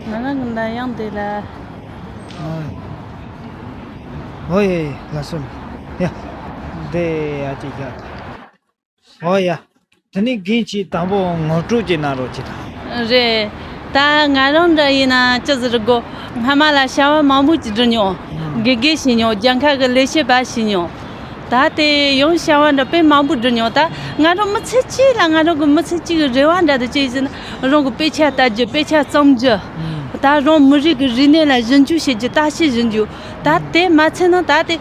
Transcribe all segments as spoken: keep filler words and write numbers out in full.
ང་རང་གི་འདྲ་ཡང་འདི་ལ། ཨོ་ཡེ་ལ་སོ། ཡ། འདི་ཡ་ཅིག་ཡ། ཨོ་ཡ། དེ་ནི་རྒན་གྱིས་དང་པོ་ངོ་སྤྲོད་ཅིག་གནང་རོགས་གྱིས་དང་། རེད། ད་ང་རང་འདྲ་ཡིན་ན་ཅི་ཟེར་དགོ། སྔ་མ་ལ་བྱ་བ་མང་པོ་ཅིག་བསྒྲུབས་མྱོང་། ཨང་། དགེ་རྒན་བྱས་མྱོང་། རྒྱལ་ཁབ་ཀྱི་ལས་བྱེད་པ་བྱས་མྱོང་། ད་དེ་ཡང་བྱ་བ་འདྲ་དཔེ་མང་པོ་བསྒྲུབས་མྱོང་། ད་ང་རང་མི་ཚེ་གཅིག་ལ་ང་རང་གི་མི་ཚེ་གཅིག་གི་རེ་བ་འདྲ་དེ་ཅི་ཡིན་ཟེར་ན། རང་གི་དཔེ་ཆ་ལྟ་རྒྱུ། དཔེ་ཆ་བརྩམ་རྒྱུ། ཨང་། ད་རང་མི་རིགས་ཀྱི་རིག་གནས་ལ་ཞིབ་འཇུག་བྱེད་རྒྱུ། བརྟག་དཔྱད་ཞིབ་འཇུག། ད་དེ་མ་ཚད་ན་ད་དེ་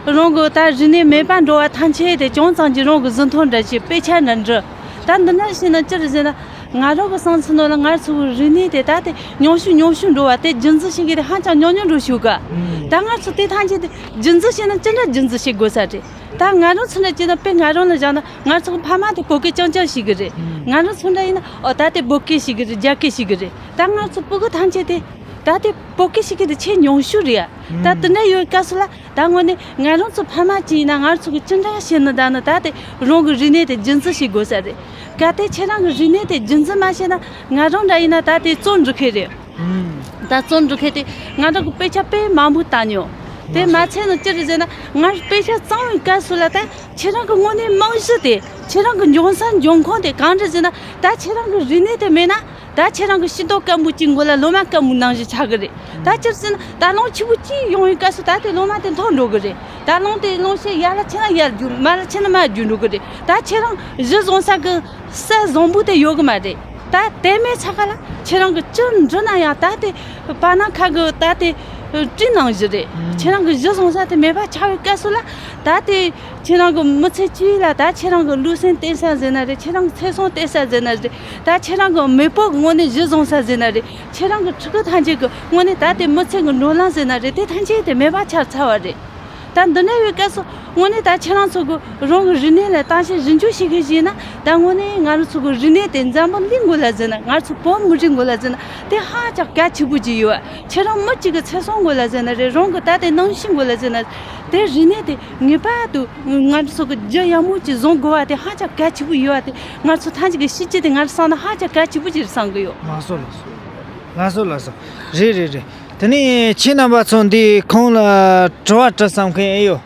རང་གི་ད་རིག་གནས་མེད་པ་འགྲོ་བ་ཐམས་ཅད་དེ་ཅུང་ཙམ་གྱིས་རང་གི་གཟིགས་མཐོང་འདྲ་བྱེད། དཔེ་ཆ་འདྲ་འབྲི། ད་འདི་འདྲ་བྱས་ན་ཅི་རེད་ཟེར་ན། ང་རང་གི་བསམ་ཚུལ་ནང་ལ་ང་ཚོ་གི་རིག་གནས་དེ་ད་དེ་ཉུང་ཤོས་ཉུང་ཤོས་འགྲོ་བ་དེ་རྒྱུན་འཛིན་བྱེད་མཁན་དེ་ཧ་ཅང་ཉུང་ཉུང་འགྲོ་ཤོག་ག། ཨང་། ད་ང་ཚོ་དེ་ཐམས་ཅད་དེ་རྒྱུན་འཛིན་བྱས་ན་ཅི་འདྲ་རྒྱུན་འཛིན་བྱེད་དགོས་ས་རེད། ད་ང་རང་ཚོ་འདྲ་བྱས་ན། དཔེ་ང་རང་ལ་བཞག་ན་ང་ཚོ་གི་ཕ་མ་དེ་བོད་སྐད་རྐྱང་རྐྱང་བཤད་གི་རེད། ཨང་། ང་རང་ཚོ་འདྲ་ཡིན་ན། ཨོ་ད་དེ་བོད་སྐད་བཤད་གི་རེད། རྒྱ་སྐད་བཤད་གི་རེད། ད་ང་ཚོ་བོད་སྐད་ཐམས་ཅད་དེ། ད་དེ་བོད་སྐད་བཤད་མཁན་དེ་ཆེས་ཉུང་ཤོས་རེད་ཡ། ད་ཨང་། དེ་འདྲ་ཡོད་སྐབས་སུ་ལ། ད་དངོས་གནས་ང་རང་ཚོ་ཕ་མ་ཅིག་ཡིན་ན་ང་ཚོ་གི་ཅི་འདྲ་བྱས་ན་ད་ནི་ད་དེ་རང་གི་རིག་གནས་དེ་རྒྱུན་འཛིན་བྱེད་དགོས་ས་རེད། གལ་ཏེ་ཁྱེད་རང་གི་རིག་གནས་དེ་རྒྱུན་འཛིན་མ་བྱས་ན། ང་རང་འདྲ་ཡིན་ན་ད་དེ་རྩོམ་འབྲི་མཁན་རེད། ཨང་། ད་རྩོམ་འབྲི་མཁན་དེ་ང་རང་གི་དཔེ་ཆ་དཔེ་མང་པོ་བལྟས་མྱོང་། དེ་མ་ཚད་ནི་ཅི་རེད་ཟེར་ན། ང་དཔེ་ཆ་བརྩམས་པའི་སྐབས་སུ་ལ། ད་ཁྱེད་རང་གི་དངོས་གནས་རྨང་གཞི་དེ། ཁྱེད་རང་གི་འབྱུང་ས་འབྱུང་ཁུངས་དེ་གང་རེད་ཟེར་ན། ད་ཁྱེད་རང་གི་རིག་གནས་དེ་མེད་ན། ད་ཁྱེད་རང་གི་ཤེས་རྟོགས་སྐམ་པོ་གཅིག་མགོ་ལ་ལོ་མ་སྐམ་པོ་ནང་བཞིན་ཆགས་གི་རེད། ད་ཅི་ཟེར་ན། ད་རླུང་ཆེན་པོ་གཅིག་ཡོང་བའི་སྐབས་སུ་ད་དེ་ལོ་མ་དེ་འཐོར་འགྲོ་གི་རེད། ད་རླུང་དེ་རླུང་ཤེད་ཡར་ལ་ཆེ་ན་ཡར་རྒྱུག། མར་ལ་ཆེ་ན་མར་རྒྱུག་འགྲོ་གི་རེད། ད་ཁྱེད་རང་གཞི་བཟུང་ས་གི་ས་བཟང་པོ་དེ་ཡོད་གི་མ་རེད། ད་དེ་མེད་ས་ག་ལ་ཁྱེད་རང་གི་ཅི་འབྲི་ན་ཡང་ད་དེ་པ་ན་ཁ་གི་ད་དེ་སྤྲིན་ནང་བཞིན་རེད། ཁྱེད་རང་གི་གཞི་བཟུང་ས་དེ་མེད་པ་ཆགས་པའི་སྐབས་སུ་ལ། ད་དེ་ཁྱེད་རང་གི་མི་ཚེ་གཅིག་ལ་ད་ཁྱེད་རང་གི་ལུས་སེམས་བརྟེན་ས་ཟེར་ན་རེད། ཁྱེད་རང་གི་ཚེ་སྲོག་བརྟེན་ས་ཟེར་ན་རེད། ད་ཁྱེད་རང་གི་མེས་པོ་གི་ངོས་ནས་གཞི་བཟུང་ས་ཟེར་ན་རེད། ཁྱེད་རང་གི་ཕྲུ་གུ་ཐམས་ཅད་ཀྱི་ངོས་ནས་ད་དེ་མི་ཚེ་གི་འགྲོ་ལམ་ཟེར་ན་རེད། དེ་ཐམས་ཅད་དེ་མེད་པ་ཆགས་ཚར་བ་རེད། ད་འདི་འདྲ་ཡོད་སྐབས་སུ་དངོས་གནས་ད་ཁྱེད་རང་ཚོ་གི་རང་གི་རིག་གནས་ལ་བརྟག་དཔྱད་ཞིབ་འཇུག་བྱེད་མཁན་ཞིག་ཡིན་ན། ད་དངོས་གནས་ང་རང་ཚོ་གི་རིག་གནས་དེ་འཛམ་བུ་གླིང་མགོ་ལ་ཟེར་ན། ང་ཚོ་བོད་མི་རིགས་མགོ་ལ་ཟེར་ན། དེ་ཧ་ཅང་གལ་ཆེན་པོ་ཅིག་ཡོད། ཁྱེད་རང་མི་གཅིག་གི་ཚེ་སྲོག་མགོ་ལ་ཟེར་ན་རེད། རང་གི་ད་ལྟའི་རྣམ་ཤེས་མགོ་ལ་ཟེར་ན། དེ་རིག་གནས་དེ་ངེས་པར་དུ་ང་ཚོ་གི་རྒྱུན་ཡང་མོ་ཅིག་བཟུང་དགོས་པ་དེ་ཧ་ཅང་གལ་ཆེན་པོ་ཡོད་པ་དེ། ང་ཚོ་ཐམས་ཅད་ཀྱི་ཤེས་ཀྱི་དེ་ང་རང་བསམ་ན་ཧ་ཅང་གལ་ཆེན་པོ་ཅིག་རེད་བསམ་གི་ཡོད། ལགས་སོ། ལགས་སོ། ལགས་སོ། ལགས་སོ། རེད་རེད་རེད། དེ་ནས་ཁྱེད་རྣམ་པ་ཚོ་འདི་ཁོང་ལ་དྲི་བ་དྲི་བསམ་མཁན་ཨེ་ཡོད།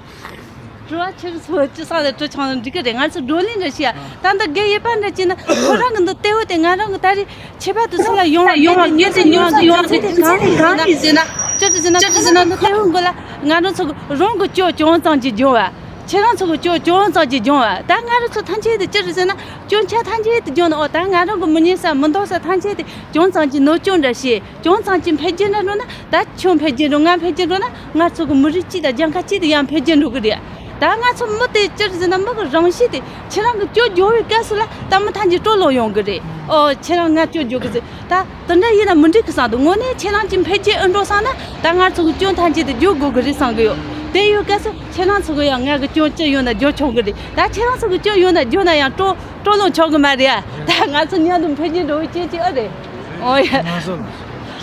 དྲི་བ་ཁྱེད་ཚོ་ཅི་ས་ལ་དྲི་ཆོག་ན་འགྲིག་གི་རེད། ང་ཚོ་བགྲོ་གླེང་རེ་བྱས་ཡ། ད་འདི་རྒན་གཡས་པ་འདྲ་བྱས་ན། ཁོ་རང་གི་འདི་ལྟེ་བ་དེ་ང་རང་གི་ད་རེས་ཁྱད་པར་དུ་སུ་ལ་ཡོང་བ་ཡོང་བ་ཡོད་དེ་ཉོ་ས་ཡོང་ཚེ་དེ་གང་རེད་ཟེར་ན། ཅི་རེད་ཟེར་ན། ཅི་རེད་ཟེར་ན། འདི་ལྟེ་བ་མགོ་ལ་ང་རང་ཚོ་གི་རང་གི་སྐྱོན་ཅུང་ཙམ་གྱིས་སྦྱོང་བ། ཁྱེད་རང་ཚོ་གི་སྐྱོན་ཅུང་ཙམ་གྱིས་སྦྱོང་བ། ད་ང་རང་ཚོ་ཐམས་ཅད་དེ་ཅི་རེད་ཟེར་ན། སྐྱོན་ཆ་ཐམས་ཅད་དེ་སྦྱོང་ན། ཨོ་ད་ང་རང་གི་མི་ཉན་ས་མི་འདོད་ས་ཐམས་ཅད་དེ་ཅུང་ཙམ་གྱིས་ནོར་སྐྱོན་འདྲ་བྱས། ཅུང་ཙམ་གྱིས་འཕེལ་རྒྱས་འདྲ་འགྲོ་ན། ད་ཁྱོད་འཕེལ་རྒྱས་འགྲོ། ང་འཕེལ་རྒྱས་འགྲོ་ན། ང་ཚོ་གི་མི་རིགས་གཅིག་དང་རྒྱལ་ཁབ་གཅིག་དེ་ཡང་འཕེལ་རྒྱས་འགྲོ་གི་རེད། ད་ང་ཚོ་མི་དེ་ཅི་རེད་ཟེར་ན། མི་གི་རང་གཤིས་དེ་ཁྱེད་རང་གི་སྐྱོན་བརྗོད་པའི་སྐབས་སུ་ལ་ད་མི་ཐམས་ཅད་སྤྲོ་ལོང་ཡོང་གི་རེད། ཨོ་ཁྱེད་རང་ང་སྐྱོན་བརྗོད་གི་ཟེར། ད་དེ་འདྲ་ཡིན་ན་མི་འགྲིག་གི་བསམ་འདུག། དངོས་གནས་ཁྱེད་རང་གཅིག་འཕེལ་རྒྱས་ཨེ་འགྲོ་བསམ་ན། ད་ང་ཚོ་གི་སྐྱོན་ཐམས་ཅད་དེ་བརྗོད་དགོས་གི་རེད་བསམ་གི་ཡོད། དེ་ཡོད་སྐབས་སུ་ཁྱེད་རང་ཚོ་གི་ཡང་ང་གི་སྐྱོན་ཅི་ཡོད་ན་བརྗོད་ཆོག་གི་རེད། ད་ཁྱེད་རང་ཚོ་གི་སྐྱོན་ཡོད་ན་བརྗོད་ན་ཡང་སྤྲོ་སྤྲོ་ལོང་ཆོག་གི་མ་རེད་ཨ། ད་ང་ཚོ་མཉམ་དུ་འཕེལ་རྒྱས་འགྲོ་བའི་སྐྱོན་ཅི་ཨེ་རེད། ཨོ་ཡ། ང་ཚོ་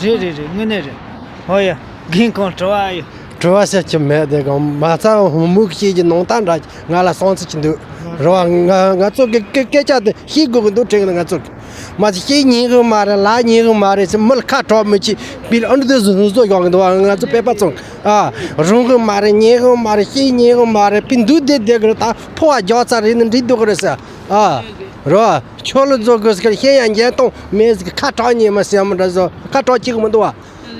རེད་རེད་རེད། དངོས་གནས་རེད། ཨོ་ཡ། རྒན་ཁོང་དྲི་བ་ཡོད། དྲི་བ་ཟེར་གྱི་མེད། དེ་གང་མ་རྩ་མུ་གེ་ཞིག་གི་ནང་ལྟ་འདྲ། ང་ལ་བསམ་ཚུལ་ཅིག་འདུག་རེད་བ། ང་ང་ཚོ་གི་སྐད་སྐད་ཆ་དེ་ཤེས་དགོས་ཀྱི་འདུག་དྲན་གི་འདུག། ང་ཚོ་གི་མ་ཚད་ཤེས་ཉན་གི་མ་རེད། ལབ་ཉན་གི་མ་རེད་ཟེར། མི་ལ་ཁ་གྲག་མི་བྱེད་པའི་ཨ་འདྲ་དེ་བཟོ་བཟོ་ཡོང་གི་འདུག་བ། ང་ཚོ་བོད་པ་ཚོ་ཨ་རུང་གི་མ་རེད། ཉན་གི་མ་རེད། ཤེས་ཉན་གི་མ་རེད། པི་འདུག་བསྡད་བསྡད་གི་རེད། ད་ཕོ་བ་རྒྱག་ཚར་རེད་ན་འགྲིག་འདུག་གི་རེད་ཟེར། ཨ་རོ་ཁྱོད་ལ་བཟོ་དགོས་ཟེར། ཤེས་ཡ་འཇོན་ཐང་མེད་ཟེར། ཁ་གྲག་ཉན་མ་ཟེར་མི་འདྲ་བཟོ། ཁ་གྲག་ཅིག་མི་འདུག་བ།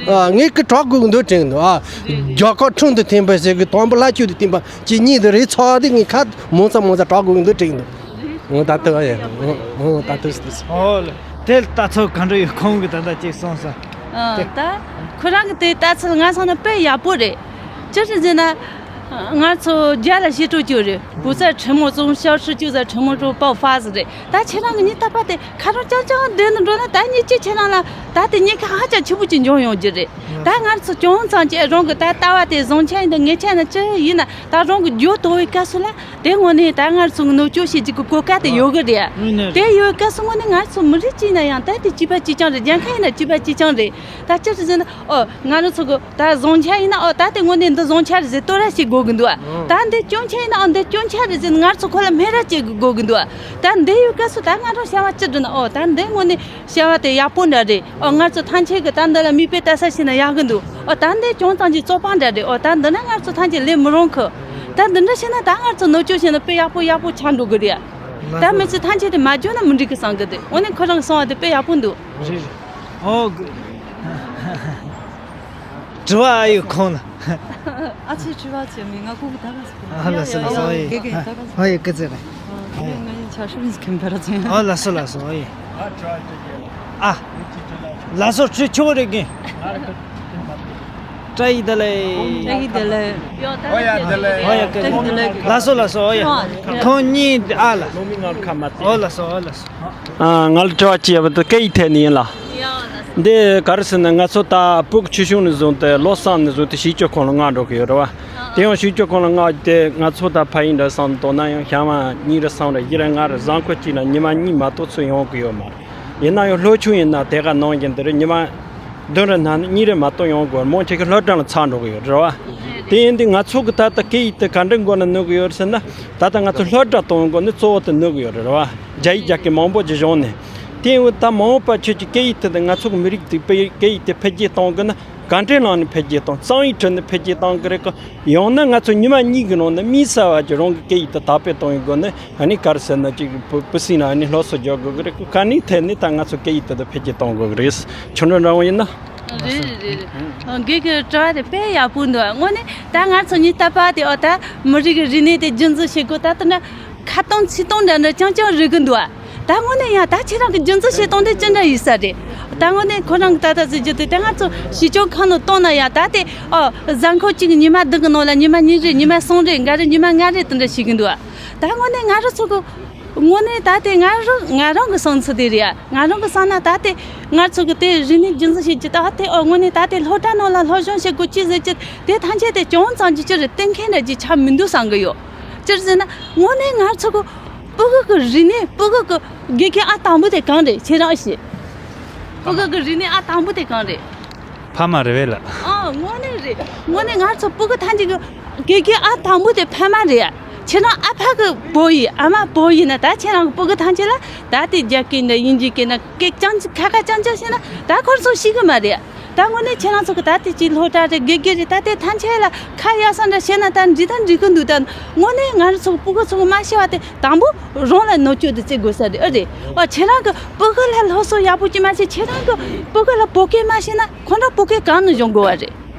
ཨ་ངས་ཁ་གྲག་དགོས་ཀྱི་འདུག་དྲན་གྱི་འདུག། ཨ་རྒྱ་གར་ཁྲུང་དུ་འཐེན་པ་ཟེར་གི། དམ་པ་ལྷ་ཆོས་དུ་བསྟན་པ་ཅིག་གཉིས་དུ་རེད་ཚོགས་དེ། ངས་ཁ་མང་ཙམ་མང་ཙམ་གྲག་དགོས་ཀྱི་འདུག་དྲན་གྱི་འདུག། འོ་ད་ལྟ་ཨེ་འོ་ད་ལྟ་ཟེར། ཨོ་ལེ། དེ་ལྟ་ཚུལ་ག་འདྲ་ཡོད། ཁོང་གིས་ད་ལྟ་ཅིག་གསུངས་སོང་། ཨ་དེ་ད་ཁོ་རང་གི་དེ་ལྟ་ཚུལ་ང་བསམ་ན་དཔེ་ཡག་པོ་རེད། ཅི་ཞིག་ཟེར་ན། ང་ཚོ་རྒྱ་ལ་བཤད་སྲོལ་ཅིག་རེད། 不在沉默中消失，就在沉默中爆发 ཟེར་རེད། ད་ཁྱེད་རང་གི་ཉིན་རྟག་པར་དེ་ཁ་རོག་རྐྱང་རྐྱང་བསྡད་ནས་འགྲོ་ན། ད་ཉིན་གཅིག་ཁྱེད་རང་ལ་ད་དེ་ཉེན་ཁ་ཧ་ཅང་ཆེན་པོ་ཅིག་འབྱུང་ཡོང་རྒྱུ་རེད། ད་ང་ཚོ་ཅུང་ཙམ་ཅིག་རང་གི་ད་ལྟ་བ་དེ་བཟང་ཆ་ཡིན་ན་ངན་ཆ་ཡིན་ན་ཅི་ཡིན་ན། ད་རང་གི་རྒྱུ་དོར་བའི་སྐབས་སུ་ལ། དེ་དངོས་གནས་ད་ང་ཚོ་གི་ནོར་སྐྱོན་བྱེད་རྒྱུ་གི་གོ་སྐབས་དེ་ཡོད་གི་རེད། དངོས་གནས་རེད། དེ་ཡོད་སྐབས་སུ་དངོས་གནས་ང་ཚོ་མི་རིགས་གཅིག་ཡིན་ན་ཡང་ད་དེ་གཅིག་པ་གཅིག་རྐྱང་རེད། རྒྱལ་ཁབ་ཡིན་ན་གཅིག་པ་གཅིག་རྐྱང་རེད། ད་ཅི་ཞིག་ཟེར་ན། ཨོ་ང་རང་ཚོ་གི་ད་བཟང་ཆ་ཡིན་ན། ཨོ་ད་དེ་དངོས་གནས་འདི་བཟང་ཆ་རེད་ཟེར་དོར་ར་བྱེད་དགོས། དགོས་ཀྱི་འདུག་ཨ། ད་འདི་སྐྱོན་ཆ་ཡིན་ན་ཨ་འདི་སྐྱོན་ཆ་རེད་ཟེར་ནས་ང་ཚོ་ཁོ་ལ་སྨད་ར་བྱེད་དགོས་ཀྱི་འདུག་ཨ། ད་འདི་ཡོད་སྐབས་སུ་ད་ང་རང་བྱ་བ་ཅི་བསྒྲུབ་ན་ཨོ་ད་འདི་དངོས་གནས་བྱ་བ་དེ་ཡག་པོ་འདྲ་རེད། ཨོ་ང་ཚོ་ཐམས་ཅད་ཀྱི་ད་འདི་ལ་མིག་དཔེ་ལྟ་ས་བྱས་ན་ཡག་གི་འདུག་ཨོ་ད་འདི་བྱུང་ཙང་གི་བཙོག་པ་འདྲ་རེད། ཨོ་ད་འདི་ན་ང་ཚོ་ཐམས་ཅད་ལས་མི་རུང་གི། ད་འདི་འདྲ་བྱས་ན་ད་ང་ཚོ་ནོར་བཅོས་བྱས་ན་དཔེ་ཡག་པོ་ཡག་པོ་ཆགས་འགྲོ་གི་རེད། ད་མི་ཚེ་ཐམས་ཅད་དེ་མ་འཇོན་ན་མི་འགྲིག་གི་བསམ་གི་འདུག་འོ་ནས་ཁོ་རང་གསུང་བ་དེ་དཔེ་ཡག་པོ་འདུག་རེད་རེད། ཨོ་དྲི་བ་ཨ་ཡོད་ཁོང་ལ། ཨ་ཆེ་དྲི་བ་ཆེ་མི་ང་ཁུག་གི་ད་ག་ས་ཨ་ལ་སོ་ལ་སོ་ཨེ། དགེ་རྒན་ད་ག་ས་ཨ་ཡེ་ཀི་ཙེ་རེད། ཨ་ང་ཡིན་ཆ་ཤུ་མི་ཁེམ་པ་ར་ཆེ། ཨ་ལ་སོ་ལ་སོ་ཨེ། ཨ་ལ་སོ་ཁྱོད་ཁྱོད་རེད་རྒན། བཀྲ་ཤིས་བདེ་ལེགས། བཀྲ་ཤིས་བདེ་ལེགས། ཨོ་ཡ་བཀྲ་ཤིས་བདེ་ལེགས། ལ་སོ་ལ་སོ་ཨོ་ཡ། ཁོང་གཉིས་ཨ་ལ། ཨོ་ལ་སོ་ཨོ་ལ་སོ། ཨ་ང་ལ་དྲི་བ་ཅི་ཡོད་པ་དེ་སྐད་ཡིག་ཐད་ནས་ཡིན་ལ། འདི་ག་རེ་ཟེར་ན་ང་ཚོ་ད་བོད་ཆོས་གཞུང་ནས་བཟུང་སྟེ་བློ་བཟང་ནས་བཟུང་སྟེ་ཞིབ་དཔྱོད་ཁང་ལ་མངགས་འགྲོ་གི་ཡོད་རེད་བ། དེ་ཡང་ཞིབ་དཔྱོད་ཁང་ལ་མངགས་ཏེ་ང་ཚོ་ད་ཕ་ཡུལ་འདྲ་བསམ་དོ་ན་ཡང་ཞག་མ་གཉིས་རེ་གསུམ་རེ་བཞི་རེ་ལྔ་རེ་གཟའ་འཁོར་གཅིག་ན་ཉི་མ་གཉིས་མ་གཏོགས་ཚུར་ཡོང་གི་ཡོད་མ་རེད། ཡིན་ན་ཡང་སློབ་ཆུང་ཡིན་ན་དེ་ག་ནང་བཞིན་དེ་རེད། ཉི་མ་བདུན་རེ་ན་ནི་གཉིས་རེ་མ་གཏོགས་ཡོང་དགོས། མང་ཆེ་གི་སློབ་གྲྭ་ལ་ཚར་འགྲོ་གི་ཡོད་རེད་བ། དེ་ཡིན་དུས་ང་ཚོ་གི་ད་ལྟ་སྐད་ཡིག་དེ་ག་འདྲ་སྒོ་ནས་གནོད་གི་ཡོད་རེད་ཟེར་ན། ད་ལྟ་ང་ཚོ་སློབ་གྲྭ་གཏོང་སྒོ་ནས་གཙོ་བོ་དེ་གནོད་གི་ཡོད་རེད་བ། རྒྱ་ཡིག་རྒྱ་སྐད་མང་པོ་ཅིག་སྦྱོང་ནས། དེ་ཡིན་དུས་ད་མ་འོངས་པ་ཁྱོད་ཀྱི་སྐད་ཡིག་དེ་དང་ང་ཚོ་གི་མི་རིགས་དེ་སྐད་ཡིག་དེ་འཕེལ་རྒྱས་གཏོང་དགོས་ན། ག་འདྲའི་ནང་ནས་འཕེལ་རྒྱས་གཏོང་། རྩོམ་ཡིག་ཁྲོད་ནས་འཕེལ་རྒྱས་གཏོང་གི་རེད་གོ། ཡང་ན་ང་ཚོ་ཉི་མ་གཉིས་ཀྱི་ནང་ནས་དམིགས་བསལ་བ་ཀྱི་རང་གི་སྐད་ཡིག་དེ་དར་སྤེལ་གཏོང་ཡི་སྒོ་ནས་ཨ་ནི་ག་རེ་ཟེར་ན་ཅིག་བུ་བུ་སྲིད་ན་ཨ་ནི་སློབ་གསོ་རྒྱག་དགོས་ཀྱི་རེད་གོ། ག་ནི་ཐད་ནས་ད་ང་ཚོ་སྐད་ཡིག་དེ་དང་འཕེལ་རྒྱས་གཏོང་དགོས་ཀྱི་རེད། ཆུང་འདྲ་འདྲ་བོ་ཡིན་ན། རེད་རེད་རེད། དགེ་རྒན་གྱི་དྲི་བ་དེ་དཔེ་ཡག་པོ་འདུག་དངོས་གནས་ད་ང་ཚོ་གཉིས་ལྟ་བ་དེ་ཨོ་ད་མི་རིགས་ཀྱི་རིག་གནས་དེ་རྒྱུན་འཛིན་བྱེད་དགོས། ད་ལྟ་ན་ཁ་སྟོང་ཚིག་སྟོང་འདྲ་འདྲ་རྐྱང་རྐྱང་རིག་གི་འདུག་ད་དངོས་གནས་ཡང་ད་ཁྱེད་རང་གི་རྒྱུན་འཛིན་བྱེད་སྟངས་དེ་ཅི་འདྲ་ཡིན་ས་རེད། ད་དངོས་གནས་ཁོ་རང་གི་ད་ལྟ་ཟེར་རྒྱུ་དེ་ད་ང་ཚོ་ཞིབ་དཔྱོད་ཁང་ནང་གཏོང་ན་ཡང་ད་དེ་ཨོ་གཟའ་འཁོར་གཅིག་གི་ཉི་མ་བདུན་གི་ནང་ལ་ཉི་མ་གཉིས་རེ་ཉི་མ་གསུམ་རེ་འགའ་རེ་ཉི་མ་ལྔ་རེ་དེ་འདྲ་ཞིག་གི་འདུག་ད་དངོས་གནས་ང་རང་ཚོ་གི་དངོས་གནས་ད་དེ་ང་རང་ང་རང་གི་བསམ་ཚུལ་དེ་རེད་ཡ། ང་རང་གི་བསམ་ན་ད་དེ་ང་ཚོ་གི་དེ་རིག་གནས་རྒྱུན་འཛིན་བྱེད་རྒྱུ་ད་དེ་ཨོ་དངོས་གནས་ད་དེ་སློབ་གྲྭ་ནང་ལ་སློབ་སྦྱོང་བྱེད་དགོས་ཅི་ཟེར་རྒྱུ་དེ་ཐམས་ཅད་དེ་ཅུང་ཙམ་གྱི་ཅི་རེད་གཏན་འཁེལ་འདྲ་ཅིག་ཆགས་མི་འདུག་བསམ་གི་ཡོད། ཅི་རེད་ཟེར་ན་དངོས་གནས་ང་ཚོ་གི་ཕྲུ་གུ་གི་རིག་གནས་ཕྲུ་གུ་གི་དགེ་རྒན་ཨ་དང་པོ་དེ་གང་རེད་ཁྱེད་རང་ཨེ་ཤེས། ཕྲུ་གུ་གི་རིག་གནས་ཨ་དང་པོ་དེ་གང་རེད། ཕ་མ་རེད་བས་ལ། ཨ་དངོས་གནས་རེད། དངོས་གནས་ང་ཚོ་ཕྲུ་གུ་ཐམས་ཅད་ཀྱི་དགེ་རྒན་ཨ་དང་པོ་དེ་ཕ་མ་རེད་ཡ། ཁྱེད་རང་ཨ་ཕ་གི་བུ་ཡིན་ཨ་མ་བུ་ཡིན་ན་ད་ཁྱེད་རང་གི་ཕྲུ་གུ་ཐམས་ཅད་ལ་ད་དེ་རྒྱ་སྐད་འདྲ་དབྱིན་ཇི་སྐད་འདྲ་སྐད་རྐྱང་ཁ་ཁ་རྐྱང་རྐྱང་བཤད་ན་ད་ཁོ་ཚོ་ཤེས་གི་མ་རེད་ཡ། ད་དངོས་གནས་ཁྱེད་རང་ཚོ་གི་ད་དེ་ཅིག་སློབ་གྲྭ་རེད་དགེ་རྒན་རེད་ད་དེ་ཐམས་ཅད་ལ་ཁ་གཡར་ས་འདྲ་བཤད་ན་ད་འགྲིག་ད་འགྲིག་གི་འདུག་ད་དངོས་གནས་ང་རང་ཚོ་གི་ཕྲུ་གུ་ཚོ་གི་མ་ཤེས་པ་དེ་དང་པོ་རང་ལ་ནོར་བཅོས་དེ་བྱེད་དགོས་ས་རེད་ཨ་རེད། ཨ་ཁྱེད་རང་གི་ཕྲུ་གུ་ལ་སློབ་གསོ་ཡག་པོ་ཅིག་མ་བྱས་ཁྱེད་རང་གི་ཕྲུ་གུ་ལ་བོད་སྐད་མ་ཤེས་ན་ཁོ་རང་བོད་སྐད་གང་ནས་སྦྱོང་དགོས་བ་རེད།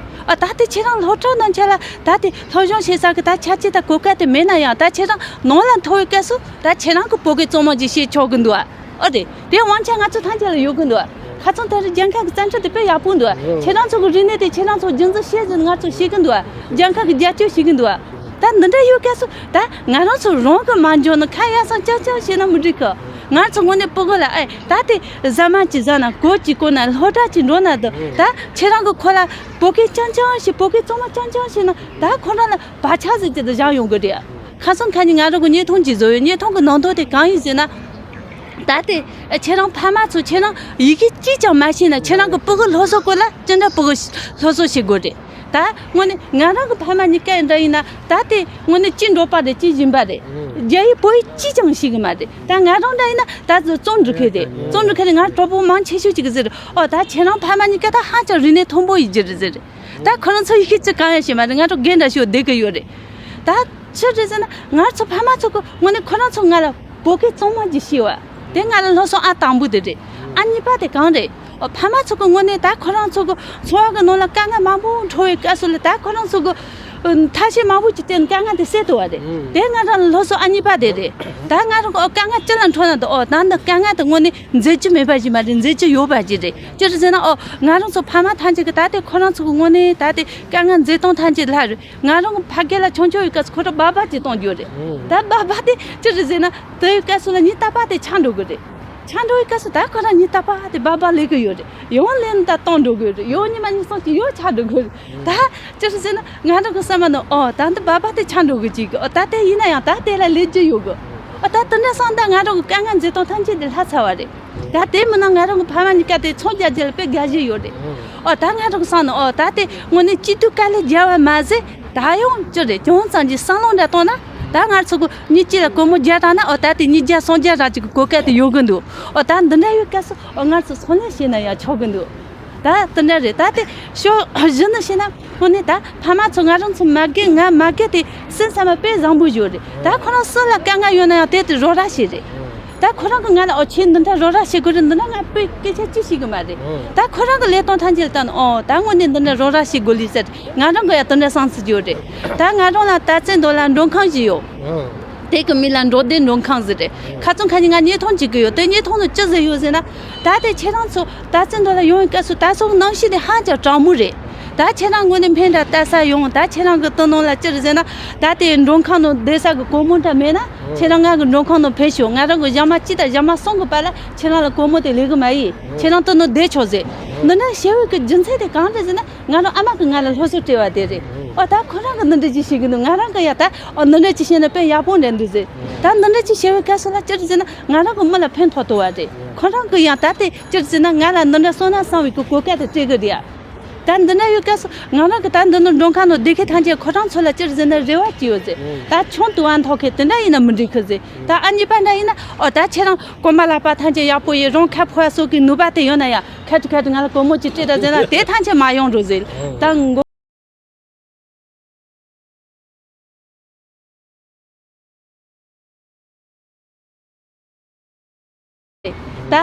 ཨ་ད་དེ་ཁྱེད་རང་སློབ་གྲྭ་ནང་ཆ་ལ་ད་དེ་སློབ་སྦྱོང་བྱེད་ས་གི་ད་ཆ་རྐྱེན་དང་གོ་སྐབས་དེ་མེད་ན་ཡང་ད་ཁྱེད་རང་ནང་ལ་མཐོ་བའི་སྐབས་སུ་ད་ཁྱེད་རང་གི་བོད་སྐད་གཙང་མ་ཅིག་བཤད་ཆོག་གི་འདུག་ཨ། ཨོ་དེ་དེ་དབང་ཆ་ང་ཚོ་ཐམས་ཅད་ལ་ཡོད་གི་འདུག་ཨ། ཁ་སང་དེ་རིང་རྒྱལ་ཁབ་ཀྱི་བཙན་བྱོལ་དེ་དཔེ་ཡག་པོ་འདུག་ཨ། ཁྱེད་རང་ཚོ་གི་རིག་གནས་དེ་ཁྱེད་རང་ཚོ་རྒྱུན་འཛིན་བྱེད་ཟིན་ང་ཚོ་ཤེས་གི་འདུག་ཨ། རྒྱལ་ཁབ་ཀྱི་རྒྱབ་སྐྱོར་བྱེད་གི་འདུག་ཨ། ད་འདི་འདྲ་ཡོད་སྐབས་སུ་ད་ང་རང་ཚོ་རང་གི་མ་འཇོན་ནི་ཁ་ཡ་སང་ཅང་ཅང་བྱེད་ན་མི་འགྲིག་གི། ང་ཚོ་དངོས་གནས་ཕྲུ་གུ་ལ་ཨེ་ད་དེ་ཟ་མ་ཅིག་ཟ་ན་གོས་ཅིག་གོན་ན་སློབ་གྲྭ་ཅིག་འགྲོ་ན་འདི་ད་ཁྱེད་རང་གི་ཁོ་ལ་བོད་སྐད་ཅང་ཅང་བཤད་བོད་སྐད་གཙང་མ་ཅང་ཅང་བཤད་ན་ད་ཁོ་རང་ལ་བག་ཆགས་ཟེར་གྱི་འདི་བཞག་ཡོང་གི་རེད། ཁ་སང་ཁ་ཉིན་ང་རང་གི་བརྙན་ཐུང་ཅིག་བཟོ་ཡོད། བརྙན་ཐུང་གི་ནང་དོན་དེ་གང་ཡིན་ཟེར་ན། ད་དེ་ཁྱེད་རང་ཕ་མ་ཚོ་ཁྱེད་རང་ཡི་གེ་གཅིག་ཀྱང་མ་ཤེས་ན་ཁྱེད་རང་གི་ཕྲུ་གུ་སློབ་གསོ་སྐོར་ལ་ཅི་འདྲ་ཕྲུ་གུ་སློབ་གསོ་བྱེད་དགོས་རེད། ད་དངོས་གནས་ང་རང་གི་ཕ་མ་གཉིས་ཀ་འདྲ་ཡིན་ན་ད་དེ་དངོས་གནས་གཅིག་འབྲོག་པ་རེད་གཅིག་གཞོན་པ་རེད། རྒྱ་ཡིག་བོད་ཡིག་གཅིག་ཀྱང་ཤེས་གི་མ་རེད། ད་ང་རང་འདྲ་ཡིན་ན་ད་རྩོམ་འབྲི་མཁན་རེད། རྩོམ་འབྲི་མཁན་རེད། ང་གྲོགས་པོ་མང་ཆེ་ཤོས་ཅིག་གི་ཟེར། ཨོ་ད་ཁྱེད་རང་ཕ་མ་གཉིས་ཀ་ད་ཧ་ཅང་རིག་གནས་མཐོན་པོ་ཡིན་གྱི་རེད་ཟེར། ད་ཁོ་རང་ཚོ་ཡི་གེ་གཅིག་གང་ཡང་ཤེས་མ་རེད། ང་ཚོ་རྒན་འདྲ་ཞིག་བསྡད་གི་ཡོད་རེད། ད་ཆི་རེད་ཟེར་ན་ང་ཚོ་ཕ་མ་ཚོ་གི་དངོས་གནས་ཁོ་རང་ཚོ་ང་ལ་བོད་སྐད་གཙང་མ་ཅིག་ཤེས་བ། དེ་ང་ལ་སློབ་སྦྱོང་ཨ་དང་པོ་དེ་རེད། ཨ་གཉིས་པ་དེ་གང་རེད། ཨོ་ཕ་མ་ཚོ་གི་དངོས་གནས་ད་ཁོ་རང་ཚོ་གི་འཚོ་བ་གི་ནང་ལ་དཀའ་ངལ་མང་པོ་འཕྲད་པའི་སྐབས་སུ་ལ་ད་ཁོ་རང་ཚོ་གི་ཐབས་ཤེས་མང་པོ་ཅིག་བསྟེན་དཀའ་ངལ་དེ་སེལ་ཐུབ་པ་རེད། དེ་ང་རང་ལ་སློབ་སྦྱོང་ཨ་གཉིས་པ་དེ་རེད། ད་ང་རང་གི་ཨོ་དཀའ་ངལ་ཅི་ལ་འཕྲད་ན་འདུག་ཨོ་ད་འདི་དཀའ་ངལ་དེ་དངོས་གནས་འཛད་རྒྱུ་མེད་པ་ཞིག་མ་རེད། འཛད་རྒྱུ་ཡོད་པ་ཞིག་རེད། ཅི་རེད་ཟེར་ན་ཨོ་ང་རང་ཚོ་ཕ་མ་ཐམས་ཅད་ཀྱི་ད་ལྟའི་ཁོ་རང་ཚོ་གི་དངོས་གནས་ད་ལྟའི་དཀའ་ངལ་འཛད་སྟངས་ཐམས་ཅད་ལྷག་རེད། ང་རང་གི་ཕ་སྐད་ལ་ཆུང་ཆུང་ཡོད་སྐབས་སུ་ཁོ་རང་སྦག་སྦག་ཅིག་གཏོང་རྒྱུ་རེད། ད་སྦག་སྦག་དེ་ཅི་རེད་ཟེར་ན་དེ་ཡོད་སྐབས་སུ་ལ་ངའི་རྟག་པར་དེ་ཆགས་འགྲོ་གི་རེད། ཆགས་འགྲོ་བའི་སྐབས་སུ་ད་ཁོ་རང་ངའི་རྟག་པར་དེ་སྦག་སྦག་ལས་གི་ཡོད་རེད། ཡང་ལས་ནི་ད་གཏོང་འགྲོ་གི་རེད། ཡང་གཉིས་མ་གཉིས་གསུམ་ཅིག་ཡང་ཆགས་འགྲོ་གི་རེད། ད་ཅི་རེད་ཟེར་ན་ང་རང་གི་བསམ་པ་ནང་ཨོ་ད་འདི་སྦག་སྦག་དེ་ཆགས་འགྲོ་གི་ཅིག་གི་ཨོ་ད་དེ་ཡིན་ན་ཡང་ད་དེ་ལ་ལས་རྒྱུ་ཡོད་གི། ཨོ་ད་དེ་འདྲ་སོང་ད་ང་རང་གི་དཀའ་ངལ་འཛད་སྟངས་ཐམས་ཅད་དེ་ལྷག་ཚར་བ་རེད། ད་དེ་མིན་ན་ང་རང་གི་ཕ་མ་གཉིས་ཀ་དེ་ཚོང་རྒྱག་རྒྱུ་ལ་དཔེ་དགའ་བཞིན་ཡོད་རེད། ཨོ་ད་ང་རང་གི་བསམ་ནང་ཨོ་ད་དེ་དངོས་གནས་སྐྱིད་སྡུག་དཀའ་ལས་རྒྱག་པ་མ་ཟད་ ད་ཡང་ཅི་རེད། ཅུང་ཙམ་གྱི་བསམ་བློ་འདྲ་བཏང་ན། ད་ང་ཚོ་གི་ཉིན་གཅིག་ལ་སྒོར་མོ་བརྒྱ་བཏང་ན། ཨོ་ད་དེ་ཉིས་བརྒྱ་སུམ་བརྒྱ་རག་ཅིག་གི་གོ་སྐབས་དེ་ཡོད་གི་འདུག་ཨོ་ད་འདི་འདྲ་ཡོད་སྐབས་སུ་ཨོ་ང་ཚོ་ཚོང་ལས་བྱས་ན་ཡང་ཆོག་གི་འདུག་ད་དེ་འདྲ་རེད། ད་དེ་ཕྱོགས་བཞི་ནས་བཤད་ན། དངོས་གནས་ད་ཕ་མ་ཚོ་ང་རང་ཚོ་མ་རྒན་ང་མ་རྒན་དེ་སེམས་བསམ་པ་དཔེ་བཟང་པོ་ཡོད་རེད། ད་ཁོ་རང་སུ་ལ་དཀའ་ངལ་ཡོད་ན་ཡང་དེ་དེ་རོགས་རམ་བྱེད་རེད། ད་ཁོ་རང་གིས་ང་ལ་ཨོ་ཁྱེད་འདི་འདྲ་རོགས་རམ་བྱེད་དགོས་རེད། འདི་འདྲ་ང་དཔེ་སྐད་ཆ་ཅི་ཞིག་གི་མ་རེད། ད་ཁོ་རང་གི་ལས་དོན་ཐམས་ཅད་ལ་ལྟ་ན། ཨོ་ད་དངོས་གནས་འདི་འདྲ་རོགས་རམ་བྱེད་དགོས་ལེ་ཟེར། ང་རང་གི་ཡང་དེ་འདྲ་བསམ་ཚུལ་ཡོད་རེད། ད་ང་རང་ལ་ད་ཚེ་མདོ་ལ་མགྲོན་ཁང་ཞིག་ཡོད། དེ་གི་མིང་ལ་འབྲོག་སྡེ་མགྲོན་ཁང་ཟེར་རེད། ཁ་སང་ཁ་ཉིན་ང་བརྙན་ཐུང་ཅིག་གི་ཡོད། དེ་བརྙན་ཐུང་ལ་ཅི་ཟེར་ཡོད་ཟེར་ན། ད་དེ་ཁྱེད་རང་ཚོ་ད་ཚེ་མདོ་ལ་ཡོང་བའི་སྐབས་སུ་ད་སོགས་གནམ་གཤིས་དེ་ཧ་ཅང་གྲང་མོ་རེད། ད་ཁྱེད་རང་ངོས་ནས་ཕན་འདྲ་ལྟ་ས་ཡོང་། ད་ཁྱེད་རང་གི་དོ་སྣང་ལ་ཅི་རེད་ཟེར་ན། ད་དེ་མགྲོན་ཁང་ནང་བསྡད་ས་གི་སྒོར་མོ་འདྲ་མེད་ན། ཁྱེད་རང་ང་གི་མགྲོན་ཁང་ནང་ཕེབས་ཤོག་ང་རང་གི་ཞག་མ་གཅིག་དང་ཞག་མ་གསུམ་གི་བར་ལ་ཁྱེད་རང་ལ་སྒོར་མོ་དེ་ལེན་གི་མ་ཡིན། ཁྱེད་རང་དེ་ནང་བསྡད་ཆོག་ཟེར། འདི་འདྲ་བཤད་པའི་གི་རྒྱུ་མཚན་དེ་གང་རེད་ཟེར་ན། ང་རང་ཨ་མ་གིས་ང་ལ་སློབ་གསོ་སྤྲད་པ་དེ་རེད། ཨོ་ད་ཁོ་རང་གིས་འདི་འདྲ་ཅིག་བཤད་གི་འདུག་ང་རང་གིས་ཡང་ད་ཨོ་འདི་འདྲ་ཅིག་བཤད་ན་དཔེ་ཡག་པོ་འདྲ་འདུག་ཟེར། ད་འདི་འདྲ་ཅིག་བཤད་པའི་སྐབས་སུ་ལ་ཅི་རེད་ཟེར་ན། ང་རང་གི་མི་ལ་ཕན་ཐོགས་ཐུབ་པ་རེད། ཁོ་རང་གིས་ཡང་ད་དེ་ཅི་རེད་ཟེར་ན། ང་ལ་འདི་འདྲ་བསོད་ནམས་བསགས་པའི་གི་གོ་སྐབས་དེ་སྤྲད་གི་རེད་ཡ། ད་འདི་འདྲ་ཡོད་སྐབས་སུ་ང་རང་གིས་ད་འདི་ནང་མགྲོན་ཁང་ནང་བསྡད་མཁན་ཐམས་ཅད་ཁོ་རང་ཚོ་ལ་ཅི་རེད་ཟེར་ན་རེ་བ་ཅིག་ཡོད་ཟེར། ད་ཆུང་དུ་བ་མཐོ་མཁན་དེ་འདྲ་ཡིན་ན་མི་འགྲིག་གི་ཟེར། ད་ཨ་གཉིས་པ་འདྲ་ཡིན་ན། ཨོ་ད་ཁྱེད་རང་གོམ་པ་ལག་པ་ཐམས་ཅད་ཡག་པོ་ཡོད། རང་ཁ་ཕོ་བ་སོགས་ཀྱི་ནུས་པ་དེ་ཡོད་ན་ཡང་ཁ་ཏུ་ཁ་ཏུ་ང་ལ་སྒོར་མོ་ཅིག་སྤྲད་དང་ཟེར་ན་དེ་ཐམས་ཅད་མ་ཡོང་འགྲོ་ཟེར། ད་མགོ། ད་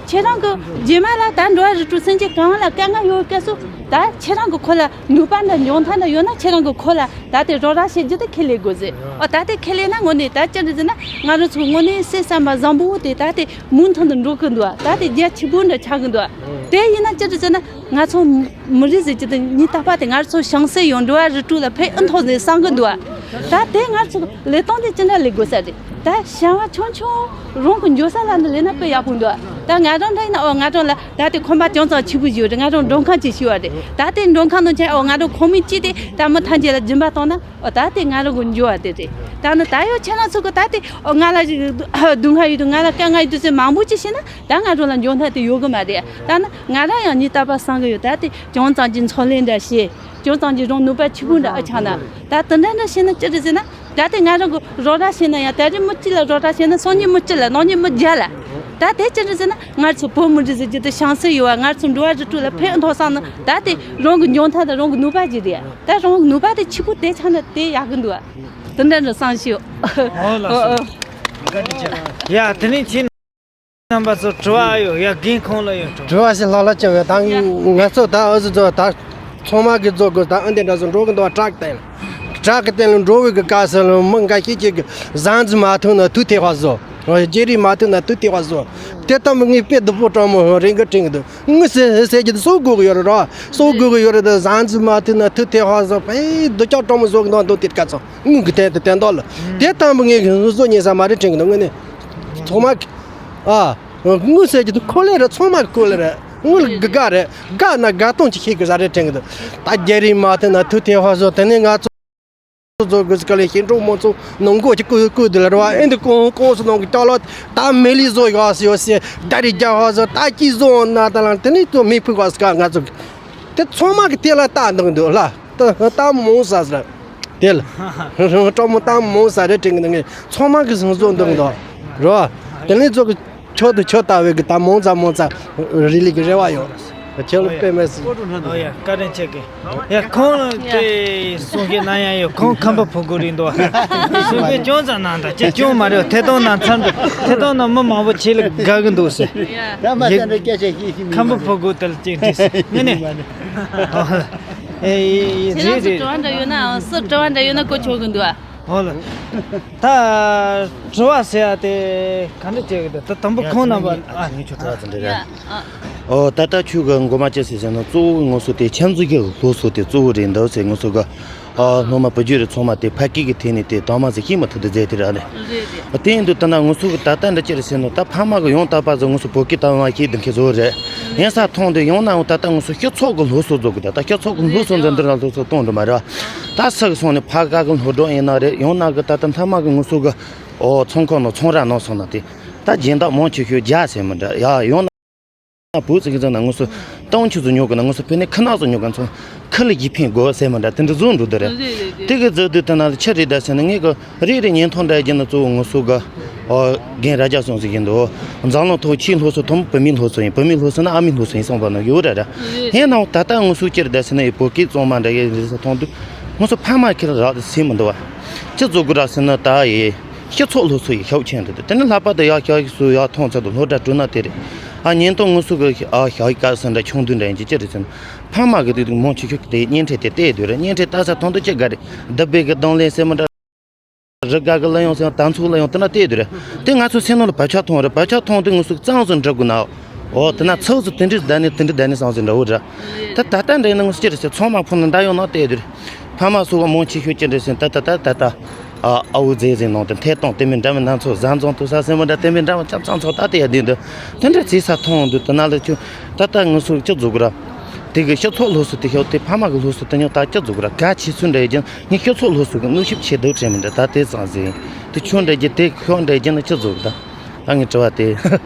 ཁྱེད་རང་གི་རྗེས་མ་ལ་ད་འགྲོ་བ་རིགས་དྲུག་སེམས་ཅན་གང་ལ་དཀའ་ངལ་ཡོད་སྐབས་སུ། ད་ཁྱེད་རང་གི་ཁོ་ལ་ནུས་པ་འདྲ་འཇོན་ཐང་འདྲ་ཡོད་ན། ཁྱེད་རང་གི་ཁོ་ལ་ད་དེ་རོགས་རམ་བྱེད་རྒྱུ་དེ་ཁས་ལེན་དགོས་ཟེར། ཨོ་ད་དེ་ཁས་ལེན་ན་དངོས་གནས་ད་ཅི་རེད་ཟེར་ན། ང་རང་ཚོ་དངོས་གནས་སེམས་བསམ་པ་བཟང་པོ་དེ་ད་དེ་མུ་མཐུད་དུ་འགྲོ་གི་འདུག་ད་དེ་རྒྱ་ཆེ་པོ་འདྲ་ཆགས་གི་འདུག་དེ་ཡིན་ན་ཅི་རེད་ཟེར་ན། ང་ཚོ་མི་རིགས་ཟེར་རྒྱུ་དེ་ཉིན་རྟག་པ་དེ་ང་ཚོ་བྱང་སེམས་ཡོད། འགྲོ་བ་རིགས་དྲུག་ལ་ཕན་ཨེ་ཐོགས་ཟེར་བསམ་གི་འདུག་ད་དེ་ང་ཚོ་ལས་སྟངས་དེ་ཅི་འདྲ་ལས་དགོས་ས་རེད། ད་བྱ་བ་ཆུང་ཆུང་རང་གི་འཇོན་ས་ལ་འདི་ལས་ན་དཔེ་ཡག་པོ་འདུག་ད་ང་རང་འདྲ་ཡིན་ན། ཨོ་ང་རང་ལ་ད་དེ་ཁང་པ་ཅུང་ཙམ་ཆེ་པོ་ཞིག་ཡོད་རེད། ང་རང་མགྲོན་ཁང་ཅིག་ཞིག་ཡོད་རེད། ད་དེ་མགྲོན་ཁང་ནང་ཆ། ཨོ་ང་རང་ཁང་མིག་གཅིག་དེ་ད་མི་ཐམས་ཅད་ལ་སྦྱིན་པ་བཏང་ན། ཨོ་ད་དེ་ང་རང་གི་འབྱོར་བ་དེ་རེད། ད་ནི་ད་ཡོད་ཁྱེད་རང་ཚོ་གི་ད་དེ་ཨོ་ང་ལ་སྡུག་བསྔལ་ཡོད་དུས། ང་ལ་དཀའ་ངལ་ཡོད་དུས་ཟེར་མང་པོ་ཅིག་བཤད་ན། ད་ང་རང་ལ་འཇོན་ཐང་དེ་ཡོད་གི་མ་རེད། ད་ནི་ང་རང་ཡང་ཉིན་རྟག་པར་བསམ་གི་ཡོད། ད་དེ་ཅུང་ཙམ་གྱི་འཚོ་ལས་འདྲ་བྱེད། ཅུང་ཙམ་གྱི་རང་ནུས་པ་ཆེ་པོ་འདྲ་ཨ་ཆགས་ན། ད་དེ་འདྲ་འདྲ་བྱས་ན་ཅི་རེད་ཟེར་ན། ད་དེ་ང་རང་གི་རོགས་རམ་བྱས་ན་ཡང་། ད་རེས་མི་གཅིག་ལ་རོགས་རམ་བྱས་ན་སང་ཉིན་མི་གཅིག་ལ། གནངས་ཉིན་མི་བརྒྱ་ལ། ད་དེ་ཅི་རེད་ཟེར་ན། ང་ཚོ་བོད་མི་རིགས་ཟེར་རྒྱུ་དེ་བྱང་སེམས་ཡོད་པ། ང་ཚོ་འགྲོ་བ་རིགས་དྲུག་ལ་ཕན་ཐོགས་བསམ་ན། ད་དེ་རང་གི་འཇོན་ཐང་དང་རང་གི་ནུས་པ་ཅིག་རེད། ད་རང་གི་ནུས་པ་དེ་ཆེ་པོ་དེ་ཆགས་ན་དེ་ཡག་གི་འདུག་དེ་འདྲ་འདྲ་བསམ་ཤེས། ཨོ་ལགས་སོ། ཨོ་ཨོ། ཡ་དེ་ནས་ཁྱེད་རྣམ་པ་ཚོ་དྲི་བ་ཡོད། ཡ་རྒན་ཁོང་ལ་ཡོད་དྲི་བ། དྲི་བ་ཞིག་ལྷག་ལྷག་བྱུང་བས། ད་ང་ཚོ་ད་ཨ་ཟི་ཚོ་ད་ཚང་མ་གི་ཚོ་གི་ད་ཨ་འདི་འདྲ་ཚོ་འགྲོ་གི་འདུག་བ། ཊ་རཀ་སྟེང་ལ། ཊ་རཀ་སྟེང་ལ་འགྲོ་བའི་གི་སྐབས་སུ་ལ་མི་འགའ་ཤས་ཅིག་གིས་ཟ་འཛིན་མ་ཐུབ་ན་དུག་ཐེ་བ་བཟོ། བརྗེ་རེས་མ་ཐུབ་ན་དུག་ཐེ་བ་བཟོ། དེ་ལྟ་བུ་ངས་དཔེ་སྡུག་པོ་སྤྲང་མོ་རེ་འགའ་དྲན་གི་འདུག་ངས་ཟེར་ཟེར་གྱི་འདུག་གསོ་དགོས་གི་ཡོད་རེད་ར། གསོ་དགོས་གི་ཡོད་རེད། ད་ཟ་འཛིན་མ་ཐུབ་ན་དུག་ཐེ་བ་བཟོ། དཔེ་སྡུག་ཅག་སྤྲང་མོ་བཟོ་གི་འདུག་དེ་སྐབས་སུ་དངུལ་གི་དོན་དུ་དོན་དག་ལ། དེ་ལྟ་བུ་ངས་གི་བཟོ་ཉན་ས་མ་རེད་དྲན་གི་འདུག་ངས་ནི་ཚང་མ་གི་ཨ། དངུལ་ཟེར་གྱི་འདུག་ཁོ་ལས་རེད། ཚང་མ་གི་ཁོ་ལས་རེད། དངུལ་གི་དགའ་རེད། དགའ་ན་དགའ་སྟོན་ཅིག་ཤེས་གི་ཟ་རེད་དྲན་གི་འདུག་ད་བརྗེ་རེས་མ་ཐུབ་ན་དུག་ཐེ་བ་བཟོ། དེ་ནས་ང་ཚོ་བཟོ་དགོས་སྐབས་ལ་ཞིང་འབྲོག་མང་ཚོགས་ནང་སྒོ་ཅིག་བཀོད་བཀོད་དེ་ལ་རེད་བ། ཨེ་འདི་ཀོང་ཀོང་སུ་ནང་གི་ཅ་ལག་ད་མེ་ལི་བཟོ་ཡག་སི་ཡོད་སི་ད་རི་རྒྱ་བ་བཟོ། ད་ཅི་བཟོ་ན་ད་ལ་དེ་ནས་ཏོ་མེ་ཕུག་བ་སྐབས་ང་ཚོ་དེ་ཚང་མ་གི་དེ་ལ་ལྟ་འདུག་འདུག་ལ། ད་ད་མོང་ས་ཟེར། དེ་ལ་སྤྲང་མོ་ད་མོང་ས་རེད་དྲན་གི་འདུག་ངས་ཚང་མ་གི་བཟོ་འདུག་འདུག་རེད་བ། དེ་ནས་ཚོ་གི་ཁྱོད་དུ་ཁྱོད་ལྟ་བའི་གི་ད་མོང་ཙམ་མོང་ཙམ་རི་ལི་གི་རེ་བ་ཡོད། ཁྱོད་ལ་དཔེ་མེད་སི། ཨོ་ཡ་བཀའ་དྲིན་ཆེ་གི། ཡ་ཁོང་ལ་དེ་གསུང་སྐད་གནང་ཡ་ཡོད། ཁོང་ཁམས་པ་ཕོ་རྒོད་རེད་འདུག་གསུང་སྐད་ཅུང་ཙམ་གནང་དང་། ཁྱེད་ཅུང་མ་རེད། ཐད་གཏོང་གནང་ཚར་འདུག་ཐད་གཏོང་ནང་མི་མང་པོ་ཁྱེད་ལ་དགའ་གི་འདུག་ཟེར། ཡ་ད་མ་ཡ་ཚད་འདྲ་སྐད་ཆ་ཤེས་ཤེས་མི་ཁམས་པ་ཕོ་རྒོད་དེ་ལ་ཅིག་དྲིས་ཟེར་ངས་ནི། ཨེ་ཡེ་ཡེ་ཁྱེད་རང་ཚོ་རེད་རེད། དྲི་བ་འདྲ་ཡོད་ན་ཨང་། སུ་དྲི་བ་འདྲ་ཡོད་ན་གོ་ཆོག་གི་འདུག་ཨ། ཨོ་ལ། ད་དྲི་བ་ཟེར་ཡ་དེ་ག་འདྲ་བྱེད་གི་འདུག་ད་དང་པོ་ཁོང་རྣམ་པ་ཨ། ངས་ཁྱོད་དྲི་བ་ཙམ་རེད། ཨ། ཨོ་ད་ལྟ་ཁྱོད་གི་ངོ་མ་ཅི་ཟེར་ཟེར་ན་གཙོ་བོ་ངོ་སོ་དེ་ཁྱིམ་འཛུགས་ཀྱི་སློབ་གསོ་དེ་གཙོ་བོ་རེད་འདུག་ཟེར། ངོ་སོ་གི་ཨ་སློབ་མ་བུ་རྒྱུད་རེ་ཚང་མ་དེ་ཕ་སྐད་ཀྱི་ཐད་ནས་དེ་དང་མ་ཟེར་ཤེས་མ་ཐུབ་དུ་མཛད་དེ་ར་ལེ། རེད་རེད། དེ་ཡིན་དུས་ད་ན་ངོ་སོ་གི་ད་ལྟ་འདི་ཅི་རེད་ཟེར་ན་ད་ཕ་མ་གི་ཡང་དག་པ་ཟེར་ངོ་སོ་བོད་སྐད་ད་མ་ཤེས་དུས་ཁྱེད་བཟོ་རེད། ཡིན་ས་མཐོང་དུས་ཡང་ན་འོ་ད་ལྟ་ངོ་སོ་སྤྱི་ཚོགས་གི་སློབ་གསོ་བཟོ་གི་ད་ལྟ་སྤྱི་ཚོགས་གི་སློབ་གསོ་འཛིན་འདི་ར་སློབ་གསོ་གཏོང་འགྲོ་མ་ར། ད་ས་གི་སོང་ནས་ཕ་ག་གི་སློབ་གྲོགས་ཡིན་ན་རེད། ཡང་ན་གི་ད་ལྟ་མཐའ་མ་གི་ངོ་སོ་གི་ཨོ་ཚོང་ཁང་ནང་ཚོང་ར་ནང་སོང་ན་དེ་ད་སྦྱིན་བདག་མང་ཆེ་ཤོས་རྒྱ་ཟེར་མི་འདྲ་ཡ་ཡང་ན། བོད་ཙི་གི་ཙང་ན་ངོ་སོ་སྟོང་ཆུ་ཚོད་ཉོ་གི་ན་ངོ་སོ་ཕན་ནི་ཁི་ན་ཚོ་ཉོ་ག་ཚོ་ཁི་ལ་ཡི་ཕན་དགོས་ཟེར་མ་འདྲ་དེ་འདྲ་བཟོ་འགྲོ་དུ་རེད། རེད་རེད་རེད། དེ་གི་ཙི་དུ་དེ་ན་ལ་ཆི་རེད་ད་ཟེར་ན་ངས་གི་རེ་རེ་ཉན་ཐོང་འདྲ་རྒྱུ་ན་གཙོ་བོ་ངོ་སོ་གི་ཨོ་རྒན་ར་རྒྱ་སོང་ཟིག་ཡིན་འདུག་འཛམ་གླིང་ཐོག་ཆེས་སློབ་གསོ་ཐོན་བུད་མེད་སློབ་གསོ་ཡིན། བུད་མེད་སློབ་གསོ་ན་ཨ་མའི་སློབ་གསོ་ཡིན་གསུངས་པ་ན་ཡོད་ར་ར། རེད། ཧེ་ན་ད་ལྟ་ངོ་སོ་ཅི་རེད་ད་ཟེར་ན་ཡི་བོད་སྐད་གཙང་མ་འདྲ་གི་རེད་ས་མཐོང་དུས་ངོ་སོ་ཕ་མ་ཁྱེར་རག་ཏུ་སེམས་མི་འདུག་བ། ཅི་བཟོ་དགོས་ར་ཟེར་ན་ད་ཡི་སྤྱི་ཚོགས་སློབ་གསོ་ཡི་ཤུགས་ཆེན་འདུག་དེ་ནི་ལྷག་པར་དུ་ཡག་ཤག་སུ་ཡག་མཐོང་ཚད་དུ་སློབ་གྲྭ་བསྐྲུན་ན་དེ་རེད། ཨ་ཉན་ཐོང་ངོ་སོ་གི་ཨ་ཤག་ཡི་སྐབས་སུ་འདྲ་ཆུང་དུས་འདྲ་ཡིན་གྱི་ཅི་རེད་ཟེར་ན་ཕ་མ་གི་དུས་དུ་མང་ཆེ་ཤོས་ཀྱི་དེ་བརྙན་འཕྲིན་དེ་བལྟས་དུས་རེད། བརྙན་འཕྲིན་ལྟ་ས་མཐོང་དུས་ཅི་དགའ་རེད། བདུད་བྷེ་གི་གདོང་ལེན་ཟེར་མི་འདྲ། རི་དགའ་གི་གླུ་དབྱངས་ཟེར་ཡང་དར་ཚུགས་གླུ་དབྱངས་དེ་ན་བལྟས་དུས་རེད། དེ་ང་ཚོ་སེམས་ནང་ལ་བབ་ཆགས་མཐོང་རེད། བབ་ཆགས་མཐོང་དུས་ངོ་སོ་གཙང་བཟོ་འདྲ་དགོས་ན། འོ་དེ་ན་ཚོགས་སུ་དེ་འདྲའི་བསྡད་ནས་དེ་འདྲའི་བསྡད་ནས་བསམ་ཚུལ་འདྲ་བོ་རེད། ད་ད་ལྟ་འདྲ་ཡིན་ན་ངོ་སོ་ཅི་རེད་ཟེར་ཚང་མ་ཁོ་ན་འདྲ་ཡོང་ན་བལྟས་དུས་རེད། ཕ་མ་སོ་བ་མང་ཆེ་ཤོས་ཅི་འདྲ་ཟེར་ད་ད་ད་ད་ད། ཨ་ཨ་བོ་ཟེ་ཟེ་ནང་དུ་འཐད་གཏོང་དེ་མིན་འདྲ་མིན་སྣ་ཚོགས་བཟའ་འཛོམས་དུ་ས་སེམས་པ་འདྲ་དེ་མིན་འདྲ་མིན་ཆབ་ཚང་ཚོགས་ད་དེ་ཡ་དེ་འདུག་དེ་འདྲ་བྱེད་ས་མཐོང་འདུག་དེ་ན་ལ་ཁྱོད་ད་ལྟ་ངུ་སུ་ཅི་བཟོ་དགོས་ར། དེ་གི་སྤྱི་ཚོགས་སློབ་གསོ་དེ་ཤོག་དེ་ཕ་མ་གི་སློབ་གསོ་དེ་ཉོ་ད་ཅི་བཟོ་དགོས་ར་ག་ཆེ་ཚུལ་འདྲ་ཡི་ཀྱང་ངས་སྤྱི་ཚོགས་སློབ་གསོ་གི་གནོན་ཤུགས་ཆེ་འདུག་དྲན་མི་འདྲ་ད་དེ་ཙང་ཟེ་དེ་ཁྱོད་འདྲ་རྒྱུ་དེ་ཁྱོད་འདྲ་རྒྱུ་ན་ཅི་བཟོ་གི་ད། ད་ངས་དྲི་བ་དེ།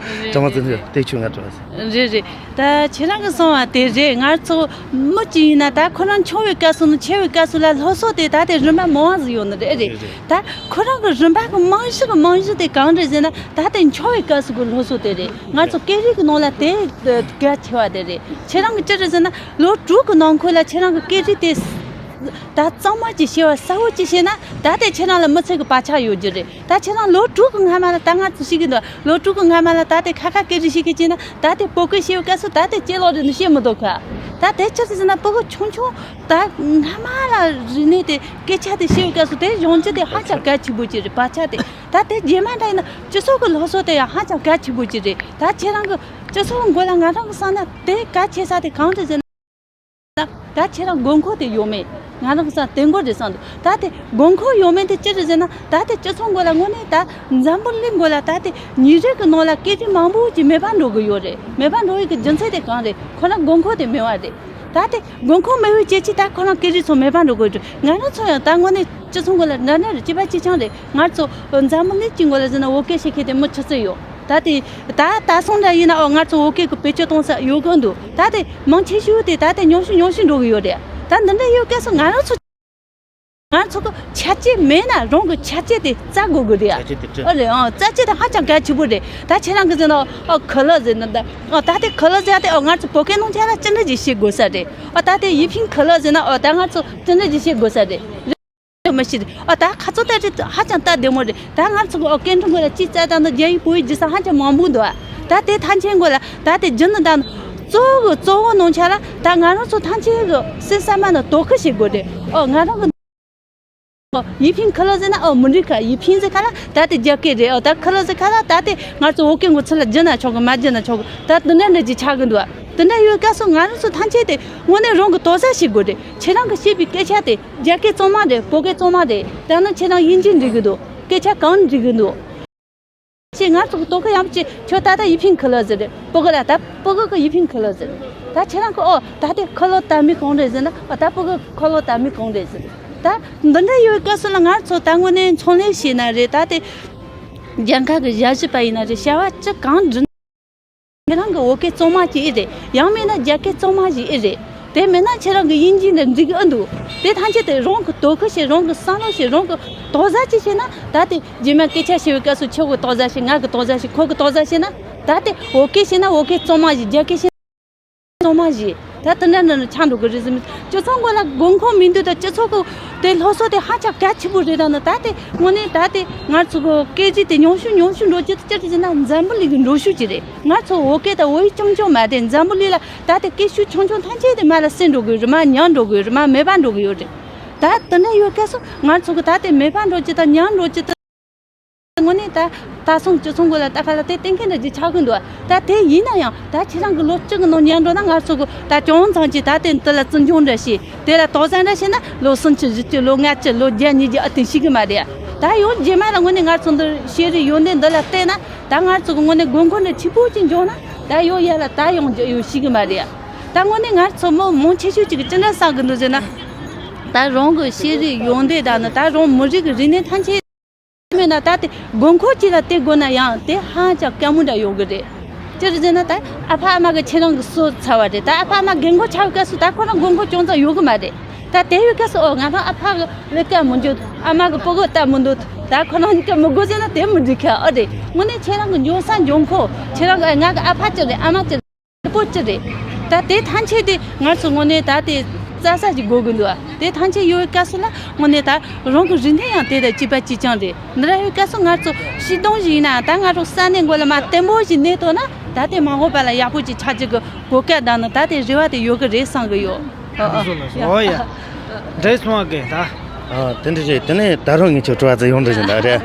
དྲི་བ་ཙི་ཙི་དེ་ཆུ་ང་དྲི་བ་ཟེར། རེད་རེད། ད་ཁྱེད་རང་གིས་གསུངས་པ་དེ་རེད། ང་ཚོ་མི་གཅིག་ཡིན་ན་ད་ཁོ་རང་ཆུང་བའི་སྐབས་སུ་ནས་ཆེ་བའི་སྐབས་སུ་ལ་སློབ་གསོ་དེ་ད་དེ་རིམ་པ་མང་བ་ཟིག་ཡོད་ནི་རེད། རེད་རེད། ད་ཁོ་རང་གི་རིམ་པ་གི་རྨང་གཞི་གི་རྨང་གཞི་དེ་གང་རེད་ཟེར་ན་ད་དེ་ཆུང་བའི་སྐབས་སུ་གི་སློབ་གསོ་དེ་རེད། ང་ཚོ་སྐད་རིགས་ཀྱི་ནང་ལ་དེ་གལ་ཆེ་བ་དེ་རེད། ཁྱེད་རང་གི་ཅི་རེད་ཟེར་ན་ལོ་དྲུག་གི་ནང་འཁོད་ལ་ཁྱེད་རང་གི་སྐད་རིགས་དེ་ད་གཙང་མ་ཅིག་ཤེས་པ་གསལ་བོ་ཅིག་ཤེས་ན་ད་དེ་ཁྱེད་རང་ལ་མི་ཚེ་གི་བག་ཆགས་ཡོད་རྒྱུ་རེད། ད་ཁྱེད་རང་ལོ་དྲུག་གི་སྔ་མ་ལ་ད་ང་ཚོ་ཤེས་ཀྱི་འདུག་ལོ་དྲུག་གི་སྔ་མ་ལ་ད་དེ་ཁ་ཁ་སྐད་རིགས་ཤེས་ཀྱི་ཅི་ན་ད་དེ་བོད་སྐད་ཤེས་པའི་སྐབས་སུ་ད་དེ་ལྕེ་ལོག་རེད་འདུག་ཤེས་མི་འདུག་ག་ད་དེ་ཆི་ཟེར་ན་ཕྲུ་གུ་ཆུང་ཆུང་ད་སྔ་མ་ལ་རིག་གནས་དེ་སྐད་ཆ་དེ་ཤེས་པའི་སྐབས་སུ་དེ་སྦྱོང་རྒྱུ་དེ་ཧ་ཅང་གལ་ཆེན་པོ་ཅིག་རེད། བག་ཆགས་དེ་ད་དེ་རྗེས་མ་འདྲ་ཡིན་ན་སྤྱི་ཚོགས་ཀྱི་སློབ་གསོ་དེ་ཡང་ཧ་ཅང་གལ་ཆེན་པོ་ཅིག་རེད། ད་ཁྱེད་རང་གི་སྤྱི་ཚོགས་མགོ་ལ་ང་རང་གི་བསམ་ན་དེ་གལ་ཆེ་ས་དེ་གང་རེད་ཟེར་ན། ད་ད་ཁྱེད་རང་དགོས་མཁོ་དེ་ཡོད་མེད་ང་རང་གི་སང་དེ་མགོ་རེད་བསམ་འདུག་ད་དེ་དགོས་མཁོ་ཡོད་མེད་དེ་ཅི་རེད་ཟེར་ན་ད་དེ་སྤྱི་ཚོགས་མགོ་ལ་དངོས་གནས་ད་འཛམ་བུ་གླིང་མགོ་ལ་ད་དེ་ཉིན་རེ་གི་ནང་ལ་སྐད་རིགས་མང་པོ་ཅིག་མེད་པ་འགྲོ་གི་ཡོད་རེད། མེད་པ་འགྲོ་ཡི་གི་རྒྱུ་མཚན་དེ་གང་རེད། ཁོ་རང་དགོས་མཁོ་དེ་མེད་པ་རེད། ད་དེ་དགོས་མཁོ་མེད་པའི་རྐྱེན་གྱིས་ད་ཁོ་རང་སྐད་རིགས་ཚོ་མེད་པ་འགྲོ་གི་ཡོད་རེད། ང་རང་ཚོ་ཡང་ད་དངོས་གནས་སྤྱི་ཚོགས་མགོ་ལ་འདྲ་འདྲ་རེད། གཅིག་པ་གཅིག་རྐྱང་རེད། ང་ཚོ་འཛམ་བུ་གླིང་གི་མགོ་ལ་ཟེར་ན་བོད་སྐད་ཤེས་མཁན་དེ་མི་ཆུ་ཚོད་ཡོད། ད་དེ་ད་ད་སོང་འདྲ་ཡིན་ན་ཨོ་ང་ཚོ་བོད་སྐད་ཀྱི་བེད་སྤྱོད་གཏོང་ས་ཡོད་གི་འདུག་ད་དེ་མང་ཆེ་ཤོས་དེ་ད་དེ་ཉུང་ཤོས་ཉུང་ཤོས་འགྲོ་གི་ཡོད་རེད། ད་འདི་འདྲ་ཡོད་སྐབས་སུ་ང་རང་ཚོ་ང་ཚོ་གི་ཆ་རྐྱེན་མེད་ན་རང་གི་ཆ་རྐྱེན་དེ་བཙལ་དགོས་གི་རེད། ཆ་རྐྱེན་དེ་བྲི། ཨོ་རེད། ཨོ་བཙལ་རྐྱེན་དེ་ཧ་ཅང་གལ་ཆེན་པོ་རེད། ད་ཁྱེད་རང་གི་ཟེར་ན་ཨོ་ཁི་ལོ་ཟེར་ན་ད་ཨོ་ད་དེ་ཁི་ལོ་ཟེར་ཡ་དེ་ཨོ་ང་ཚོ་བོད་སྐད་ནང་ཆ་ལ་ཅི་འདྲ་ཅིག་ཤེས་དགོས་ས་རེད། ཨོ་ད་དེ་ཡི་ཕིང་ཁི་ལོ་ཟེར་ན་ཨོ་ད་ང་ཚོ་ཅི་འདྲ་ཅིག་ཤེས་དགོས་ས་རེད། མི་ཤེས། ཨ་ད་ཁ་ཚོ་ད་རེད། ཧ་ཅང་ལྟ་བདེ་མོ་རེད། ད་ང་ཚོ་གི་ཨོ་སྐད་འཕྲིན་སྐོར་ལ་ཅིག་བཙལ་ད་ནི་རྒྱ་ཡིག་བོད་ཡིག་བརྗེ་ས་ཧ་ཅང་མང་པོ་འདུག་ད་དེ་ཐམས་ཅད་སྐོར་ལ་ད་དེ་རྒྱུ་ནི་ད་ནི་གཙོ་བོ་གི་གཙོ་བོ་ནང་ཆ་ལ་ད་ང་རང་ཚོ་ཐམས་ཅད་གི་སེམས་བསམ་ན་དོ་ཁུར་བྱེད་དགོས་རེད། ཨོ་ང་རང་གི་ཡི་ཕིང་ཁི་ལོ་ཟེར་ན་ཨོ་མི་འགྲིག་ག་ཡི་ཕིང་ཟེར་ག་ལ་ད་དེ་རྒྱ་སྐད་རེད། ཨོ་ད་ཁི་ལོ་ཟེར་ག་ལ་ད་དེ་ང་ཚོ་བོད་སྐད་ངོ་ཚུལ་ལ་བསྒྱུར་ན་ཆོག་གི་མ་བསྒྱུར་ན་ཆོག་གི་ད་དེ་འདྲ་འདྲ་ཅིག་ཆགས་གི་འདུག་དེ་འདྲ་ཡོད་སྐབས་སུ་ང་རང་ཚོ་ཐམས་ཅད་དེ་དངོས་གནས་རང་གི་དོགས་ཟ་བྱེད་དགོས་རེད། ཁྱེད་རང་གི་བཤད་པའི་སྐད་ཆ་དེ། རྒྱ་སྐད་གཙང་མ་རེད། བོད་སྐད་གཙང་མ་རེད། ད་ནི་ཁྱེད་རང་དབྱིན་ཇི་འགྲིག་གི་འདུག་སྐད་ཆ་གང་འགྲིག་གི་འདུག་ཅེས་ང་ཚོ་གི་དོ་ཁུར་ཡང་ཅེ་ཁྱོད་ད་ལྟ་ཡི་ཕིང་ཁི་ལོ་ཟེར་རེད། སྤུ་གུ་ལ་ད་སྤུ་གུ་གི་ཡི་ཕིང་ཁི་ལོ་ཟེར་རེད། ད་ཁྱེད་རང་གི་ཨོ་ད་དེ་ཁི་ལོ་དར་མི་གང་རེད་ཟེར་ན་ཨོ་ད་སྤུ་གུ་ཁི་ལོ་དར་མི་གང་རེད་ཟེར་རེད། ད་འདི་འདྲ་ཡོད་སྐབས་སུ་ལ་ང་ཚོ་ད་དངོས་གནས་ཚོང་ལས་བྱས་ན་རེད། ད་དེ་རྒྱལ་ཁབ་གི་ཞབས་ཞུ་པ་ཡིན་ན་རེད། བྱ་བ་ཅི་གང་སྒྲུབ། ཁྱེད་རང་གི་བོད་སྐད་གཙང་མ་ཅིག་ཨེ་རེད། ཡང་མིན་ན་རྒྱ་སྐད་གཙང་མ་ཞིག་ཨེ་རེད། དེ་མིན་ན་ཁྱེད་རང་གི་དབྱིན་ཇི་འདི་འགྲིག་གི་ཨེ་འདུག་དེ་ཐམས་ཅད་དེ་རང་གི་དོ་ཁུར་བྱེད། རང་གི་བསམ་བློ་བྱེད། རང་གི་དོགས་ཟ་ཅིག་བྱེད་ན་ད་དེ་རྗེས་མ་སྐད་ཆ་བཤད་པའི་སྐབས་སུ་ཁྱོད་ཀྱི་དོགས་ཟ་བྱེད། ང་གི་དོགས་ཟ་བྱེད། ཁོ་གི་དོགས་ཟ་བྱེད་ན་ད་དེ་བོད་སྐད་བཤད་ན་བོད་སྐད་གཙང་མ་ཞིག་རྒྱ་སྐད་བཤད་ན་གཙང་མ་ཞིག་ད་དེ་འདྲ་འདྲ་ནི་ཆགས་འགྲོ་གི་རེད་ཟེར། སྤྱི་ཚོགས་མགོ་ལ་དགོས་མཁོ་མི་འདུག་ད་སྤྱི་ཚོགས་ཀྱི་དེ་སློབ་གསོ་དེ་ཧ་ཅང་གལ་ཆེན་པོ་རེད། ད་ནི་ད་དེ་དངོས་གནས་ད་དེ་ང་ཚོ་གི་སྐད་ཆ་དེ་ཉུང་ཤོས་ཉུང་ཤོས་འགྲོ་རྒྱུ་དེ་ཅི་རེད་ཟེར་ན་འཛམ་བུ་གླིང་གི་འགྲོ་ཤུགས་ཅིག་རེད། ང་ཚོ་བོད་སྐད་དང་བོད་ཡིག་རྐྱང་རྐྱང་མ་རེད། འཛམ་བུ་གླིང་ལ་ད་ལྟ་སྐད་ཤུགས་ཆུང་ཆུང་ཐམས་ཅད་དེ་མར་ལ་སེལ་འགྲོ་གི་ཡོད་རེད། མར་ཉམས་འགྲོ་གི་ཡོད་རེད། མར་མེད་པ་འགྲོ་གི་ཡོད་རེད། ད་དེ་འདྲ་ཡོད་སྐབས་སུ་ང་ཚོ་གི་ད་ལྟ་མེད་པ་འགྲོ་རྒྱུ་དང་ཉམས་འགྲོ་རྒྱུ་དེ་དངོས་གནས་ད་ད་སོང་སྤྱི་ཚོགས་མགོ་ལ་ལྟ་ཁ་ལ་དེ་གཏན་འཁེལ་འདྲ་ཅིག་ཆགས་གི་འདུག་ད་དེ་ཡིན་ན་ཡང་ད་ཁྱེད་རང་གི་ལོ་བཅུ་གི་ནང་ཉམས་འགྲོ་ན་ང་ཚོ་གི་ད་ཅུང་ཙམ་ཅིག་ད་དེ་འདི་ལ་བརྩི་འཇོག་འདྲ་བྱས། དེ་ལ་དོགས་ཟ་འདྲ་བྱས་ན་ལོ་སུམ་ཅུ་བཞི་ཅུ་ལོ་ལྔ་བཅུ་ལོ་བརྒྱ་ཉི་ཤུ་ཨ་དེ་ཤེས་གི་མ་རེད། ད་ཡང་རྗེས་མ་ལ་དངོས་གནས་ང་ཚོ་འདི་ཤེས་རིག་ཡོན་ཏན་འདི་ལ་བལྟས་ན་ད་ང་ཚོ་གི་དངོས་གནས་དགོས་མཁོ་འདྲ་ཆེན་པོ་ཅིག་འབྱུང་ན་ད་ཡང་ཡར་ལ་ད་ཡོང་རྒྱུ་ཡོད་ཤེས་གི་མ་རེད། ད་དངོས་གནས་ང་ཚོ་མི་མང་ཆེ་ཤོས་ཅིག་གི་ཅི་འདྲ་བསམ་གི་འདུག་ཟེར་ན། ད་རང་གི་ཤེས་རིག་ཡོན་ཏན་དང་ནི་ད་རང་མི་རིགས་ཀྱི་རིག་གནས་ཐམས་ཅད་མེད་ན་ད་དེ་དགོས་མཁོ་ཅིག་ལ་བལྟ་དགོས་ན་ཡང་དེ་ཧ་ཅང་དཀའ་མོ་འདྲ་ཡོང་གི་རེད། ཅི་རེད་ཟེར་ན། ད་ཨ་ཕ་ཨ་མ་གི་ཁྱེད་རང་གི་སོ་ཚ་བ་རེད། ད་ཨ་ཕ་ཨ་མ་རྒན་གོག་ཆགས་པའི་སྐབས་སུ་ད་ཁོ་རང་མགོ་མགོ་ཅུང་ཙམ་ཡོད་གི་མ་རེད། ད་དེ་ཡོད་སྐབས་སུ། ཨོ། ང་རང་ཨ་ཕ་གི་ལས་ཀ་མི་འཇུག་ཨ་མ་གི་སྤུ་གུ་ལྟ་མི་འདོད། ད་ཁོ་རང་གཉིས་ཀ་མི་དགོས་ཟེར་ན་དེ་མི་འགྲིག་གི། ཨོ་རེད། དངོས་གནས་ཁྱེད་རང་གི་འབྱུང་ས་འབྱུང་ཁུངས། ཁྱེད་རང་གི་ང་གི་ཨ་ཕ་ཅི་རེད། ཨ་མ་ཅི་རེད། སྤུ་གུ་ཅི་རེད། ད་དེ་ཐམས་ཅད་དེ་ང་ཚོ་དངོས་གནས་ད་དེ་རྩ་ས་ཞིག་དགོས་གི་འདུག་དེ་ཐམས་ཅད་ཡོད་པའི་སྐབས་སུ་ལ་དངོས་གནས་ད་རང་གི་རིག་གནས་ཡང་དེ་དང་གཅིག་པ་གཅིག་རྐྱང་རེད། འདི་འདྲ་ཡོད་སྐབས་སུ་ང་ཚོ་སྤྱི་བཏང་ཞིག་ཡིན་ན། ད་ང་རང་ས་གནས་མགོ་ལ་མ་བརྟན་པོ་ཞིག་གནས་ཐུབ་ན། ད་དེ་མ་འོངས་པ་ལ་ཡག་པོ་ཅིག་ཆགས་རྒྱུ་གི་གོ་སྐབས་དང་ནི། ད་དེ་རེ་བ་དེ་ཡོད་གི་རེད་བསམ་གི་ཡོད། ཨ་ཨ། ལགས་སོ་ལགས་སོ། ཡ། ཨོ་ཡ། འདྲེས་སོང་བ་གི་ད། ཨ། དེ་འདྲ་རེད། དེ་ནས་ད་རུང་ངས་ཁྱོད་དྲི་བ་ཙམ་ཡོང་འདྲ་བཞིན་ད་རེད།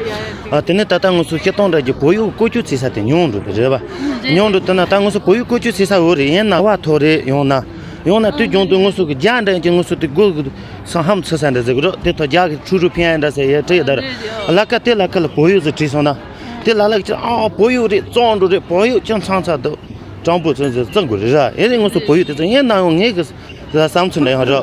ཨ། དེ་ནས་ད་ལྟ་ང་ཚོ་སྤྱིར་བཏང་འདྲ་གི་བོད་ཡིག་བཀོལ་སྤྱོད་བྱེད་ས་དེ་ཉུང་འགྲོ་གི་རེད་པ། ཉུང་འགྲོ་དེ་ན་ད་ང་ཚོ་བོད་ཡིག་བཀོལ་སྤྱོད་བྱེད་ས་ཡོད་རེད། ཡིན་ན་བ་ཐོ་རེད། ཡང་ན་ཡང་ན་དུས་རྒྱུན་དུ་ང་ཚོ་གི་རྒྱ་འདྲ་གི་ང་ཚོ་དེ་དགོས་གི་སང་ཧམ་ཚུ་ས་འདྲ་ཟེར་གི་རོ། དེ་ཐོག་རྒྱ་གི་ཁྲུ་རུ་ཕན་འདྲ་ཟེར་ཡ་བྲིས་ཡོད་ད་ར། ལ་ཀ་དེ་ལ་ཀ་ལ་བོད་ཡིག་ཟེར་བྲིས་སོང་ན། དེ་ལ་ལ་ཀ་ཅིག་ཨ་བོད་ཡིག་རེད། བཙོང་འགྲོ་རེད། བོད་ཡིག་ཅང་ཚང་ཚང་འདུག་དྲང་པོ་ཚོད་ཚོད་བཙོང་དགོས་རེད་ར། ཨེ་རེད། ང་ཚོ་བོད་ཡིག་དེ་ཚོ་ཡིན་ན་ཡང་ངས་གི་བསམ་ཚུལ་འདྲ་ཡང་ར།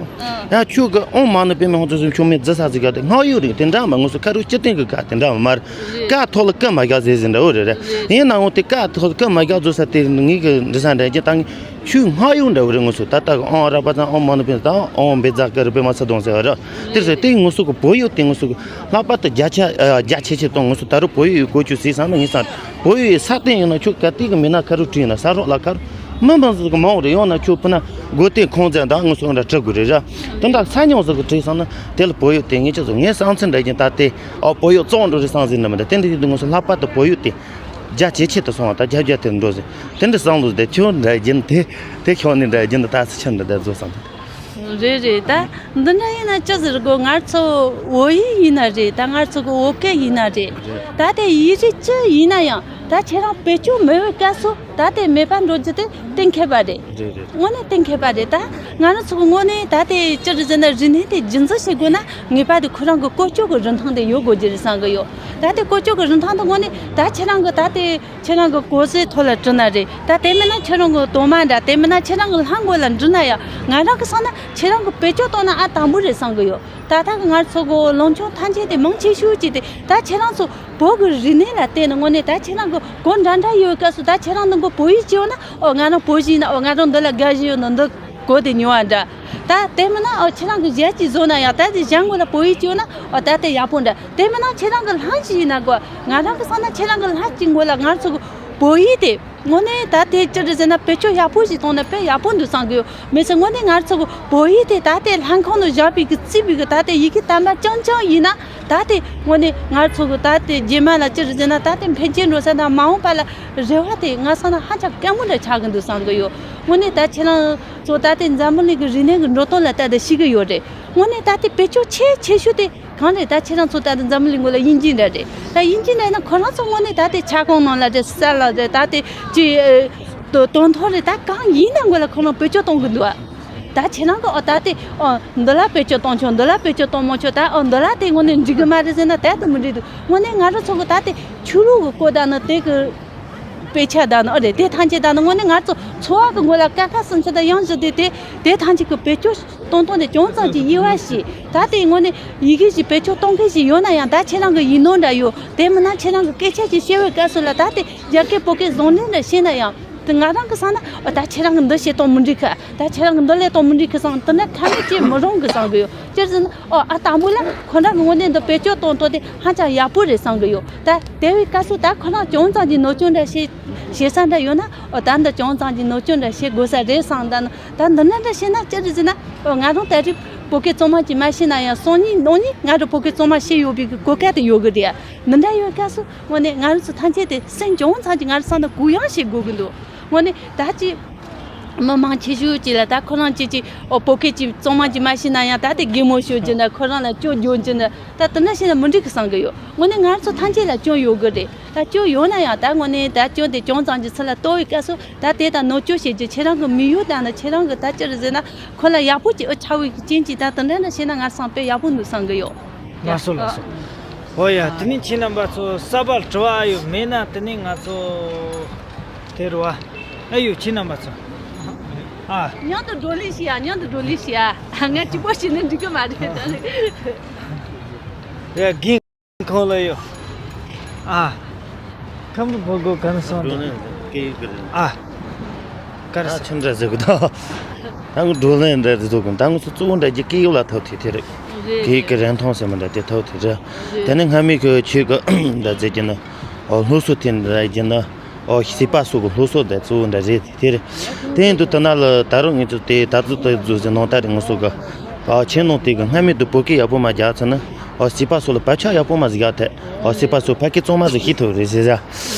ཡང་ཁྱོད་གི་ཨོཾ་མ་ཎི་པདྨེ་ཧཱུྃ་ཚུལ་ཁྲིམས་ཆོས་མེད་རྫི་ས་ཟིག་ག་དེ་སྔགས་ཡིག་རེད། དེ་འདྲ་མ་ང་ཚོ་ཁ་རུ་སྤྱི་བཏང་གི་ཀ་དེ་འདྲ་མ་རེད། ཀ་ཐོག་ལ་ཀ་མ་རྒྱག་ཟེར་ཟིན་འདྲ་བོ་རེད་ར། ཡིན་ན་ཡང་དེ་ཀ་ཐོག་ལ་ཀ་མ་རྒྱག་བཟོ་ས་དེ་ངས་གི་འདྲི་ས་འདྲ་རྒྱུ་ད་ངས། ཆོས་སྔགས་ཡིག་འདྲ་བོ་རེད། ང་ཚོ་ད་ལྟ་གི་ཨོཾ་ཨ་ར་པ་ཙ་ཨོཾ་མ་ཎི་པདྨེ་ད་ཨོཾ་བཛྲ་གུ་རུ་པདྨ་སིདྡྷི་ཧཱུྃ་ཟེར་བ་རེད། དེ་ཟེར་དེ་ང་ཚོ་གི་བོད་ཡིག་དེ་ང་ཚོ་གི་ལྷག་པར་དུ་རྒྱ་ཆེ་ཨ་རྒྱ་ཆེ་ཆེ་གཏོང་། ང་ཚོ་ད་རུང་བོད་ཡིག་བཀོལ་སྤྱོད་བྱེད་བསམ་ན། ངས་བསམ་བོད་ཡིག་ས་སྟེང་ཡིན་ན་ཁྱོད་ག་དུས་ཀྱི་མི་སྣ་ཁ་རུ་བྲིས་ན་ས་རོགས་ལ་ཁ་རུ་མི་མང་ཟིག་གི་མང་བོ་རེད། ཡང་ན་ཁྱོད་ཕུ་ན་སྒོ་སྟེང་ཁོང་ཚན་དང་ང་ཚོ་འདྲ་བྲི་དགོས་རེད་ར། དེ་འདྲ་ས་ཉུང་ཟིག་གི་བྲིས་སོང་ན་དེ་ལ་བོད་ཡིག་དེ་ངས་ཅི་ཟེར། ངས་བསམ་ཚུལ་འདྲ་ཡིན། ད་དེ་ཨོ་བོད་ཡིག་བཙོང་འགྲོ་རེད་བསམ་ཟིན་ན་མི་འདྲ། དེ་འདྲ་ཡིན་དུས་ང་ཚོ་ལྷག་པར་དུ་བོད་ཡིག་དེ། རྒྱ་ཇེ་ཆེ་དུ་སོང་བ་དང་རྒྱ་རྒྱ་དེར་འགྲོ་ཟིན། དེ་འདྲ་བསམ་བློ་དེ་ཁྱོད་འདྲ་རྒྱུན་དེ་དེ་ཁྱོད་ནི་འདྲ་རྒྱུན་དུ་ད་སི་ཆེན་འདྲ་དེ་བཟོ་བསམ་དེ། རེད་རེད། ད་འདི་འདྲ་ཡིན་ན་ཅི་ཟེར་དགོས། ང་ཚོ་བོད་ཡིག་ཡིན་ན་རེད། ད་ང་ཚོ་གི་བོད་སྐད་ཡིན་ན་རེད། ད་དེ་ཡིག་རིགས་ཅི་ཡིན་ན་ཡང་ད་ཁྱེད་རང་བེད་སྤྱོད་མེད་པའི་སྐབས་སུ་ད་དེ་མེད་པ་འགྲོ་རྒྱུ་དེ་གཏན་འཁེལ་བ་རེད། རེད་རེད། དངོས་གནས་གཏན་འཁེལ་བ་རེད། ད་ང་རང་ཚོ་གི་དངོས་གནས་ད་དེ་ཅི་རེད་ཟེར་ན། རིག་གནས་དེ་རྒྱུན་འཛིན་བྱེད་དགོས་ན་ངེས་པར་དུ་ཁོ་རང་གི་བཀོལ་སྤྱོད་ཀྱི་རིན་ཐང་དེ་ཡོད་དགོས་རྒྱུ་རེད་བསམ་གི་ཡོད། ད་དེ་བཀོལ་སྤྱོད་ཀྱི་རིན་ཐང་དེ་དངོས་གནས་ད་ཁྱེད་རང་གི་ད་དེ་ཁྱེད་རང་གི་གོ་ས་ཐོག་ལ་བྲིས་ན་རེད། ད་དེ་མིན་ན་ཁྱེད་རང་གི་དོན་མ་འདྲ། དེ་མིན་ན་ཁྱེད་རང་གི་ལྷམ་མགོ་ལ་བྲིས་ན་ཡང་། ང་རང་གི་བསམ་ན་ཁྱེད་རང་གི་བེད་སྤྱོད་གཏོང་ན་ཨ་དང་པོ་རེད་བསམ་གི་ཡོད། ད་ལྟ་གི་ང་ཚོ་གི་ལངས་ཕྱོགས་ཐམས་ཅད་དེ་མང་ཆེ་ཤོས་ཀྱི་དེ་ད་ཁྱེད་རང་ཚོ་བོད་ཀྱི་རིག་གནས་ལ་བརྟེན་ནས་དངོས་གནས་ད་ཁྱེད་རང་གི་གོ་འདྲ་འདྲ་ཡོད་སྐབས་སུ་ད་ཁྱེད་རང་ནང་གི་བོད་ཡིག་བྱས་ཡོད་ན། ཨོ་ང་རང་བོད་ཞིག་ཡིན་ན། ཨོ་ང་རང་འདི་ལ་དགའ་བཞིན་ཡོད་ན་འདི་གོ་དེ་ཉོ་བ་འདྲ། ད་དེ་མིན་ན་ཨོ་ཁྱེད་རང་གི་གཞས་ཅིག་བཟོ་ན་ཡང་ད་དེ་གཞས་མགོ་ལ་བོད་ཡིག་བྱས་ཡོད་ན། ཨོ་ད་དེ་ཡག་པོ་འདྲ། དེ་མིན་ན་ཁྱེད་རང་གི་ལྷམ་ཞིག་ཡིན་ན་གོ། ང་རང་གི་བསམ་ན་ཁྱེད་རང་གི་ལྷམ་ཅིག་མགོ་ལ་ང་ཚོ་གི་བོད་ཡིག་དེ་དངོས་གནས་ད་དེ་ཅི་རེད་ཟེར་ན། བེད་སྤྱོད་ཡག་པོ་ཞིག་བཏང་ན་དཔེ་ཡག་པོ་འདུག་བསམ་གི་ཡོད། མི་ཚེ་དངོས་གནས་ང་ཚོ་གི་བོད་ཡིག་དེ་ད་དེ་ལྷམ་ཁང་དུ་བཞག་པའི་གི་བརྩིས་པའི་གི་ད་དེ་ཡི་གེ་དམ་པ་རྐྱང་རྐྱང་ཡིན་ན། ད་དེ་དངོས་གནས་ང་ཚོ་གི་ད་དེ་རྗེས་མ་ལ་ཅི་རེད་ཟེར་ན། ད་དེ་འཕེལ་རྒྱས་འགྲོ་ས་དང་མ་འོངས་པ་ལ་རེ་བ་དེ་ང་བསམ་ན་ཧ་ཅང་དཀའ་མོ་འདྲ་ཆགས་གི་འདུག་བསམ་གི་ཡོད། དངོས་གནས་ད་ཁྱེད་རང་ཚོ་ད་དེ་འཛམ་བུ་གླིང་གི་རིག་གནས་གི་འགྲོ་སྟངས་ལ་ལྟ་དེ་ཤེས་གི་ཡོད་རེད། དངོས་གནས་ད་དེ་བེད་སྤྱོད་ཆེས་ཆེ་ཤོས་དེ་གང་རེད། ད་ཁྱེད་རང་ཚོ་ད་དེ་འཛམ་བུ་གླིང་མགོ་ལ་དབྱིན་ཇི་འདྲ་རེད། ད་དབྱིན་ཇི་འདྲ་ཡིན་ན་ཁོ་རང་ཚོ་དངོས་གནས་ད་དེ་ཁྱབ་ཁོངས་ནང་ལ་རེད། ས་ལ་རེད། ད་དེ་ཅི་ཨེ་དོ་དོན་ཐོག་རེད། ད་གང་ཡིན་ན་མགོ་ལ་ཁོ་རང་བེད་སྤྱོད་གཏོང་གི་འདུག་ཨ། ད་ཁྱེད་རང་གི་ཨོ་ད་དེ་ཨོ་འདི་ལ་བེད་སྤྱོད་གཏོང་ཆོག་འདི་ལ་བེད་སྤྱོད་གཏོང་མ་ཆོག་ད་ཨོ་འདི་ལ་དེ་དངོས་གནས་འགྲིག་གི་མ་རེད་ཟེར་ན་ད་དེ་མི་འགྲིག་འདུག་དངོས་གནས་ང་རང་ཚོ་གི་ད་དེ་ཆོས་ལུགས་གི་སྐོར་ད་ནི་དེ་གི་དཔེ་ཆ་དང་ནི་ཨོ་རེད། དེ་ཐམས་ཅད་དང་ནི་དངོས་གནས་ང་ཚོ་འཚོ་བ་གི་མགོ་ལ་ཀ་ཁ་སུམ་ཅུ་དང་ཡང་བཞི་དེ་དེ་དེ་ཐམས་ཅད་ཀྱི་བེད་སྤྱོད་གཏོང་སྟངས་དེ་ཅུང་ཙམ་གྱི་དབྱེ་བ་ཞིག་ད་དེ་དངོས་གནས་ཡི་གེ་ཞིག་བེད་སྤྱོད་གཏོང་མཁན་ཞིག་ཡོད་ན་ཡང་། ད་ཁྱེད་རང་གི་ཡིག་ནོར་འདྲ་ཡོད། དེ་མིན་ན་ཁྱེད་རང་གི་སྐད་ཆ་ཞིག་བཤད་པའི་སྐབས་སུ་ལ་ད་དེ་རྒྱ་སྐད་བོད་སྐད་ཟུང་འབྲེལ་འདྲ་བཤད་ན་ཡང་། དེ་ང་རང་གི་བསམ་ན་ཨོ་ད་ཁྱེད་རང་གི་འདི་བཤད་སྟངས་མི་འགྲིག་གི། ད་ཁྱེད་རང་གི་འདི་ལས་སྟངས་མི་འགྲིག་གི་བསམ་དེ་འདྲ་ཁ་མི་བྱེད་མི་རུང་གི་བསམ་གི་ཡོད། ཅི་ཟེར་ན་ཨོ་ཨ་དང་པོ་ལ་ཁོ་རང་གི་དངོས་གནས་འདི་བེད་སྤྱོད་གཏོང་སྟངས་དེ་ཧ་ཅང་ཡག་པོ་རེད་བསམ་གི་ཡོད། ད་དེ་བའི་སྐབས་སུ་ད་ཁོ་རང་ཅུང་ཙམ་གྱི་ནོར་སྐྱོན་འདྲ་བྱེད་བྱེད་ས་འདྲ་ཡོད་ན། ཨོ་ད་འདི་ཅུང་ཙམ་གྱི་ནོར་སྐྱོན་འདྲ་བྱེད་དགོས་ས་རེད་བསམ། ད་ནི་ད་འདི་འདྲ་འདྲ་བྱེད་ན་ཅི་རེད་ཟེར་ན། ཨོ་ང་རང་ད་རེས་བོད་སྐད་གཙང་མ་ཅིག་མ་ཤེས་ན་ཡང་སང་ཉིན་གནངས་ཉིན་ང་རང་བོད་སྐད་གཙང་མ་ཤེས་ཡོད་པའི་གི་གོ་སྐབས་དེ་ཡོད་གི་རེད། འདི་འདྲ་ཡོད་སྐབས་སུ་དངོས་གནས་ང་རང་ཚོ་ཐམས་ཅད་དེ་སེམས་ཅུང་ཙམ་གྱི་ང་རང་བསམ་ན་གུ་ཡངས་བྱེད་དགོས་གི་འདུག་དངོས་གནས་ད་ཅི་མི་མང་ཆེ་ཤོས་ཅིག་ལ་ད་ཁོ་རང་ཅིག་ཅིག་ཨོ་བོད་སྐད་ཅིག་གཙང་མ་ཅིག་མ་ཤེས་ན་ཡང་ད་དེ་གད་མོ་ཤོར་རྒྱུ་འདྲ། ཁོ་རང་ལ་སྐྱོན་བརྗོད་རྒྱུ་འདྲ། ད་དེ་འདྲ་བྱས་ན་མི་འགྲིག་གི་བསམ་གི་ཡོད། དངོས་གནས་ང་རང་ཚོ་ཐམས་ཅད་ལ་སྐྱོན་ཡོད་གི་རེད། ད་སྐྱོན་ཡོད་ན་ཡང་ད་དངོས་གནས་ད་སྐྱོན་དེ་ཅུང་ཙམ་གྱི་ཚུར་ལ་གཏོར་བའི་སྐབས་སུ་ད་དེ་ད་ནོར་སྐྱོན་བྱེད་རྒྱུ་ཁྱེད་རང་གི་མི་ཡུལ་དང་ནི་ཁྱེད་རང་གི་ད་ཅི་རེད་ཟེར་ན་ཁོ་ལ་ཡག་པོ་ཅིག་ཨེ་ཆགས་པའི་རྐྱེན་གྱིས་ད་དེ་འདྲ་འདྲ་བྱས་ན་ང་བསམ་དཔེ་ཡག་པོ་འདུག་བསམ་གི་ཡོད། ལགས་སོ་ལགས་སོ། འོ་ཡ། དེ་ནས་ཁྱེད་རྣམ་པ་ཚོ་གསར་པ་དྲི་བ་ཨ་ཡོད་མེད་ན། དེ་ནས་ང་ཚོ་དེ་རུ་བ་ཨ་ཡོད། ཁྱེད་རྣམ་པ་ཚོ་ཨ། མཉམ་དུ་བགྲོ་གླེང་ཞིག་ཡ། མཉམ་དུ་བགྲོ་གླེང་ཞིག་ཡ། ང་གཅིག་པོ་ཞིག་ནི་འགྲིག་གི་མ་རེད་ད། ཡ་རྒན། ཁོང་ལ་ཡོད། ཨ། ཁམས་ཕྲུག་ཕོ་རྒོད་ག་ནས་སོང་དེ། ཨ། ཀར། ཨ། ཆི་འདྲ་ཟེར་གི་ད། ད་ངུ་བགྲོ་གླེང་འདྲ་ཟེར་གི་ད་ངུ་ཚོ་གཙོ་བོ་འདྲ་རྒྱུ་སྐད་ཡིག་ལ་ཐུག་ཐུག་དེ་རེད། རེད། སྐད་ཡིག་གི་རིན་ཐང་ཟེར་མི་འདྲ་དེ་ཐུག་ཐུག་རེད། རེད། དེ་ནས་སྔ་མའི་གི་ཆོས་གི་འདྲ་ཟེར་གྱི་ནི། ཨོ། སློབ་གསོ་དེ་འདྲ་རྒྱུ་ནི། ཨོ། བྱིས་པ་ཚོ་གི་སློབ་གསོ་འདྲ་གཙོ་བོ་འདྲ་རེད་དེ་རེད། དེ་ཡིན་དུས་དེ་ན་ལ་ད་རུང་ངེད་ཚོ་དེ་ད་ཚོད་དུ་འཛུལ་ཟེར་ནང་ད་རེད་ངུ་ཚོ་གི། ཨོ། ཆེ་ནང་དེ་གི་སྔ་མའི་དུ་བོད་སྐད་ཡག་པོ་མ་རྒྱག་ཚར་ན། ཨོ། བྱིས་པ་ཚོ་ལ་བབ་ཆགས་ཡག་པོ་མ་ཟིག་ཡག་ཐལ། ཨོ། བྱིས་པ་ཚོ་ཕ་སྐད་གཙང་མ་ཟིག་ཤེས་ཐུབ་རེད་ཟེར་ཟ།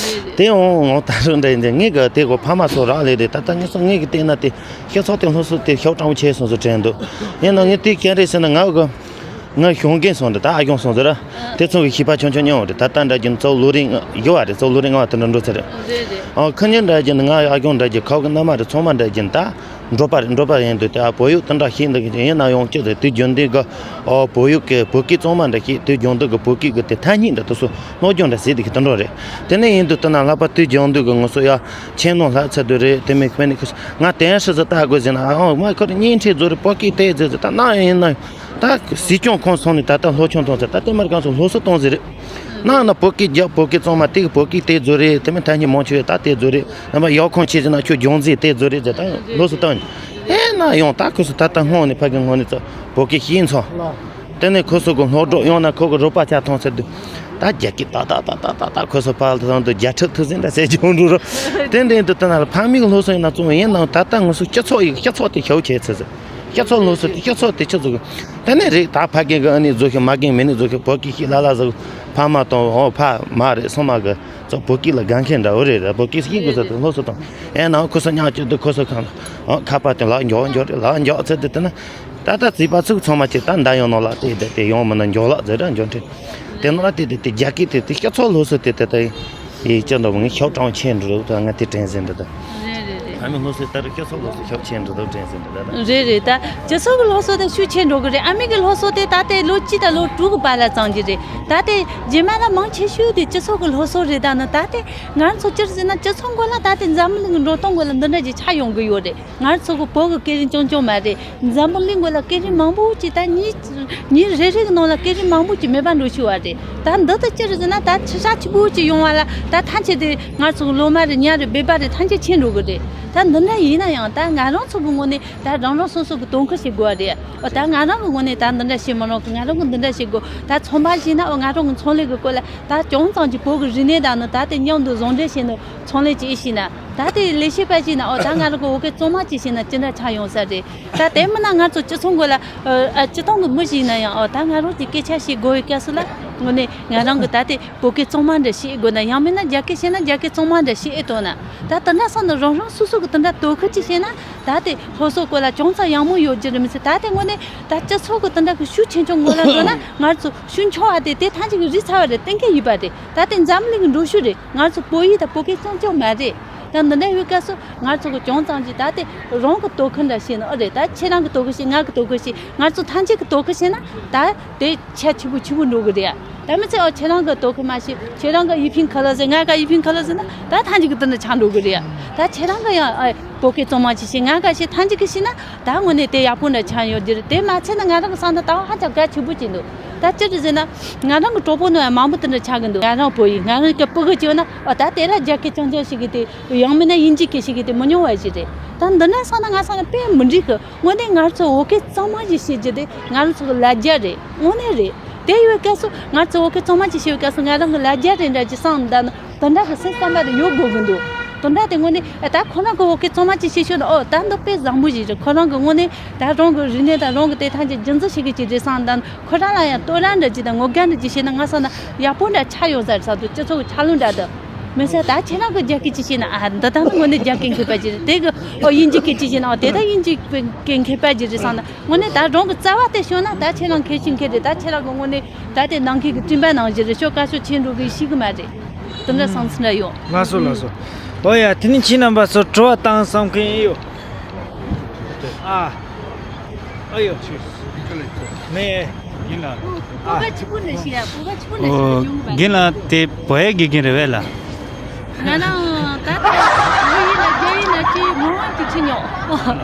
དེ་འོང་འོང་ད་རུང་འདྲ་ཡིན་ཏེ་ངས་གི་དེ་གོ་ཕ་མ་ཚོ་རག་ལས་དེ་ད་ལྟ་ངས་སོང་ངས་གི་བལྟས་ན་དེ་སྤྱི་ཚོགས་དེ་སློབ་གསོ་དེ་ཤོག་དྲང་པོ་ཆེ་སོང་ཟེར་དྲན་འདུག་ཡིན་ནའང་ངས་དེ་ག་རེ་ཟེར་ན་ང་གི་ང་གཞུང་འགན་སོང་འདི་ད་ཨ་གཞུང་སོང་ཟེར་ར། དེ་ཚོ་གི་བྱིས་པ་ཆུང་ཆུང་ཉོ་བ་རེད། ད་ལྟ་འདྲ་རྒྱུན་ཚོ་ལོ་རེ་ཡོད་བ་རེད། ཚོ་ལོ་རེ་ལྔ་བ་དེ་འདྲ་འགྲོ་ཚར་རེད། རེད་རེད། ཨ། ཁ་ཉིན་འདྲ་རྒྱུན་ང་ཨ་གཞུང་འདྲ་རྒྱུ་ཁའོ་གི་མནའ་མ་རེད། ཚང་མ་འདྲ་རྒྱུན་ད། འགྲོ་པ་རེད། འགྲོ་པ་ཡིན་དུས་དེ་ཨ་བོད་ཡིག་དེ་འདྲ་ཤེས་འདུག་གི་ཡིན་ན་ཡང་ཅི་ཟེར་དུས་རྒྱུན་དུ་གི་ཨོ་བོད་ཡིག་གི་བོད་སྐད་གཙང་མ་འདྲ་ཤེས་དུས་རྒྱུན་དུ་གི་བོད་སྐད་གི་དེ་ཐ་སྙད་འདྲ་དེ་ཚོ་སློབ་སྦྱོང་འདྲ་ཟེར་དེ་གི་དེ་འདྲ་རེད། དེ་ནས་ཡིན་དུས་དེ་ན་ལྷག་པ་དུས་རྒྱུན་དུ་གི་ང་ཚོ་ཡ་ཆེ་ནོ་ལྷག་ཚར་དུས་རེད། དེ་མིན་ཁོ་ནི་ང་དེ་ཧྲི་ཟི་ལྟ་དགོས་ཟེར་ན་ཨ་ཨོ་མ་ཁོ་རེ་བརྙན་འཕྲིན་བཟོ་རེད། བོད་སྐད་དེ་ཟེར་ཟེར་ད་ན་ཡིན་ན་ད་སྲིད་སྐྱོང་ཁོང་སོང་ནས་ད་ལྟ་སློབ་སྦྱོང་གཏོང་ཚར། ད་དེ་མར་གང་སོང་སློབ་གསོ་གཏོང་ཟེར་རེད། ནང་ན་བོད་སྐད་རྒྱག་བོད་སྐད་གཙང་མ་དེ་གི་བོད་སྐད་དེ་བཟོ་རེད། དེ་མིན་ཐ་སྙད་མང་ཆེ་བས་ད་དེ་བཟོ་རེད། རྣམ་པ་ཡག་ཁོང་ཆེ་ཟེར་ན་ཁྱོད་སྦྱོང་རྩིས་དེ་བཟོ་རེད་ཟེར་ད་ཡང་སློབ་གསོ་བཏང་ཡིན། ཨེ་ན་ཡང་ད་ཁོས་སུ་ད་ལྟ་སྔོན་ནས་ཕ་གི་སྔོན་ནས་ཚོ་བོད་སྐད་ཤེས་ཚོ། དེ་ནས་ཁོས་སུ་གི་སློབ་གྲོགས་ཡང་ན་ཁོ་གི་རོགས་པ་ཆ་མཐོང་ཚེ་དུ། ད་རྒྱ་སྐད་ཏག་ཏག་ཏག་ཏག་ཏག་ཏག་ཁོས་སུ་ཕར་ལ་ཐང་དུ་རྒྱ་ཁྲི་ཐུག་ཟིན་ད་ཟེར་གྱི་འགྲོ་རོགས། དེ་འདྲ་ཡིན་དུ་དེ་ན་ལ་ཕ་མིག་སློབ་གསོ་ཡིན་ན་བཙོང་ཡིན་ནའང་ད་ལྟ་ངོ་སུ་སྤྱི་ཚོགས་ཡིག་སྤྱི་ཚོགས་དེ་ཤོག་བྱས་ཚེ་ཟེར། སྤྱི་ཚོགས་སློབ་གསོ་དེ་སྤྱི་ཚོགས་དེ་ཆི་ཟིག་དེ་ནས་རེད། ད་ཕ་རྒན་གི་ཨ་ནི་བཟོ་ཤོག་མ་རྒན་མི་ནི་བཟོ་ཤོག་བོད་སྐད་ཤེས་ལ་ལ་ཟིག་ཕ་མ་དང་ཨོ་ཕ་མ་རེད་སོ་མ་གི་ཚོ་བོད་སྐད་ལ་དགའ་མཁན་འདྲ་བོ་རེད། ར་བོད་སྐད་ཤེས་དགོས་ས་དེ་སློབ་གསོ་དང་ཨེ་ནང་ཁོ་སོ་ཉག་གཅིག་དུ་ཁོ་སོ་ཁང་ཨོ་ཁ་པར་དེ་ལག་མགྱོགས་མགྱོགས་རེད། ལག་མགྱོགས་ཚེ་དེ་དེ་ན་ད་ལྟ་རྩིས་པ་ཚུགས་ཚང་མ་ཅིག་ད་འདའ་ཡོང་ནོ་ལ་དེ་དེ་དེ་ཡོང་མི་ན་མགྱོགས་ལག་ཟེར་ར་འགྱོ་འཕྲད་དེ་ནོ་ལ་དེ་དེ་དེ་རྒྱ་སྐད་དེ་དེ་སྤྱི་ཚོགས་སློབ་གསོ་དེ་དེ་དེ། ཡིན་ཅི་འདྲ་བོ་ངས་ཤོག་གྲངས་ཆེ་འགྲོ་འདུག་ང་དེ་དྲན་ཟིན་འདུག་ད། རེད་རེད་རེད། ཨ་མའི་སློབ་གསོ་ལྟར་སྤྱི་ཚོགས་སློབ་གསོ་ཤོག་ཆེ་འགྲོ་འདུག་དྲན་ཟིན་འདུག་ད། རེད་རེད། ད་སྤྱི་ཚོགས་ཀྱི་སློབ་གསོ་དེ་ཤུགས་ཆེ་འགྲོ་གི་རེད། ཨ་མའི་གི་སློབ་གསོ་དེ་ད་ལྟའི་ལོ་གཅིག་དང་ལོ་དྲུག་གི་བར་ལ་བརྩམས་ཀྱི་རེད། ད་ལྟའི་རྗེས་མ་ལ་མང་ཆེ་ཤོས་དེ་སྤྱི་ཚོགས་ཀྱི་སློབ་གསོ་རེད། ད་ནི་ད་ལྟའི་ང་ཚོ་སྤྱིར་ཟེར་ན་སྤྱི་ཚོགས་མགོ་ལ་ད་ལྟའི་འཛམ་གླིང་གི་འགྲོ་སྟངས་མགོ་ལ་འདི་འདྲ་ཅིག་ཆགས་ཡོང་གི་ཡོད་རེད། ང་ཚོ་གི་བོད་གི་སྐད་རིགས་རྐྱང་རྐྱང་མ་རེད། འཛམ་བུ་གླིང་མགོ་ལ་སྐད་རིགས་མང་པོ་ཅིག་ད་ཉིད་ཉིན་རེ་རེ་གི་ནང་ལ་སྐད་རིགས་མང་པོ་ཅིག་མེད་པ་འགྲོ་ཤི་བ་རེད། ད་འདི་ལྟར་ཅི་རེད་ཟེར་ན་ད་ཆུ་ཤག་ཆུ་བོ་ཅིག་ཡོང་བ་ལ་ད་ཐམས་ཅད་དེ་ང་ཚོ་གི་ལོ་མ་རེད། ཉ་རེད། སྦལ་པ་རེད། ཐམས་ཅད་ཆད་འགྲོ་གི་རེད། ད་འདི་འདྲ་ཡིན་ན་ཡང་ད་ང་རང་ཚོ་གི་ངོས་ནས་ད་རང་རང་སོ་སོ་གི་དོ་ཁུར་བྱེད་དགོས་བ་རེད། འོ་ད་ང་རང་གི་ངོས་ནས་ད་འདི་འདྲ་བྱེད་མི་རུང་གི་ང་རང་གི་འདི་འདྲ་བྱེད་དགོས། ད་ཚོང་པ་བྱས་ན་འོ་ང་རང་གི་ཚོང་ལས་གི་སྐོར་ལ་ད་ཅུང་ཙམ་གྱི་བོད་གི་རིག་གནས་དང་ནི་ད་དེ་མཉམ་དུ་ཟུང་འབྲེལ་བྱས་ནས་ཚོང་ལས་ཅིག་བྱས་ན། ད་དེ་ལས་བྱེད་པ་ཅིག་ན་ཨོ་ད་ང་རང་གི་བོད་སྐད་གཙང་མ་ཅིག་བྱས་ན་ཅི་འདྲ་ཆགས་ཡོང་ས་རེད། ད་དེ་མིན་ན་ང་ཚོ་སྤྱི་ཚོགས་མགོ་ལ་ཨ་སྤྱི་བཏང་གི་མི་ཞིག་ན་ཡང་ཨོ་ད་ང་རང་གི་སྐད་ཆ་བཤད་དགོས་པའི་སྐབས་སུ་ལ་དངོས་གནས་ང་རང་གི་ད་དེ་བོད་སྐད་གཙང་མ་འདྲ་བཤད་དགོས་ན། ཡང་མིན་ན་རྒྱ་སྐད་བཤད་ན་རྒྱ་སྐད་གཙང་མ་འདྲ་བཤད་ཨེ་ཐུབ་ན། ད་དེ་འདྲ་སོང་ན་རང་རང་སོ་སོ་གི་དེ་འདྲ་དོ་ཁུར་ཅིག་བྱས་ན་ད་དེ་སློབ་གསོ་སྐོར་ལ་ཅུང་ཙམ་ཡག་མོ་ཡོད་རྒྱུ་རེད་མི་ཚེ། ད་དེ་དངོས་གནས་ད་སྤྱི་ཚོགས་གི་དེ་འདྲ་གི་ཤུགས་ཆེ་ཆུང་མགོ་ལ་འགྲོ་ན་ང་ཚོ་ཤུགས་ཆུང་བ་དེ་དེ་ཐམས་ཅད་ཀྱི་རིག་ཚར་བ་རེད། གཏན་འཁེལ་ཡིན་པ་རེད། ད་དེ་འཛམ་གླིང་གི་འགྲོ་ཤུགས་རེད། ང་ཚོ་བོད་ཡིག་དང་བོད་སྐད་རྐྱང་རྐྱང་མ་རེད། ད་འདི་འདྲ་ཡོད་སྐབས་སུ་ང་ཚོ་གི་ཅུང་ཙམ་གྱིས་ད་དེ་རང་གི་དོ་ཁུར་འདྲ་བྱས་ན་ཨོ་རེད། ད་ཁྱེད་རང་གི་དོ་ཁུར་བྱས། ང་གི་དོ་ཁུར་བྱས། ང་ཚོ་ཐམས་ཅད་ཀྱི་དོ་ཁུར་བྱས་ན་ད་དེ་ཆེ་ཆེ་པོ་ཆེ་པོ་འགྲོ་གི་རེད། ད་མི་ཚེ་ཨོ་ཁྱེད་རང་གི་དོ་ཁུར་མ་བྱས། ཁྱེད་རང་གི་ཡིག་ཕན་ཁ་ལ་ཟེར། ང་ག་ཡིག་ཕན་ཁ་ལ་ཟེར་ན་ད་ཐམས་ཅད་ཀྱི་དེ་འདྲ་ཆགས་འགྲོ་གི་རེད། ད་ཁྱེད་རང་གི་ཡང་ཨ་བོད་སྐད་གཙང་མ་ཅིག་བྱས། ང་ག་བྱས། ཐམས་ཅད་ཀྱིས་བྱས་ན་ད་དངོས་གནས་དེ་ཡག་པོ་འདྲ་ཆགས་ཡོད་རྒྱུ་རེད། དེ་མ་བྱས་ན་ང་རང་གི་བསམ་ན་ད་ཧ་ཅང་གལ་ཆེན་པོ་ཅིག་འདུག་ད་ཅི་རེད་ཟེར་ན་ང་རང་གི་གྲོགས་པོ་ནང་ཡང་མང་པོ་དེ་འདྲ་ཆགས་ཀྱི་འདུག་ང་རང་བོད་ཡིག་ང་རང་གི་སྤུ་གུ་བྱས་ན་ཨོ་ད་དེ་ལ་རྒྱ་སྐད་རྐྱང་རྐྱང་ཞིག་གིས་དེ། ཡང་མིན་ན་དབྱིན་ཇི་སྐད་ཞིག་གིས་དེ་མི་ཉུང་བ་ཞིག་རེད། ད་འདི་འདྲ་སོང་ན་ང་སོང་ན་དཔེ་མི་འགྲིག་གི། དངོས་གནས་ང་ཚོ་བོད་སྐད་གཙང་མ་ཞིག་བཤད་རྒྱུ་དེ་ང་རང་ཚོ་གི་ལ་རྒྱ་རེད། དངོས་གནས་རེད། དེ་ཡོད་སྐབས་སུ་ང་ཚོ་བོད་སྐད་གཙང་མ་ཞིག་བཤད་པའི་སྐབས་སུ་ང་རང་གི་ལ་རྒྱ་རེད་འདྲ་ཅིག་བསམ་ད་ནི་དེ་འདྲ་གི་སེམས་བསམ་པ་དེ་ཡོད་དགོས་ཀྱི་འདུག་དེ་འདྲ་དེ་དངོས་གནས་ད་ཁོ་རང་གི་བོད་སྐད་གཙང་མ་ཅིག་བཤད་ཤོག་ན་ཨོ་ད་འདི་དཔེ་བཟང་པོ་ཞིག་རེད། ཁོ་རང་གི་དངོས་གནས་ད་རང་གི་རིག་གནས་དང་རང་གི་དེ་ཐམས་ཅད་རྒྱུན་འཛིན་བྱེད་ཀྱི་ཅིག་རེད་བསམ་ད་ནི་ཁོ་རང་ལ་ཡང་བསྟོད་ར་འདྲ་ཅིག་དང་ངོ་དགའ་འདྲ་ཅིག་བྱས་ན་ང་སོང་ན་ཡག་པོ་འདྲ་ཆགས་ཡོང་ས་རེད་བསམ་འདུག་སྤྱི་ཚོགས་ཀྱི་ཆ་ལུགས་འདྲ་དང་། མི་ཟེར་ད་ཁྱེད་རང་གི་རྒྱ་སྐད་ཅིག་བཤད་ན་ཨ་འདི་ད་ནི་དངོས་གནས་རྒྱ་སྐད་མཁས་པ་ཅིག་རེད། དེ་གི་ཨོ་དབྱིན་ཇི་སྐད་ཅིག་བཤད་ན་ཨོ་དེ་ད་དབྱིན་ཇི་སྐད་མཁས་པ་ཅིག་རེད་བསམ་ན་དངོས་གནས་ད་རང་གི་རྩ་བ་དེ་ཤོད་ན་ད་ཁྱེད་རང་མཁས་ཤིང་མཁས་རེད། ད་ཁྱེད་རང་གི་དངོས་གནས་ད་དེ་ནང་ཁུལ་གི་སྤྲིན་པ་ནང་བཞིན་རེད། ཤོག་དཀའ་ཤོག་ཆེ་འགྲོ་གི་ཤེས་གི་མ་རེད། དེ་འདྲ་བསམ་ཚུལ་འདྲ་ཡོད། ལགས་སོ་ལགས་སོ། ཨོ་ཡ་དེ་ནི་ཁྱེད་རྣམ་པ་ཚོ་དྲི་བ་བཏང་བསམ་མཁན་ཡོད། ཨ། ཨ་ཡོ། མེ། ཡིན་ལ། སྤོབས་པ་ཆེན་པོ་འདྲ་ཞིག་ཡ། སྤོབས་པ་ཆེན་པོ་འདྲ་ཞིག་ཡ། ཨོ། རྒན་ལགས་དེ་བོད་ཡིག་དགེ་རྒན་རེད་བས་ལ། ང་རང་ད་ལྟ་བོད་ཡིག་ལ་རྒྱ་ཡིག་ལ་ཅིག་མང་བ་ཅིག་ཁྱེར་མྱོང་།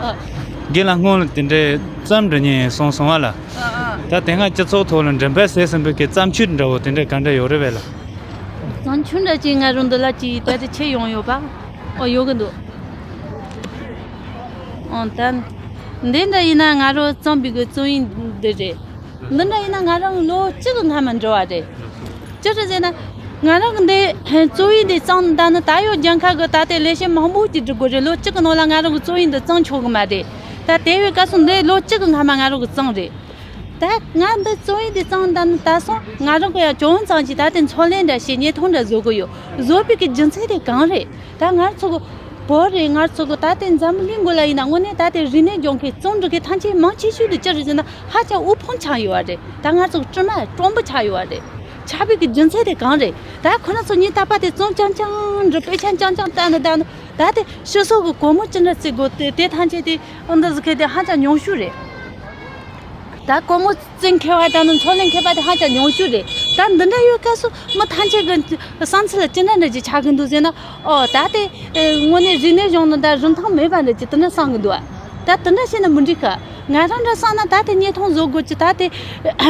རྒན་ལགས་སྔོན་ལ་དེ་འདྲའི་བརྩམས་འདྲ་ཉན་སོང་སོང་བ་ལ། ཨ་ཨ། ད་དེ་སྔ་སྤྱི་ཚོགས་ཐོག་ལ་འགྲེམས་སྤེལ་བྱས་ཟིན་པའི་གི་བརྩམས་ཆོས་འདྲ་བོ་དེ་འདྲའི་ག་འདྲ་ཡོད་རེད་བས་ལ། བརྩམས་ཆོས་འདྲ་ཅིག་ང་རང་འདི་ལ་ཅིག་ད་ལྟ་ཁྱེར་ཡོང་ཡོད་པ། ཨོ་ཡོད་གི་འདུག་ཨོ་ད། འདི་འདྲ་ཡིན་ན་ང་རང་བརྩམས་པའི་གི་རྩོམ་ཡིག་འདི་རེད། འདི་འདྲ་ཡིན་ན་ང་རང་ལོ་གཅིག་གི་སྔ་མ་འབྲི་བ་རེད། ཅི་རེད་ཟེར་ན། ང་རང་གི་འདི་རྩོམ་ཡིག་འདི་བརྩམས་ད་ནི་ད་ཡོད་རྒྱལ་ཁབ་གི་ད་ལྟའི་ལས་བྱེད་མང་པོ་ཅིག་འབྲི་དགོས་རེད། ལོ་གཅིག་གི་ནང་ལ་ང་རང་གི་རྩོམ་ཡིག་འདི་བརྩམས་ཆོག་གི་མ་རེད། ད་དེ་བས་སྐབས་སུ་འདི་ལོ་གཅིག་གི་སྔ་མ་ང་རང་གི་བརྩམས་རེད། ད་ང་འདི་རྩོམ་ཡིག་འདི་བརྩམས་ད་ནི་ད་སོང་ང་རང་གི་ཡང་ཅུང་ཙམ་ཅིག་ད་ལྟའི་ཚོང་ལས་འདྲ་བྱེད་བརྙན་ཐུང་འདྲ་བཟོ་གི་ཡོད། བཟོ་བའི་གི་རྒྱུ་མཚན་དེ་གང་རེད། ད་ང་ཚོ་གི་བོད་རེད། ང་ཚོ་གི་ད་ལྟའི་འཛམ་བུ་གླིང་གི་ལ་ཡིན་ན་དངོས་གནས་ད་ལྟའི་རིག་གནས་སྦྱོང་མཁན་རྩོམ་འབྲི་མཁན་ཐམས་ཅད་མང་ཆེ་ཤོས་དེ་ཅི་རེད་ཟེར་ན་ཧ་ཅང་དབུལ་ཕོངས་ཆགས་ཡོད་པ་རེད། ད་ང་ཚོ་གི་དྲི་མ་སྤྲང་པོ་ཆགས་ཡོད་པ་རེད། ཆགས་པའི་གི་རྒྱུ་མཚན་དེ་གང་རེད། ད་ཁོ་རང་ཚོ་ཉིན་རྟག་པར་དེ་རྩོམ་རྐྱང་རྐྱང་འབྲི། དཔེ་ཆ་རྐྱང་རྐྱང་ལྟ་ནི་ལྟ་ནི། ད་དེ་ཕྱི་སོག་གི་སྒོར་མོ་ཅི་འདྲ་བརྩི་དགོས་དེ་དེ་ཐམས་ཅད་དེ་ཨ་འདི་ཟིག་གི་དེ་ཧ་ཅང་ཉུང་ཤོས་རེད། ད་སྒོར་མོ་བཙོང་མཁས་པ་དང་ནི་ཚོང་ལས་མཁས་པ་དེ་ཧ་ཅང་ཉུང་ཤོས་རེད། ད་འདི་འདྲ་ཡོད་སྐབས་སུ་མི་ཐམས་ཅད་ཀྱི་བསམ་ཚུལ་ལ་ཅི་འདྲ་འདྲ་ཅིག་ཆགས་ཀྱི་འདུག་ཟེར་ན། ཨོ་ད་དེ་དངོས་གནས་རིག་གནས་སྦྱོང་ནི་ད་རིན་ཐང་མེད་པ་འདྲ་ཅིག་དེ་འདྲ་བསམ་གྱི་འདུག་ད་དེ་འདྲ་བྱས་ན་མི་འགྲིག་ག་ང་རང་འདྲ་བསམ་ན་ད་དེ་བརྙན་ཐུང་བཟོ་དགོས་ཀྱི། ད་དེ་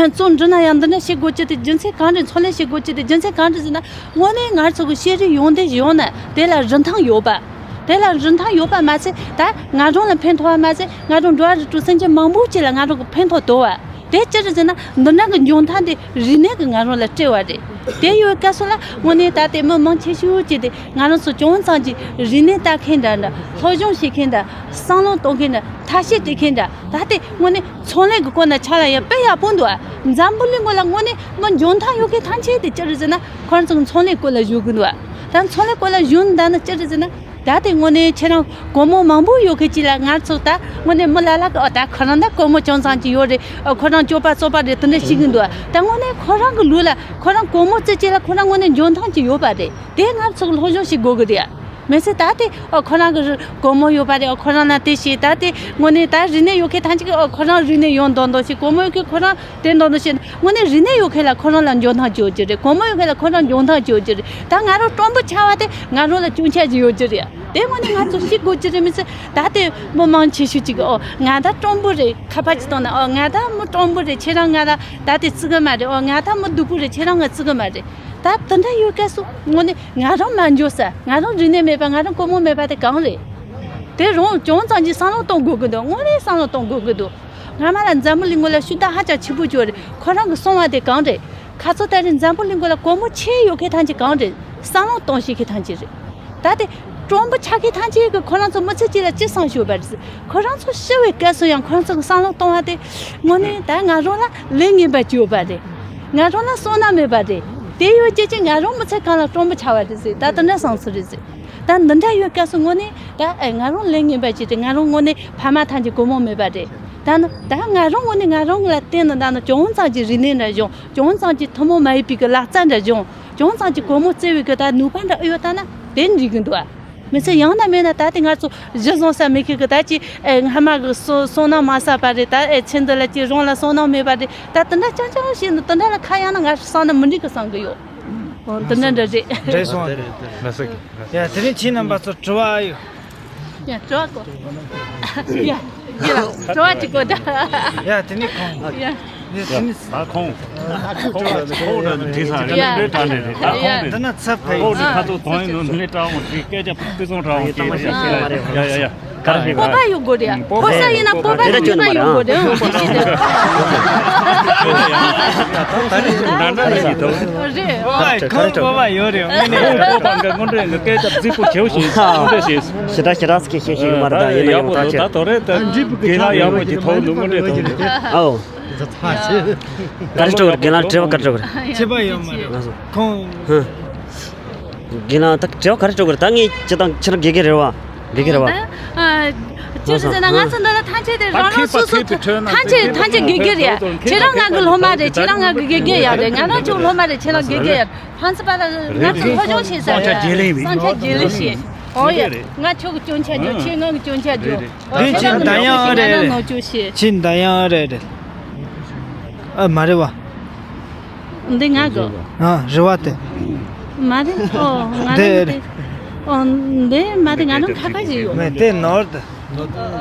རྩོམ་འབྲི་ན་ཡང་འདི་འདྲ་བྱེད་དགོས་ཀྱི། དེ་རྒྱུ་མཚན་གང་རེད། ཚོང་ལས་བྱེད་དགོས་ཀྱི་དེ་རྒྱུ་མཚན་གང་རེད་ཟེར་ན། དངོས་གནས་ང་ཚོ་གི་ཤེས་རིག་ཡོང་དེ་ཡོང་ན་དེ་ལ་རིན་ཐང་ཡོད་པ། དེ་ལ་རིན་ཐང་ཡོད་པ་མ་ཟད་ད་ང་རང་ལ་ཕན་ཐོགས་པ་མ་ཟད་ང་རང་འགྲོ་བ་རིགས་དྲུག་སེམས་ཅན་མང་པོ་ཅིག་ལ་ང་རང་གི་ཕན་ཐོགས་དོ་བ། དེ་ཅི་རེད་ཟེར་ན་འདི་འདྲ་གི་འཇོན་ཐང་དེ་རིག་གནས་ཀྱིས་ང་རང་ལ་སྤྲད་པ་རེད། དེ་ཡོད་སྐབས་སུ་ལ་དངོས་གནས་ད་ལྟའི་མི་མང་ཆེ་ཤོས་ཅིག་དེ་ང་རང་ཚོ་ཅུང་ཙམ་གྱི་རིག་གནས་ལྟ་མཁན་འདྲ་འདྲ། སློབ་སྦྱོང་བྱེད་མཁན་འདྲ། བསམ་བློ་གཏོང་མཁན་འདྲ། ཐབས་ཤེས་སྤྲད་མཁན་འདྲ། ད་ལྟའི་དངོས་གནས་ཚོང་ལས་ཀྱི་སྐོར་ན་ཆ་ལ་ཡ་དཔེ་ཡག་པོ་འདུག་ཨ། འཛམ་བུ་གླིང་སྒང་ལ་དངོས་གནས་མི་འཇོན་ཐང་ཡོད་མཁན་ཐམས་ཅད་དེ་ཅི་རེད་ཟེར་ན་ཁོ་རང་ཚོ་གི་ཚོང་ལས་སྐོར་ལ་བཞུགས་གི་འདུག་ཨ། ད་ཚོང་ལས་སྐོར་ལ་བཞུགས་འདུག་ན་ཅི་རེད་ཟེར་ན། ད་དེ་དངོས་གནས་ཁྱེད་རང་སྒོར་མོ་མང་པོ་ཡོད་མཁན་ཅིག་ལ་ང་ཚོ་ད་དངོས་གནས་མི་ལ་ལ་གི་ཨོ་ད་ཁོ་རང་ད་སྒོར་མོ་ཅུང་ཙམ་ཅིག་ཡོད་རེད། ཨོ་ཁོ་རང་སྤྱོད་པ་རྩོག་པ་རེད། དེ་འདྲ་ཞིག་གི་འདུག་ད་དངོས་གནས་ཁོ་རང་གི་ལུགས་ལ་ཁོ་རང་སྒོར་མོ་བརྩི་ཅིག་ལ་ཁོ་རང་དངོས་གནས་འཇོན་ཐང་ཅིག་ཡོད་པ་རེད། དེ་ང་ཚོ་གི་སློབ་སྦྱོང་ཞིག་དགོས་གི་རེད། མི་ཚེ་ད་དེ་ཨོ་ཁོ་རང་གི་སྒོར་མོ་ཡོད་པ་རེད། ཨོ་ཁོ་རང་ལ་དེ་བྱེད། ད་དེ་དངོས་གནས་ད་རིག་གནས་ཡོད་མཁན་ཐམས་ཅད་ཀྱི་ཨོ་ཁོ་རང་རིག་གནས་ཡོད་མདོག་མདོག་བྱེད། སྒོར་མོ་ཡོད་མཁན་ཁོ་རང་དེ་མདོག་མདོག་བྱེད། དངོས་གནས་རིག་གནས་ཡོད་མཁན་ལ་ཁོ་རང་ལ་འཇོན་ཐང་ཅིག་ཡོད་ཀྱི་རེད། སྒོར་མོ་ཡོད་མཁན་ལ་ཁོ་རང་འཇོན་ཐང་ཅིག་ཡོད་ཀྱི་རེད། ད་ང་རང་སྤྲང་པོ་ཆགས་པ་དེ་ང་རང་ལ་སྐྱོན་ཆ་ཅིག་ཡོད་ཀྱི་རེད། དེ་དངོས་གནས་ང་ཚོ་ཤེས་དགོས་ཀྱི་རེད། མི་ཚེ་ད་དེ་མི་མང་ཆེ་ཤོས་ཅིག་གི་ཨོ་ང་ད་སྤྲང་པོ་རེད། ཁ་པར་ཅིག་བཏང་ན་ཨོ་ང་ད་མི་སྤྲང་པོ་རེད། ཁྱེད་རང་ང་ལ་ད་དེ་བརྩི་གི་མ་རེད། ཨོ་ང་ད་མི་སྡུག་པོ་རེད། ཁྱེད་རང་ང་བརྩི་གི་མ་རེད། ད་དེ་འདྲ་ཡོད་སྐབས་སུ་དངོས་གནས་ང་རང་མ་འཇོན་ས། ང་རང་རིག་གནས་མེད་པ། ང་རང་སྒོར་མོ་མེད་པ་དེ་གང་རེད། དེ་རང་ཅུང་ཙམ་གྱིས་བསམ་བློ་གཏོང་དགོས་ཀྱི་འདུག་དངོས་གནས་བསམ་བློ་གཏོང་དགོས་ཀྱི་འདུག་སྔ་མ་ལ་འཛམ་བུ་གླིང་སྒང་ལ་ཤུགས་རྟགས་ཧ་ཅང་ཆེ་པོ་བྱུང་བ་རེད། ཁོ་རང་གིས་གསུངས་པ་དེ་གང་རེད། ཁ་ཚོ་ད་རེས་འཛམ་བུ་གླིང་སྒང་ལ་སྒོར་མོ་ཆེ་ཡོད་མཁན་ཐམས་ཅད་གང་རེད། བསམ་བློ་གཏོང་ཤེས་མཁན་ཐམས་ཅད་རེད། ད་དེ་སྤྲང་པོ་ཆགས་མཁན་ཐམས་ཅད་ཀྱིས་ཁོ་རང་ཚོ་མི་ཚེ་གཅིག་ལ་ཅི་བསམ་ཤོད་པ་རེད། ཁོ་རང་ཚོ་ཤི་བའི་སྐབས་སུ་ཡང་ཁོ་རང་ཚོ་གི་བསམ་བློ་གཏོང་བ་དེ་དངོས་གནས་ད་ང་རང་ལ་ལས་ངན་པ་ཅིག་ཡོད་པ་རེད། ང་རང་ལ་བསོད་ནམས་མེད་པ་རེད། དེ་ཡོད་ཀྱི་ཅི་ང་རང་མི་ཚེ་གང་ལ་སྤྲང་པོ་ཆགས་པ་རེད་ཟེར། ད་དེ་འདྲ་བསམ་ཚུལ་རེད་ཟེར། ད་འདི་འདྲ་ཡོད་སྐབས་སུ་དངོས་གནས་ད་ཨེ་ང་རང་ལས་ངན་པ་ཅིག་རེད། ང་རང་དངོས་གནས་ཕ་མ་ཐམས་ཅད་སྒོར་མོ་མེད་པ་རེད། ད་ནི་ད་ང་རང་དངོས་གནས་ང་རང་ལ་བརྟེན་ནས་ད་ནི་ཅུང་ཙམ་གྱི་རིག་གནས་འདྲ་སྦྱོང་། ཅུང་ཙམ་གྱི་ཐུན་མོང་མ་ཡིན་པའི་གི་ལག་རྩལ་འདྲ་སྦྱོང་། ཅུང་ཙམ་གྱི་སྒོར་མོ་བརྩི་བའི་གི་ད་ནུས་པ་འདྲ་ཨེ་ཡོད་ད་ན་དེ་འགྲིག་གི་འདུག་ཨ། མི་ཚེ་ཡང་ན་མེད་ན་ད་དེ་ང་ཚོ་གཞི་བཟུང་ས་མེད་མཁན་གི་ད་ཅི་ཨེ་སྔ་མ་གི་བསོད་བསོད་ནམས་མ་བསགས་པ་རེད། ད་ཨེ་ཚེ་འདི་ལ་ཅི་རང་ལ་བསོད་ནམས་མེད་པ་རེད། ད་དེ་འདྲ་རྐྱང་རྐྱང་བྱས་ནས་དེ་འདྲ་ལ་ཁ་གཡར་ན་ང་བསམ་ན་མི་འགྲིག་གི་བསམ་གི་ཡོད། འོ་དེ་འདྲ་འདྲ་རེད། རེད་སོང་། ཡ་དེ་རིང་ཁྱེད་རྣམ་པ་ཚོ་དྲི་བ་ཡོད། ཡ་དྲི་བ་གོ་ཡ་ཡ་དྲི་བ་ཅིག་གོ་ད། ཡ་དེ་ནི་ཁོང་། ཡ་དེ་ནི་ད་ཁོང་ཁོང་ལ་ཁོང་ལ་ནི་དྲི་ས་རེད། ཡ་ལས་དྲ་ནས་རེད། ད་ཡ་ཁོང་དེ་ན་ཚབ་ཕ་ཡིན། ཁོང་ནི་ཁ་ཐུག་དོན་ཡིན་ནོ་ལས་དྲ་འོང་དྲི་སྐད་ཆ་ཕུ་ཚོང་དྲ་འོང་སྐད་ཆ་ཡ་ཡ་ཡ། སྤོབས་པ་ཡོད་དགོས་རེད། ཕོ་གསར་ཡིན་ན་སྤོབས་པ་ཡོད་དགོས་རེད། ཁོང་སྤོབས་པ་ཡོད་རེད། དངོས་གནས་ཁོང་སྤོབས་པ་འགའ་དངོས་འབྲེལ་གྱི་སྐད་ཆ་རྫིག་པོ་བྱེའུ་ཞིག་དངོས་འབྲེལ་ཞིག་ཞེ་དྲག་ཞེ་དྲག་སྐད་ཤེས་ཤིག་མ་རེད། ད་ཡིན་ན་ཡང་ད་ཆེ། ད་དོ་རེད། ད་རྒན་ལགས་ཡག་པོ་ཅིག་ཐོག་ནུ་དངོས་འབྲེལ་ཐོག་ནུ། ཨོ། ག་རེ་སྤྲོ་གི་རེད། རྒན་ལགས་དྲི་བ་ག་རེ་སྤྲོ་གི་རེད། ཁྱད་པར་ཡོད་མ་རེད། ཁོང་། རྒན་ལགས་ད་དྲི་བ་ག་རེ་སྤྲོ་གི་རེད། ད་ངས་ཅི་དང་ཁྱེད་རང་དགེ་རྒན་རེད་བ། དགེ་རྒན་རེད་བ། ཅི་ཟེར་ན་ང་ཚོ་འདི་ལ་ཐམས་ཅད་དེ་རང་རང་སོ་སོ་ཐམས་ཅད་ཐམས་ཅད་དགེ་རྒན་རེད། ཁྱེད་རང་ང་གི་སློབ་མ་རེད། ཁྱེད་རང་ང་གི་དགེ་རྒན་ཡང་རེད། ང་རང་ཚོ་སློབ་མ་རེད། ཁྱེད་རང་དགེ་རྒན་ཡང་རེད། ཕན་ཚུན་བར་ལ་ང་ཚོ་སློབ་སྦྱོང་བྱེད་ས་རེད། བསམ་འཆར་བརྗེ་ལེན་བྱེད། ཨོ་ཡ། ང་ཁྱོད་ཀྱི་སྐྱོན་ཆ་བརྗོད། ཁྱེད་ང་གི་སྐྱོན་ཆ་བརྗོད། ཨོ་དེ་ཁྱེད་ཁྱེད་རང་ད་ཡང་ཨ་རེད་རེད། ང་རང་ནོར་བཅོས་བྱེད། ཁྱེད་ད་ཡང་ཨ་རེད་རེད། ཨ་མ་རེད་བ། འདི་ང་གི། ཨ་རེད་བ་དེ། མ་རེད། ཨོ་ང་རང་དེ། ཨོ་འདི་མ་རེད། ང་རང་ཁ་ཁ་ཞིག་ཡོད། མེད་དེ་ནོར་དེ། ཨོ་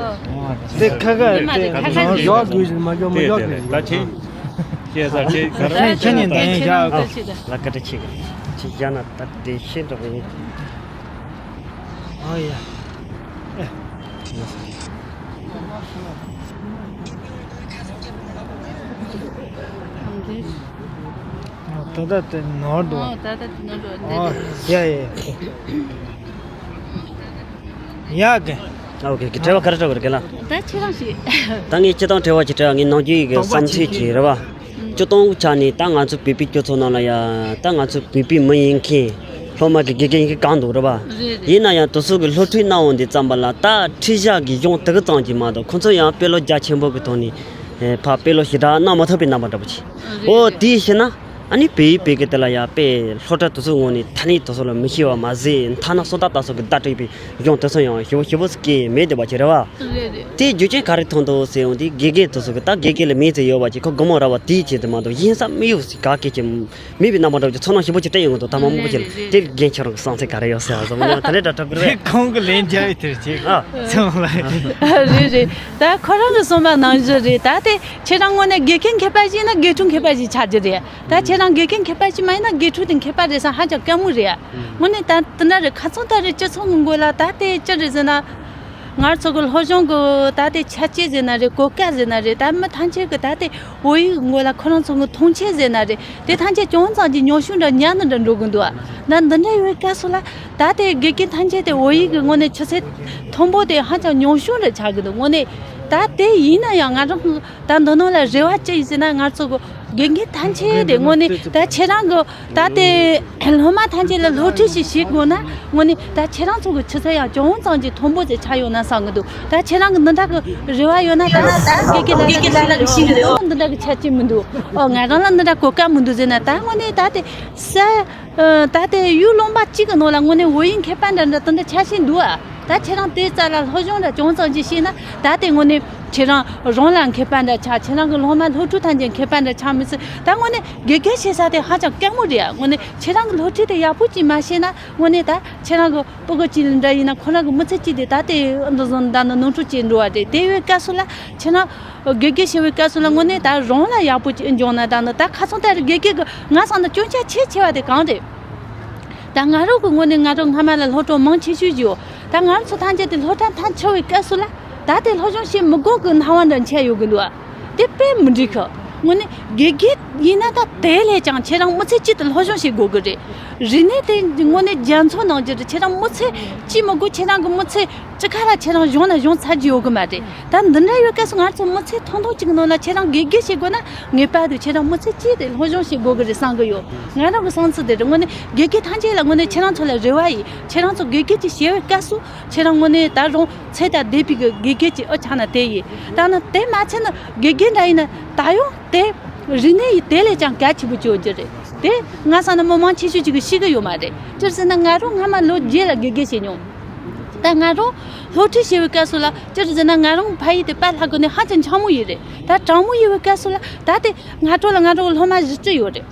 ཨོ། དེ་ཁ་ཁ་འདི་མ་རེད། དེ་ཁ་ཁ་ནོར་ཞིག་ཡོད། ཡོག་དགོས་ཞིག་མ་ཡོག་མི་ཡོག་དེ་གི་ད་ཁྱེད། ཁྱེད་ས་ཁྱེད་ག་རེ། ཁྱེད་ཁྱེད་ནི་ད་ཡང་ཡག་ཨོ་ལ་ཀ་ཏྲ་ཆེ་གི། ཁྱེད་ཡ་ན་ད་དེ་ཤེས་འགྲོ་གི་ཡིན། ཨ་ཡ། ཨེ། ད་ལྟ་དེ་ནོར་འདུག་ཨ། ད་ལྟ་དེ་ནོར་འདུག་ཨ། ཡ་ཡ་ཡ། ཡ་གི། ཨ། ཨོ་ཁེ། གི་བྲེལ་བ་ག་རེ་འདྲ་བོ་རེད་ལ། ད་ཁྱེད་རང་ཞིག་ད་ངས་སྤྱིར་བཏང་བྲེལ་བ་ཅིག་བྲེལ་བ། ངས་ནམ་རྒྱུན་གི་བསམ་ཚུལ་ཅིག་རེད་བ། སྤྱིར་བཏང་ཆ་ནས་ད་ང་ཚོ་བོད་པའི་སྤྱི་ཚོགས་ནང་ལ་ཡ། ད་ང་ཚོ་བོད་པའི་མི་ཡིན་མཁན། སློབ་མ་གི་དགེ་རྒན་ཡིན་མཁན་གང་འདུག་རེད་བ། རེད་རེད། ཡིན་ན་ཡང་དེ་ཚོ་གི་སློབ་ཁྲིད་གནང་འོང་དུས་ཙམ་པ་ལ། ད་ཁྲིད་བྱ་གི་གཞུང་དེ་གི་ཙམ་གྱིས་མ་གཏོགས། ཁོ་ཚོ་ཡང་དཔེ་ཀློག་རྒྱ་ཆེན་པོ་གི་ཐོག་ནས་ཕར་དཔེ་ཀློག་ཞེ་དྲག་གནང་མ་ཐུབ་པའི་རྣམ་པ་འདྲ་པོ་ཅིག་ཨོ། དེའི་ཕྱིར་ན་ཨ་ནི་བོད་ཡིག་བོད་སྐད་དེ་ལ་ཡ་དཔེ་སློབ་གྲྭ་དེ་ཚོའི་ངོས་ནས་ཐ་སྙད་དེ་ཚོ་ལ་མི་ཤེས་པ་མ་ཟད། མཐའ་ན་སུམ་རྟགས་དེ་ཚོ་གི་བརྡ་སྤྲད་པའི་གཞུང་དེ་ཚོ་ཡང་ཞེ་པོ་ཞེ་པོ་ཟིག་གི་མེད་བསྡད་པ་ཅིག་རེད་བ། རེད་རེད། དེའི་རྒྱུ་རྐྱེན་ག་རེ་མཐོང་འདུག་ཟེར་ཡོང་དུས། དགེ་རྒན་དེ་ཚོ་གི། ད་དགེ་རྒན་ལ་མིང་ཙམ་ཡོད་པ་ཅིག་ཁོ་སྒོར་མོ་རག་པ་དེའི་ཆེད་དུ་མ་གཏོགས། གཞན་ས་དམིགས་ཡུལ་ཟིག་ག་གེ་ཅིག་མེད་པའི་རྣམ་པ་འདྲ་པོ་ཅིག་ཚོར་སྣང་ཞེ་པོ་ཅིག་སྤྲད་ཡོང་གི་འདུག་ད་མ་མང་པོ་ཅིག་ལ། རེད་རེད། དེ་རྒན་ཁྱེད་རང་གི་བསམ་ཚུལ་ག་རེ་ཡོད་ཟེར་བ་བཟང་པོ་ཡང་ད་ལས་འདྲ་འགྲོ་གི་རེད། ཁོང་གི་ལན་རྒྱག་ཡི་དེར་ཅིག་ཨ། སོང་ལ། རེད་རེད། ད་ཁོ་རང་གི་གསུངས་པ་ནང་བཞིན་རེད། ད་དེ་ཁྱེད་རང་དངོས་གནས་དགེ་རྒན་མཁས་པ་ཞིག་ཡིན་ན་དགེ་ཕྲུག་མཁས་པ་ཞིག་ཆགས་རྒྱུ་རེད། ད་ཁྱེད་རང་དགེ་རྒན་མཁས་པ་ཞིག་མ་ཡིན་ན་དགེ་ཕྲུག་དེ་མཁས་པ་རེད་བསམ་ཧ་ཅང་དཀའ་མོ་རེད། དངོས་གནས་ད་དེ་འདྲ་རེད། ཁ་སང་ད་རེད། སྤྱི་ཚོགས་ཀྱི་མགོ་ལ་ད་དེ་ཅི་རེད་ཟེར་ན། ང་ཚོ་གི་སློབ་སྦྱོང་གི་ད་ལྟའི་ཆ་རྐྱེན་ཟེར་ན་རེད། གོ་སྐབས་ཟེར་ན་རེད། ད་མི་ཐམས་ཅད་ཀྱི་ད་ལྟའི་བོད་ཡིག་གི་ངོ་ལ་ཁོ་རང་ཚོ་གི་མཐོང་ཆེན་ཟེར་ན་རེད། དེ་ཐམས་ཅད་ཅུང་ཙམ་གྱི་ཉམ་ཆུང་འདྲ་ཉམས་ནི་འདྲ་འགྲོ་གི་འདུག་ཨ། ད་འདི་འདྲ་ཡོད་པའི་སྐབས་སུ་ལ། ད་ལྟའི་དགེ་རྒན་ཐམས་ཅད་དེ་བོད་ཡིག་གི་ངོས་ནས་ཆུ་ཚད་མཐོན་པོ་དེ་ཧ་ཅང་ཉམ་ཆུང་འདྲ་ཆགས་ཀྱི་འདུག་དངོས་གནས་ད་དེ་ཡིན་ན་ཡང་ང་རང་གི་ད་འདི་ནང་ལ་རེ་བ་ཅི་ཡིན་ཟེར་ན། ང་ཚོ་གི་དགེ་རྒན་ཐམས་ཅད་དེ་དངོས་གནས་ད་ཁྱེད་རང་གི་ད་ལྟའི་སློབ་མ་ཐམས་ཅད་ལ་སློབ་ཁྲིད་ཞིག་བྱེད་དགོས་ན། དངོས་གནས་ད་ཁྱེད་རང་ཚོ་གི་ཆུ་ཚད་ཡང་ཅུང་ཙམ་གྱི་མཐོན་པོ་ཙམ་ཆགས་ཡོང་ན་བསམ་གི་འདུག་ད་ཁྱེད་རང་གི་འདི་འདྲ་གི་རེ་བ་ཡོད་ན། ད་དགེ་རྒན་ལགས་ལ་ཤེས་གི་རེད། འདི་འདྲ་གི་ཆ་རྐྱེན་མི་འདུག་ཨོ། ང་རང་ལ་འདི་འདྲ་གོ་སྐབས་མི་འདུག་ཟེར་ན། ད་དངོས་གནས་ད་དེ་ས་ད་ལྟའི་ཡུལ་ལུང་པ་གཅིག་གི་ནང་ལ་དངོས་གནས་བོད་ཡིག་མཁས་པ་འདྲ་འདྲ་དེ་འདྲ་ཆ་ཤས་འདུག་ཨ། ད་ཁྱེད་རང་དེ་རྩ་ལ་སློབ་སྦྱོང་འདྲ་ཅུང་ཙམ་ཅིག་བྱས་ན། ད་དེ་དངོས་གནས་ཁྱེད་རང་རང་ལ་མཁས་པ་འདྲ་ཆགས། ཁྱེད་རང་གི་སློབ་མ་སློབ་ཕྲུག་ཐམས་ཅད་མཁས་པ་འདྲ་ཆགས་མི་སྲིད། ད་དངོས་གནས་དགེ་རྒན་བྱེད་ས་དེ་ཧ་ཅང་དཀའ་མོ་རེད་ཨ། དངོས་གནས་ཁྱེད་རང་གི་སློབ་ཁྲིད་དེ་ཡག་པོ་ཅིག་མ་བྱས་ན། དངོས་གནས་ད་ཁྱེད་རང་གི་ཕྲུ་གུ་གཅིག་འདྲ་ཡིན་ན། ཁོ་རང་གི་མི་ཚེ་གཅིག་དེ་ད་དེ་འདི་བཟོ་འདྲ་ནི་ནོར་འཁྲུལ་བྱས་འགྲོ་བ་རེད། དེ་ཡོད་སྐབས་སུ་ལ་ཁྱེད་རང་དགེ་རྒན་བྱེད་པའི་སྐབས་སུ་ལ་དངོས་གནས་ད་རང་ལ་ཡག་པོ་ཅིག་འབྱུང་ན། ད་ནི་ད་ཁ་སང་ད་དགེ་རྒན་གི་ང་བསམ་ན་སྐྱོན་ཆ་ཆེས་ཆེ་བ་དེ་གང་རེད། ད་ང་རང་གི་ངོས་ནས་ང་རང་སྔ་མ་ལ་སློབ་གྲོགས་མང་ཆེ་ཤོས་ཀྱིས་ད་ང་རང་ཚོ་ཐམས་ཅད་དེ་སློབ་གྲྭ་མཐར་ཕྱིན་པའི་སྐབས་སུ་ལ་ད་དེ་སློབ་སྦྱོང་བྱེད་མི་དགོས་ཀྱི་སྣང་བ་འདྲ་མཆེད་ཡོད་ཀྱི་འདུག་ཨ། དེ་དཔེ་མི་འགྲིག་གི། དངོས་གནས་དགེ་རྒན་ཡིན་ན་ད་དེ་ལས་ཀྱང་ཁྱེད་རང་མི་ཚེ་གཅིག་ཏུ་སློབ་སྦྱོང་བྱེད་དགོས་ཀྱི་རེད། རིག་གནས་དེ་དངོས་གནས་རྒྱ་མཚོ་ནང་བཞིན་རེད། ཁྱེད་རང་མི་ཚེ་གཅིག་མི་དགོས། ཁྱེད་རང་གི་མི་ཚེ་གཅིག་ཁ་ལ་ཁྱེད་རང་གཞུང་ན་གཞུང་ཚར་རྒྱུ་ཡོད་གི་མ་རེད། ད་འདི་འདྲ་ཡོད་སྐབས་སུ་ང་ཚོ་མི་ཚེ་ཐུང་ཐུང་གཅིག་ནང་ལ་ཁྱེད་རང་དགེ་རྒན་བྱེད་དགོས་ན། ངེས་པར་དུ་ཁྱེད་རང་མི་ཚེ་གཅིག་དེ་སློབ་སྦྱོང་བྱེད་དགོས་ཀྱི་རེད་བསམ་གི་ཡོད། ང་རང་གི་བསམ་ཚུལ་དེ་རེད། དངོས་གནས་དགེ་རྒན་ཐམས་ཅད་ལ་དངོས་གནས་ཁྱེད་རང་ཚོ་ལ་རེ་བ་ཡིན། ཁྱེད་རང་ཚོ་དགེ་རྒན་གྱི་བྱེད་པའི་སྐབས་སུ་ཁྱེད་རང་དངོས་གནས་ད་རུང་ཚད་དང་ལྡན་པའི་གི་དགེ་རྒན་གྱི་ཨུ་ཆགས་ན་དེ་ཡིན། ད་ནི་དེ་མ་ཚད་ན་དགེ་རྒན་འདྲ་ཡིན་ན་ད་ཡང་དེ་རིག་གནས་ཡི་དེ་ལས་ཀྱང་གལ་ཆེན་པོ་བཅོ་རྒྱུ་རེད། དེ་ང་བསམ་ན་མི་མང་ཆེ་ཤོས་ཅིག་གིས་ཤེས་གི་ཡོད་མ་རེད། སྤྱིར་ཟེར་ན་ང་རང་སྔ་མ་ལོ་བརྒྱད་ལ་དགེ་རྒན་བྱས་མྱོང་། ད་ང་རང་སློབ་ཁྲིད་བྱེད་པའི་སྐབས་སུ་ལ་སྤྱིར་ཟེར་ན་ང་རང་ཕ་ཡུལ་དེ་དཔལ་ལྷ་ཁུལ་ནས་ཧ་ཅང་གྲང་མོ་ཡོད་རེད། ད་གྲང་མོ་ཡོད་པའི་སྐབས་སུ་ལ་ད་དེ་སྔ་དྲོ་ལ་ང་རང་སློབ་མ་བཞི་བཅུ་ཡོད་རེད།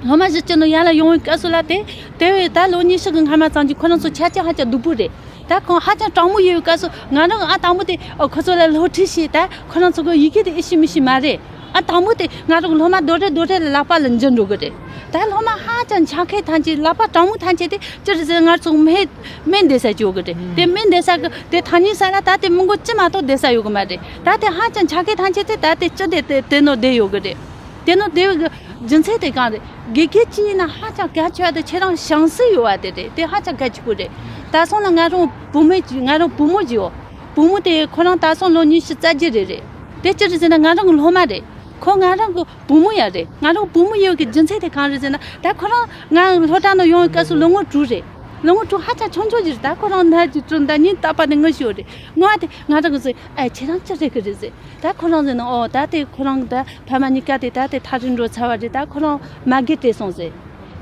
སློབ་མ་བཞི་བཅུ་ནང་ཡར་ལ་ཡོང་བའི་སྐབས་སུ་ལ་དེ་དེ་བས་ད་ལོ་ཉི་ཤུ་གི་སྔ་མ་ཙམ་གྱི་ཁོ་རང་ཚོ་ཆ་རྐྱེན་ཧ་ཅང་སྡུག་པོ་རེད། ད་ཁོང་ཧ་ཅང་གྲང་མོ་ཡོད་པའི་སྐབས་སུ་ང་རང་ཨ་དང་པོ་དེ་ཨ་ཁོ་ཚོ་ལ་སློབ་ཁྲིད་བྱས། ད་ཁོ་རང་ཚོ་གི་ཡི་གེ་དེ་ཨེ་ཤེས་མི་ཤེས་མ་རེད། ཨ་དང་པོ་དེ་ང་རང་གི་སློབ་མ་རྡོག་རེ་རྡོག་རེ་ལ་ལག་པ་ལ་འཇུ་འགྲོ་གི་རེད། ད་སློབ་མ་ཧ་ཅང་ཆ་མཁས་ཐམས་ཅད་ལག་པ་གྲང་མོ་ཐམས་ཅད་དེ་སྤྱིར་ཟེར་ང་ཚོ་སྨན་སྨན་བསྡད་ས་ཅིག་ཡོད་གི་རེད། དེ་སྨན་བསྡད་ས་གི་དེ་ཐ་སྙད་ས་ལ་ད་དེ་མི་མགོ་གཅིག་མ་གཏོགས་བསྡད་ས་ཡོད་གི་མ་རེད། ད་དེ་ཧ་ཅང་ཆ་མཁས་ཐམས་ཅད་དེ་ད་དེ་སྤྱི་བདེ་དེ་དེ་ནང་བསྡད་ཡོད་གི་རེད། དེ་ནང་བསྡད་ཡོད་གི་རྒྱུ་མཚན་དེ་གང་རེད། དགེ་རྒན་གཅིག་ཡིན་ན་ཧ་ཅང་གལ་ཆེ་བ་དེ་ཁྱེད་རང་བྱང་ཚད་ཡོད་པ་དེ་རེད། དེ་ཧ་ཅང་གལ་ཆེ་པོ་རེད། ད་སོང་ལ་ང་རང་བུ་མོ་ཅིག་ང་རང་བུ་མོ་ཅིག་ཡོད། བུ་མོ་དེ་ཁོ་རང་ད་སོང་ལོ་ཉི་ཤུ་རྩ་བརྒྱད་རེ་རེད། དེ་ཅི་རེད་ཟེར་ན་ང་རང་གི་སློབ་མ་རེད། ཁོ་ང་རང་གི་བུ་མོ་ཡང་རེད། ང་རང་བུ་མོ་ཡོད་གི་རྒྱུ་མཚན་དེ་གང་རེད་ཟེར་ན། ད་ཁོ་རང་ང་སློབ་གྲྭ་ནང་ཡོང་བའི་སྐབས་སུ་ལོ་ངོ་དྲུག་རེད། ལོ་ངོ་དྲུག་ཧ་ཅང་ཆུང་ཆུང་ཅིག་རེད། ད་ཁོ་རང་ན་གི་དྲུག་ཟླ་ཉིན་རྟག་པར་དེ་ངུ་ཤི་ཡོད་རེད། ངུ་བ་དེ་ང་རང་གི་ཟེར། ཨེ་ཁྱེད་རང་ཅི་རེད་གི་རེད་ཟེར། ད་ཁོ་རང་ཟེར་ན། ཨོ་ད་དེ་ཁོ་རང་ད་ཕ་མ་གཉིས་ཀ་དེ་ད་དེ་ཐག་རིང་འགྲོ་ཚར་བ་རེད། ད་ཁོ་རང་མ་རྒན་བསྡད་སོང་ཟེར།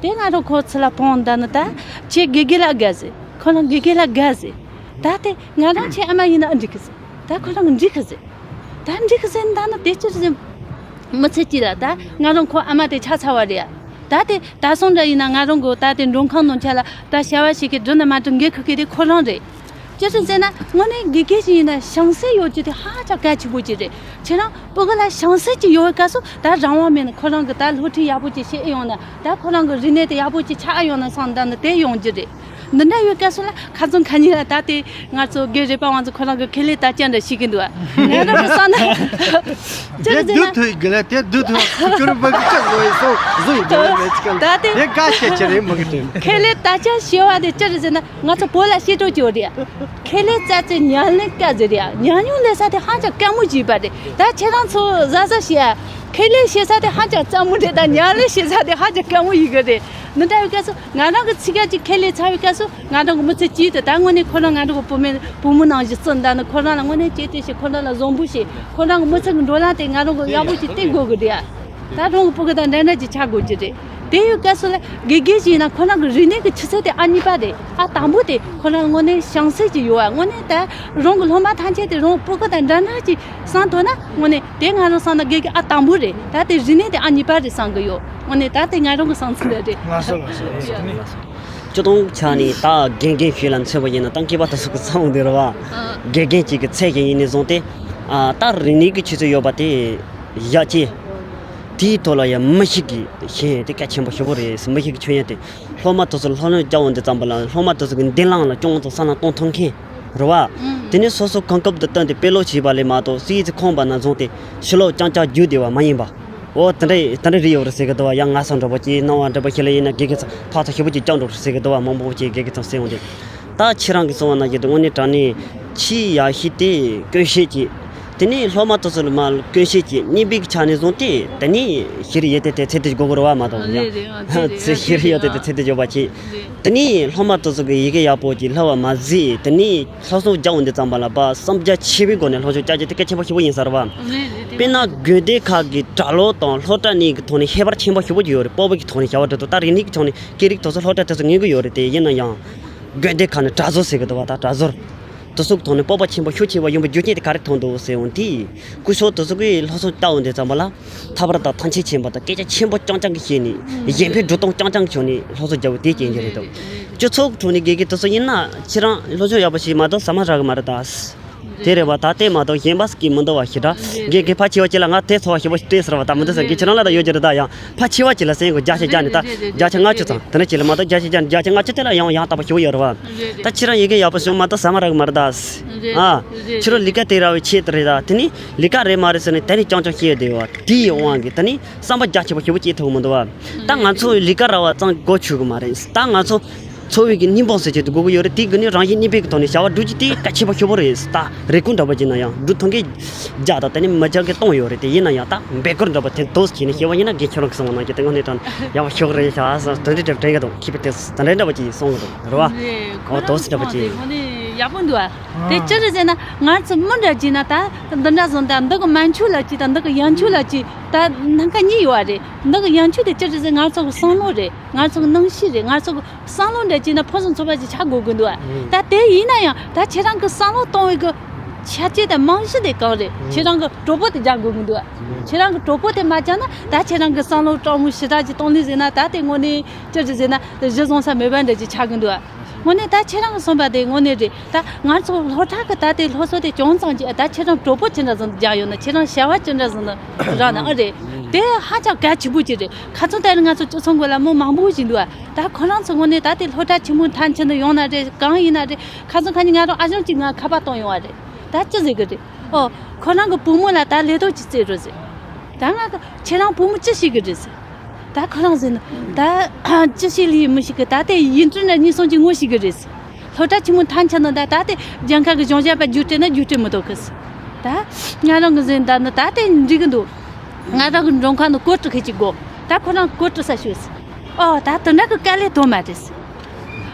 དེ་ང་རང་ཁོ་ཚུར་ལ་ཕོན་ད་ནི་ད་ཁྱེད་དགེ་རྒན་ལ་དགའ་ཟེར། ཁོ་རང་དགེ་རྒན་ལ་དགའ་ཟེར། ད་དེ་ང་རང་ཁྱེད་ཨ་མ་ཡིན་ན་ཨ་འགྲིག་གི་ཟེར། ད་ཁོ་རང་འགྲིག་གི་ཟེར། ད་འགྲིག་གི་ཟེར་ད་ནི་དེ་ཅི་རེད་ཟེར། མི་ཚེ་གཅིག་ལ་ད་ང་རང་ཁོ་ཨ་མ་དེ་ཆགས་ཚར་བ་རེད་ཡ། ད་དེ་ད་སོང་འདྲ་ཡིན་ན་ང་རང་གི་ད་དེ་མགྲོན་ཁང་ནང་ཆ་ལ་ད་བྱ་བ་ཞིག་གི་འགྲུབ་ན་མ་འགྲུབ་འགན་འཁུར་མཁན་དེ་ཁོ་རང་རེད། ཅི་ཟེར་ཟེར་ན་དངོས་གནས་དགེ་རྒན་ཞིག་ཡིན་ན་བྱང་སེམས་ཡོད་རྒྱུ་དེ་ཧ་ཅང་གལ་ཆེན་པོ་ཅིག་རེད། ཁྱེད་རང་སྤུ་གུ་ལ་བྱང་སེམས་ཅིག་ཡོད་པའི་སྐབས་སུ་ད་རང་དབང་མེད་ན་ཁོ་རང་གི་ད་སློབ་ཁྲིད་ཡག་པོ་ཅིག་བྱེད་ཨེ་ཡོང་ན། ད་ཁོ་རང་གི་རིག་གནས་དེ་ཡག་པོ་ཅིག་ཆགས་ཨེ་ཡོང་ན་བསམ་ད་ནི་དེ་ཡོང་རྒྱུ་རེད། འདི་འདྲ་ཡོད་སྐབས་སུ་ལ་ཁ་ཚོན་ཁ་ཉིན་ལ་ད་དེ་ང་ཚོ་དགེ་རེད་པ། ང་ཚོ་ཁོ་རང་གི་ཁེ་ལས་དར་ཆ་འདྲ་ཞིག་གི་འདུག་ང་རང་གི་བསམ་ན་ཅི་རེད་ཟེར་ན། དེ་སྡུག་ཐུག་གི་ལ་དེ་སྡུག་ཐུག་ཁུ་ཁུ་རུ་བ་གི་ཅག་ལོ་ཡི་སོ་བཟོ་ཡི་འདུག་མེད་ཅི་ག་ད་དེ་དེ་ག་ཤེད་ཆེ་རེད་མ་གི་དེ། ཁེ་ལས་དར་ཆ་ཞེས་པ་དེ་ཅི་རེད་ཟེར་ན། ང་ཚོ་བོད་ལ་བཤད་སྲོལ་ཅིག་ཡོད་རེད། ཁེ་ལས་བཙལ་ཚེ་ཉམས་ལེན་དཀའ་ཟེར་རེད། ཉམས་མྱོང་ལེན་ས་དེ་ཧ་ཅང་དཀའ་མོ་ཅིག་ཡིན་པ་རེད། ད་ཁྱེད་རང་ཚོ་གཟབ་གཟབ་བྱས་ཨ། ཁེ་ལས་བྱེད་ས་དེ་ཧ་ཅང་སླ་མོ་རེད། ད་ཉམས་ལེན་བྱེད་ས་དེ་ཧ་ཅང་དཀའ་མོ་ཡིན་གི་རེད། འདི་འདྲ་ཡོད་སྐབས་སུ་ང་རང་གི་ཚིག་ཁ་ཅིག་ཁེ་ལས་ཚར་བའི་སྐབས་སུ་ང་རང་གི་མི་ཚེ་སྐྱིད་དུ། ད་དངོས་གནས་ཁོ་རང་ང་རང་གི་བུ་མོ་བུ་མོ་ནང་བཞིན་བརྩི་འདུག་ནི། ཁོ་རང་ལ་དངོས་གནས་གཅེས་སྤྲས་བྱེད། ཁོ་རང་ལ་བཟང་པོ་བྱེད། ཁོ་རང་གི་མི་ཚེ་གི་འགྲོ་ལམ་དེ་ང་རང་གི་ཡག་པོ་ཅིག་བསྟན་དགོས་གི་རེད་ཨ། ད་རང་གི་སྤུ་གུ་དང་འདྲ་འདྲ་ཅིག་ཆགས་དགོས་ཀྱི་རེད། དེ་ཡོད་སྐབས་སུ་ལ་དགེ་རྒན་ཞིག་ཡིན་ན་ཁོ་རང་གི་རིག་གནས་ཀྱི་ཆུ་ཚད་དེ་ཨ་གཉིས་པ་རེད། ཨ་དང་པོ་དེ་ཁོ་རང་དངོས་གནས་བྱང་ཚད་ཅིག་ཡོད་པ། དངོས་གནས་ད་རང་གི་སློབ་མ་ཐམས་ཅད་དེ་རང་སྤུ་གུ་དང་འདྲ་འདྲ་ཅིག་བསམ་ཐུབ་ན་དངོས་གནས་དེ་ང་རང་བསམ་ན་དགེ་རྒན་ཨ་དང་པོ་རེད། ད་དེ་རིག་གནས་དེ་ཨ་གཉིས་པ་རེད་བསམ་གི་ཡོད། དངོས་གནས་ད་དེ་ང་རང་གི་བསམ་ཚུལ་རེད། ལགས་སོ་ལགས་སོ་ལགས་སོ། དེ་ནས་སྤྱིར་བཏང་ཆ་ནས་ད་དགེ་རྒན་ཞིག་ལ་མཚོན་པ་ཡིན་ན་ད་མཁས་པ་དེ་ཚོ་གི་བསམ་བློ་འདི་རེད་བ། དགེ་རྒན་གཅིག་གི་ཚད་ཅིག་ཡིན་ནས་བཟུང་སྟེ། ཨ་ད་རིག་གནས་ཀྱི་ཆུ་ཚད་ཡོད་པ་དེ་ཡག་ཅིག་དེའི་ཐོག་ལ་ཡང་མི་ཞིག་གི་ཤེས་ཡོན་དེ་གལ་ཆེན་པོ་ཞེ་པོ་རེད། མི་ཞིག་གི་ཤེས་ཡོན་དེ་སློབ་མ་དེ་ཚོ་སློབ་སྦྱོང་རྒྱག་འོང་དུས་ཙམ་པ་ལ་སློབ་མ་དེ་ཚོ་གི་མདུན་ལམ་ལ་སྐྱོང་དང་བསམ་བློ་གཏོང་ཐུབ་མཁན་རེད་བ། དེ་ནས་སོ་སོ་གང་སྐབས་དུ་བཏོན་ཏེ་དཔེ་ཀློག་བྱས་པ་ལས་མ་གཏོགས་སྲིད་ཀྱི་ཁོམ་པ་ན་བཟུང་སྟེ་ཕྱི་ལོགས་རྐྱང་རྐྱང་རྒྱུགས་བསྡད་པ་མ་ཡིན་པ། འོ་དེ་འདྲ་དེ་འདྲ་རེད་ཡོད་རེད་ཟེར་གི་འདུག་བ། ཡང་ང་ཚོ་འདྲ་པོ་ཅིག་སྣང་བ་འདྲ་པོ་ཞིག་ལ་ཡིན་ན་དགེ་རྒན་ཚོ་ཕར་ཚུར་ཞེ་པོ་ཅིག་སྐྱོང་འགྲོ་རེད་ཟེར་གི་འདུག་བ། མང་པོ་ཅིག་དགེ་རྒན་ཚོ་ཟེར་འོང་དུས། ད་ཁྱེད་རང་གིས་གསུངས་པ་ནང་བཞིན་དུ་དངོས་གནས་དྲང་གནས་ཆེས་ཡག་ཤོས་དེ་སྐྱོན་བཤད་ཅིག་དེ་ནས་སློབ་མ་དེ་ཚོ་ལ་མར་སྐྱོན་བཤད་ཅིག་གཉིས་པའི་ཆ་ནས་བཟུང་སྟེ། དེ་ནས་ཤེས་རིག་ཡོན་ཏན་དེ་ཚད་དེ་དགོས་ཀྱི་རེད་བ་མ་གཏོགས། ཡང་ཚེ་ཤེས་རིག་ཡོན་ཏན་དེ་ཚད་དེ་ཡོད་པ་ཅིག་དེ་ནས་སློབ་མ་དེ་ཚོ་གི་ཡི་གེ་ཡག་པོ་ཅིག་ལྷབ་པ་མ་ཟད། དེ་ནས་སློབ་གསོ་རྒྱག་འོང་དུས་ཙམ་པ་ལ་བསམ་རྒྱ་ཆེ་བའི་སྒོ་ནས་སློབ་སྦྱོང་རྒྱག་རྒྱུ་དེ་གལ་ཆེན་པོ་ཞེ་པོ་ཡིན་ས་རེད་བ། དཔེར་ན་དགོན་སྡེ་ཁག་གི་གྲྭ་ལོག་དང་སློབ་གྲྭ་གཉིས་ཀྱི་ཐོག་ནས་ཁྱད་པར་ཆེན་པོ་ཞེ་པོ་ཅིག་ཡོད་རེད། སྤོབས་པ་གི་ཐོག་ནས་བྱ་བ་འགྲོ་དུས་ད་རིག་གནས་ཀྱི་ཐོག་ནས་སྐད་རིགས་དེ་ཚོ་སློབ་གྲྭ་དེ་ཚོ་ངན་གྱི་ཡོད་རེད། དེ་ཡིན་ན་ཡང་དགོན་སྡེ་ཁག་ནས་གྲྭ་ཟུར་ཟེར་གི་འདུག་བ། ད་གྲྭ་ཟུར་དེ་ཚོ་གི་ཐོག་ནས་སྤོབས་པ་ཆེན་པོ་ཤུགས་ཆེ་བ་ཡོང་བའི་རྒྱུ་རྐྱེན་དེ་ག་རེ་མཐོང་འདུག་ཟེར་འོང་དུས། སྐུ་ཞབས་དེ་ཚོ་གིས་སློབ་གསོ་བལྟ་འོང་དུས་ཙམ་པ་ལ་ཐབས་ར་དང་ཐང་ཆེན་ཆེན་པོ་དང་སྐད་ཆ་ཆེན་པོ་རྐྱང་རྐྱང་གི་བཤད་ནས། གཞན་ཕན་སྒྲུབ་སྟངས་རྐྱང་རྐྱང་བྱུང་ནས་སློབ་གསོ་རྒྱག་པའི་དེ་རྐྱེན་གྱིས་རེད་འདུག་སྤྱི་ཚོགས་ཀྱི་ཁྲོད་ནས་དགེ་རྒན་དེ་ཚོ་ཡིན་ན་ཁྱེད་རང་སློབ་སྦྱོང་ཡག་པོ་ཞིག་མ་གཏོགས་ཟ་མ་རག་གི་མ་རེད་ད། དེ་རེད་བ། ད་དེ་མ་གཏོགས་གཞན་པ་ཟེར་གྱི་མི་འདུག་བ། ཞེ་དྲག་དགེ་རྒན་ཕལ་ཆེ་བ་ཅིག་ལ་ང་དེ་ཚོར་བ་ཞེ་པོ་ཞིག་སྤྲད་ཟེར་བ། ད་མི་འདུག་ཟེར་གྱི་ཁྱེད་རང་ལ་ད་ཡོད་ཀྱི་རེད། ད་ཡང་ཕལ་ཆེ་བ་ཅིག་ལ་ཟེར་དགོས། བརྒྱ་ཆ་བརྒྱ་ནས་ད་བརྒྱ་ཆ་ལྔ་བཅུ་ཙམ་དེ་འདྲ་ཅིག་ལ་མ་གཏོགས་བརྒྱ་ཆ་བརྒྱ་ནས་བརྒྱ་ཆ་ལྔ་བཅུ་དེ་ལ་ཡང་ཡང་དག་པ་ཞེ་པོ་ཡོད་རེད་བ། ད་ཁྱེད་རང་ཡི་གེ་ཡག་པོ་བྱུང་མ་གཏོགས་ཟ་མ་རག་གི་མ་རེད་ད། ཨ། ཁྱེད་རང་ལས་ཀ་དེ་རག་པའི་ཆེད་དུ་རེད་ད། དེ་ནི་ལས་ཀ་རེད་མ་རེད་ཟེར་ནས་དེ་ནི་རྐྱང་རྐྱང་བཤད་བསྡད་ཡོད་བ། དེའི་དབང་གིས་དེ་ནི་བསམ་པ་རྒྱ་ཆེ་པོ་ཞེ་པོ་སྐྱེ་ཐུབ་ཀྱི་མི་འདུག་བ། ད་ང་ཚོ་ལས་ཀ་རག་པ་ཙམ་གོ་ཆོད་ཀྱི་མ་རེད། ད་ང་ཚོ་འཚོ་བའི་གི་སྙིང་པོ་ཟེར་ཆེད་དུ་དགོས་ཀྱི་ཡོད་རེད། དེའི་གི་ནི་རང་བཞིན་གཉིས་པའི་གི་ཐོག་ནས་བྱ་བ་སྒྲུབ་རྒྱུ་དེ་གལ་ཆེན་པོ་ཞེ་པོ་རེད། ད་རེ་སྐུལ་འདྲ་པོ་བྱས་ན་ཡང་སྒྲུབ་ཐུབ་མཁན་བརྒྱ་དང་དེ་ནི་མི་བརྒྱ་གི་སྟོང་ཡོད་རེད། དེ་ཡིན་ན་ཡང་ད་འབོད་སྐུལ་འདྲ་པོ་དེ་འདུག་བྱས་ནས་བཤད་པ་ཡིན་ན། རྒན་ཁྱེད་རང་གིས་གསུངས་པ་ནང་བཞིན་དེ་དངོས་གནས་དྲང་ཡག་པོ་ཞེ་པོ་རེད་ཤག་ཟེར་དེ་འདྲའི་འདྲ་དྲན་གི་འདུག་མཁས་པའི་དེ་དེ་འདྲའི་འདྲ་པོ་ཅིག་གསུང་གི་འདུག་རེད་བ། རེད། ཁོ་ཨོ་དོ་རང་སི་འདྲ་པོ་གསུངས་པ་དེ་ཅིག་དངོས་གནས་ཡག་པོ་འདུག་ཨ། དེ་ཨ་ཅི་རེད་ཟེར་ན་ང་ཚོ་མི་འདྲ་བྱས་ན་ད་འདི་འདྲ་བཟོ། ད་འདི་གི་མན་ཆུ་ལ་ཅིག་དང་འདི་གི་ཡང་ཆུ་ལ་ཅིག་ད་སྣ་ཁ་གཉིས་ཡོད་རེད། འདི་གི་ཡང་ཆུ་དེ་ཅི་རེད་ཟེར། ང་ཚོ་གི་བསམ་བློ་རེད། ང་ཚོ་གི་རྣམ་ཤེས་རེད། ང་ཚོ་གི་བསམ་བློ་འདྲ་བྱས་ན་ཕུན་སུམ་ཚོགས་པ་ཅིག་ཆགས་དགོས་ཀྱི་འདུག་ཨ། ད་དེ་ཡིན་ན་ཡང་ད་ཁྱེད་རང་གི་བསམ་བློ་གཏོང་བའི་གི་ཆ་རྐྱེན་དང་རྨང་གཞི་དེ་གང་རེད། ཁྱེད་རང་གི་གྲོགས་པོ་དེ་རྒྱག་དགོས་ཀྱི་འདུག་ཨ། ཁྱེད་རང་གི་གྲོགས་པོ་དེ་མ་བརྒྱབ་ན་ད་ཁྱེད་རང་གི་བསམ་བློ་དྲང་མོ་ཞེ་དྲག་ཅིག་གཏོང་ལེ་ཟེར་ན་ད་དེ་དངོས་གནས་ཅི་རེད་ཟེར་ན་གཞི་བཟུང་ས་མེད་པ་འདྲ་ཅིག་ཆགས་ཀྱི་འདུག་ཨ། དངོས་གནས་ད་ཁྱེད་རང་གིས་གསུངས་པ་དེ་དངོས་གནས་རེད། ད་ང་ཚོ་སློབ་གྲྭ་གི་ད་ལྟའི་སློབ་གསོ་དེ་བྱུང་ཙང་གི་ད་ཁྱེད་རང་གྲོགས་པོ་ཅི་འདྲ་ཟིག་རྒྱག་ཡོད་ན། ཁྱེད་རང་བྱ་བ་ཅི་འདྲ་ཟིག་རག་ན་ཨེ་རེད། དེ་ཧ་ཅང་གལ་ཆེན་པོ་ཅིག་རེད། ཁ་སང་དེ་རིང་ང་ཚོ་སྤྱི་ཚོགས་འགོ་ལ་མི་མང་པོ་ཞིག་འདུག་ཨ། ད་ཁོ་རང་ཚོ་དངོས་གནས་ད་ལྟའི་སློབ་གྲྭ་ཆེན་མོ་མཐར་ཕྱིན་ནས་ཡོང་ན་རེད། གང་ཡིན་ན་རེད། ཁ་སང་ཁ་ཉིན་ང་རང་ཨ་ཞང་གཅིག་ང་ཁ་པར་གཏོང་ཡོང་བ་རེད། ད་ཅི་ཟེར་གི་རེད། ཨོ། ཁོ་རང་གི་བུ་མོ་ལ་ད་ལས་དོན་ཅིག་བཙལ་རོགས་ཟེར། ད་ང་གི་ཁྱེད་རང་བུ་མོ་ཅི་ཤེས་གི་རེད་ཟེར། ད་ཁོ་རང་ཟེར་ན། ད་ཅི་ཤེས་ལི་མི་ཤེས་གི། ད་དེ་ཡིན་དྲི་འདྲ་གཉིས་གསུམ་གྱི་ངོ་ཤེས་གི་རེད་ཟེར། སློབ་གྲྭ་ཆེན་མོ་མཐར་ཕྱིན་ནོ་ད། ད་དེ་གྱངས་ཁ་གི་གཞུང་ཞབས་པ་རྒྱུགས་སྤྲད་ན་རྒྱུགས་སྤྲད་མི་ཐུབ་གི་ཟེར། ད་ང་རང་གི་ཟེར་ད་ནི་ད་དེ་འགྲིག་གི་འདུག་ང་རང་གི་མགྲོན་ཁང་ནང་སྐོར་དྲུག་ཁེ་ཅིག་དགོས། ད་ཁོ་རང་སྐོར་དྲུག་ས་ཤོད་ཟེར། ཨོ། ད་དེ་འདྲ་གི་དཀའ་ལས་ཐོབ་མ་རེད་ཟེར།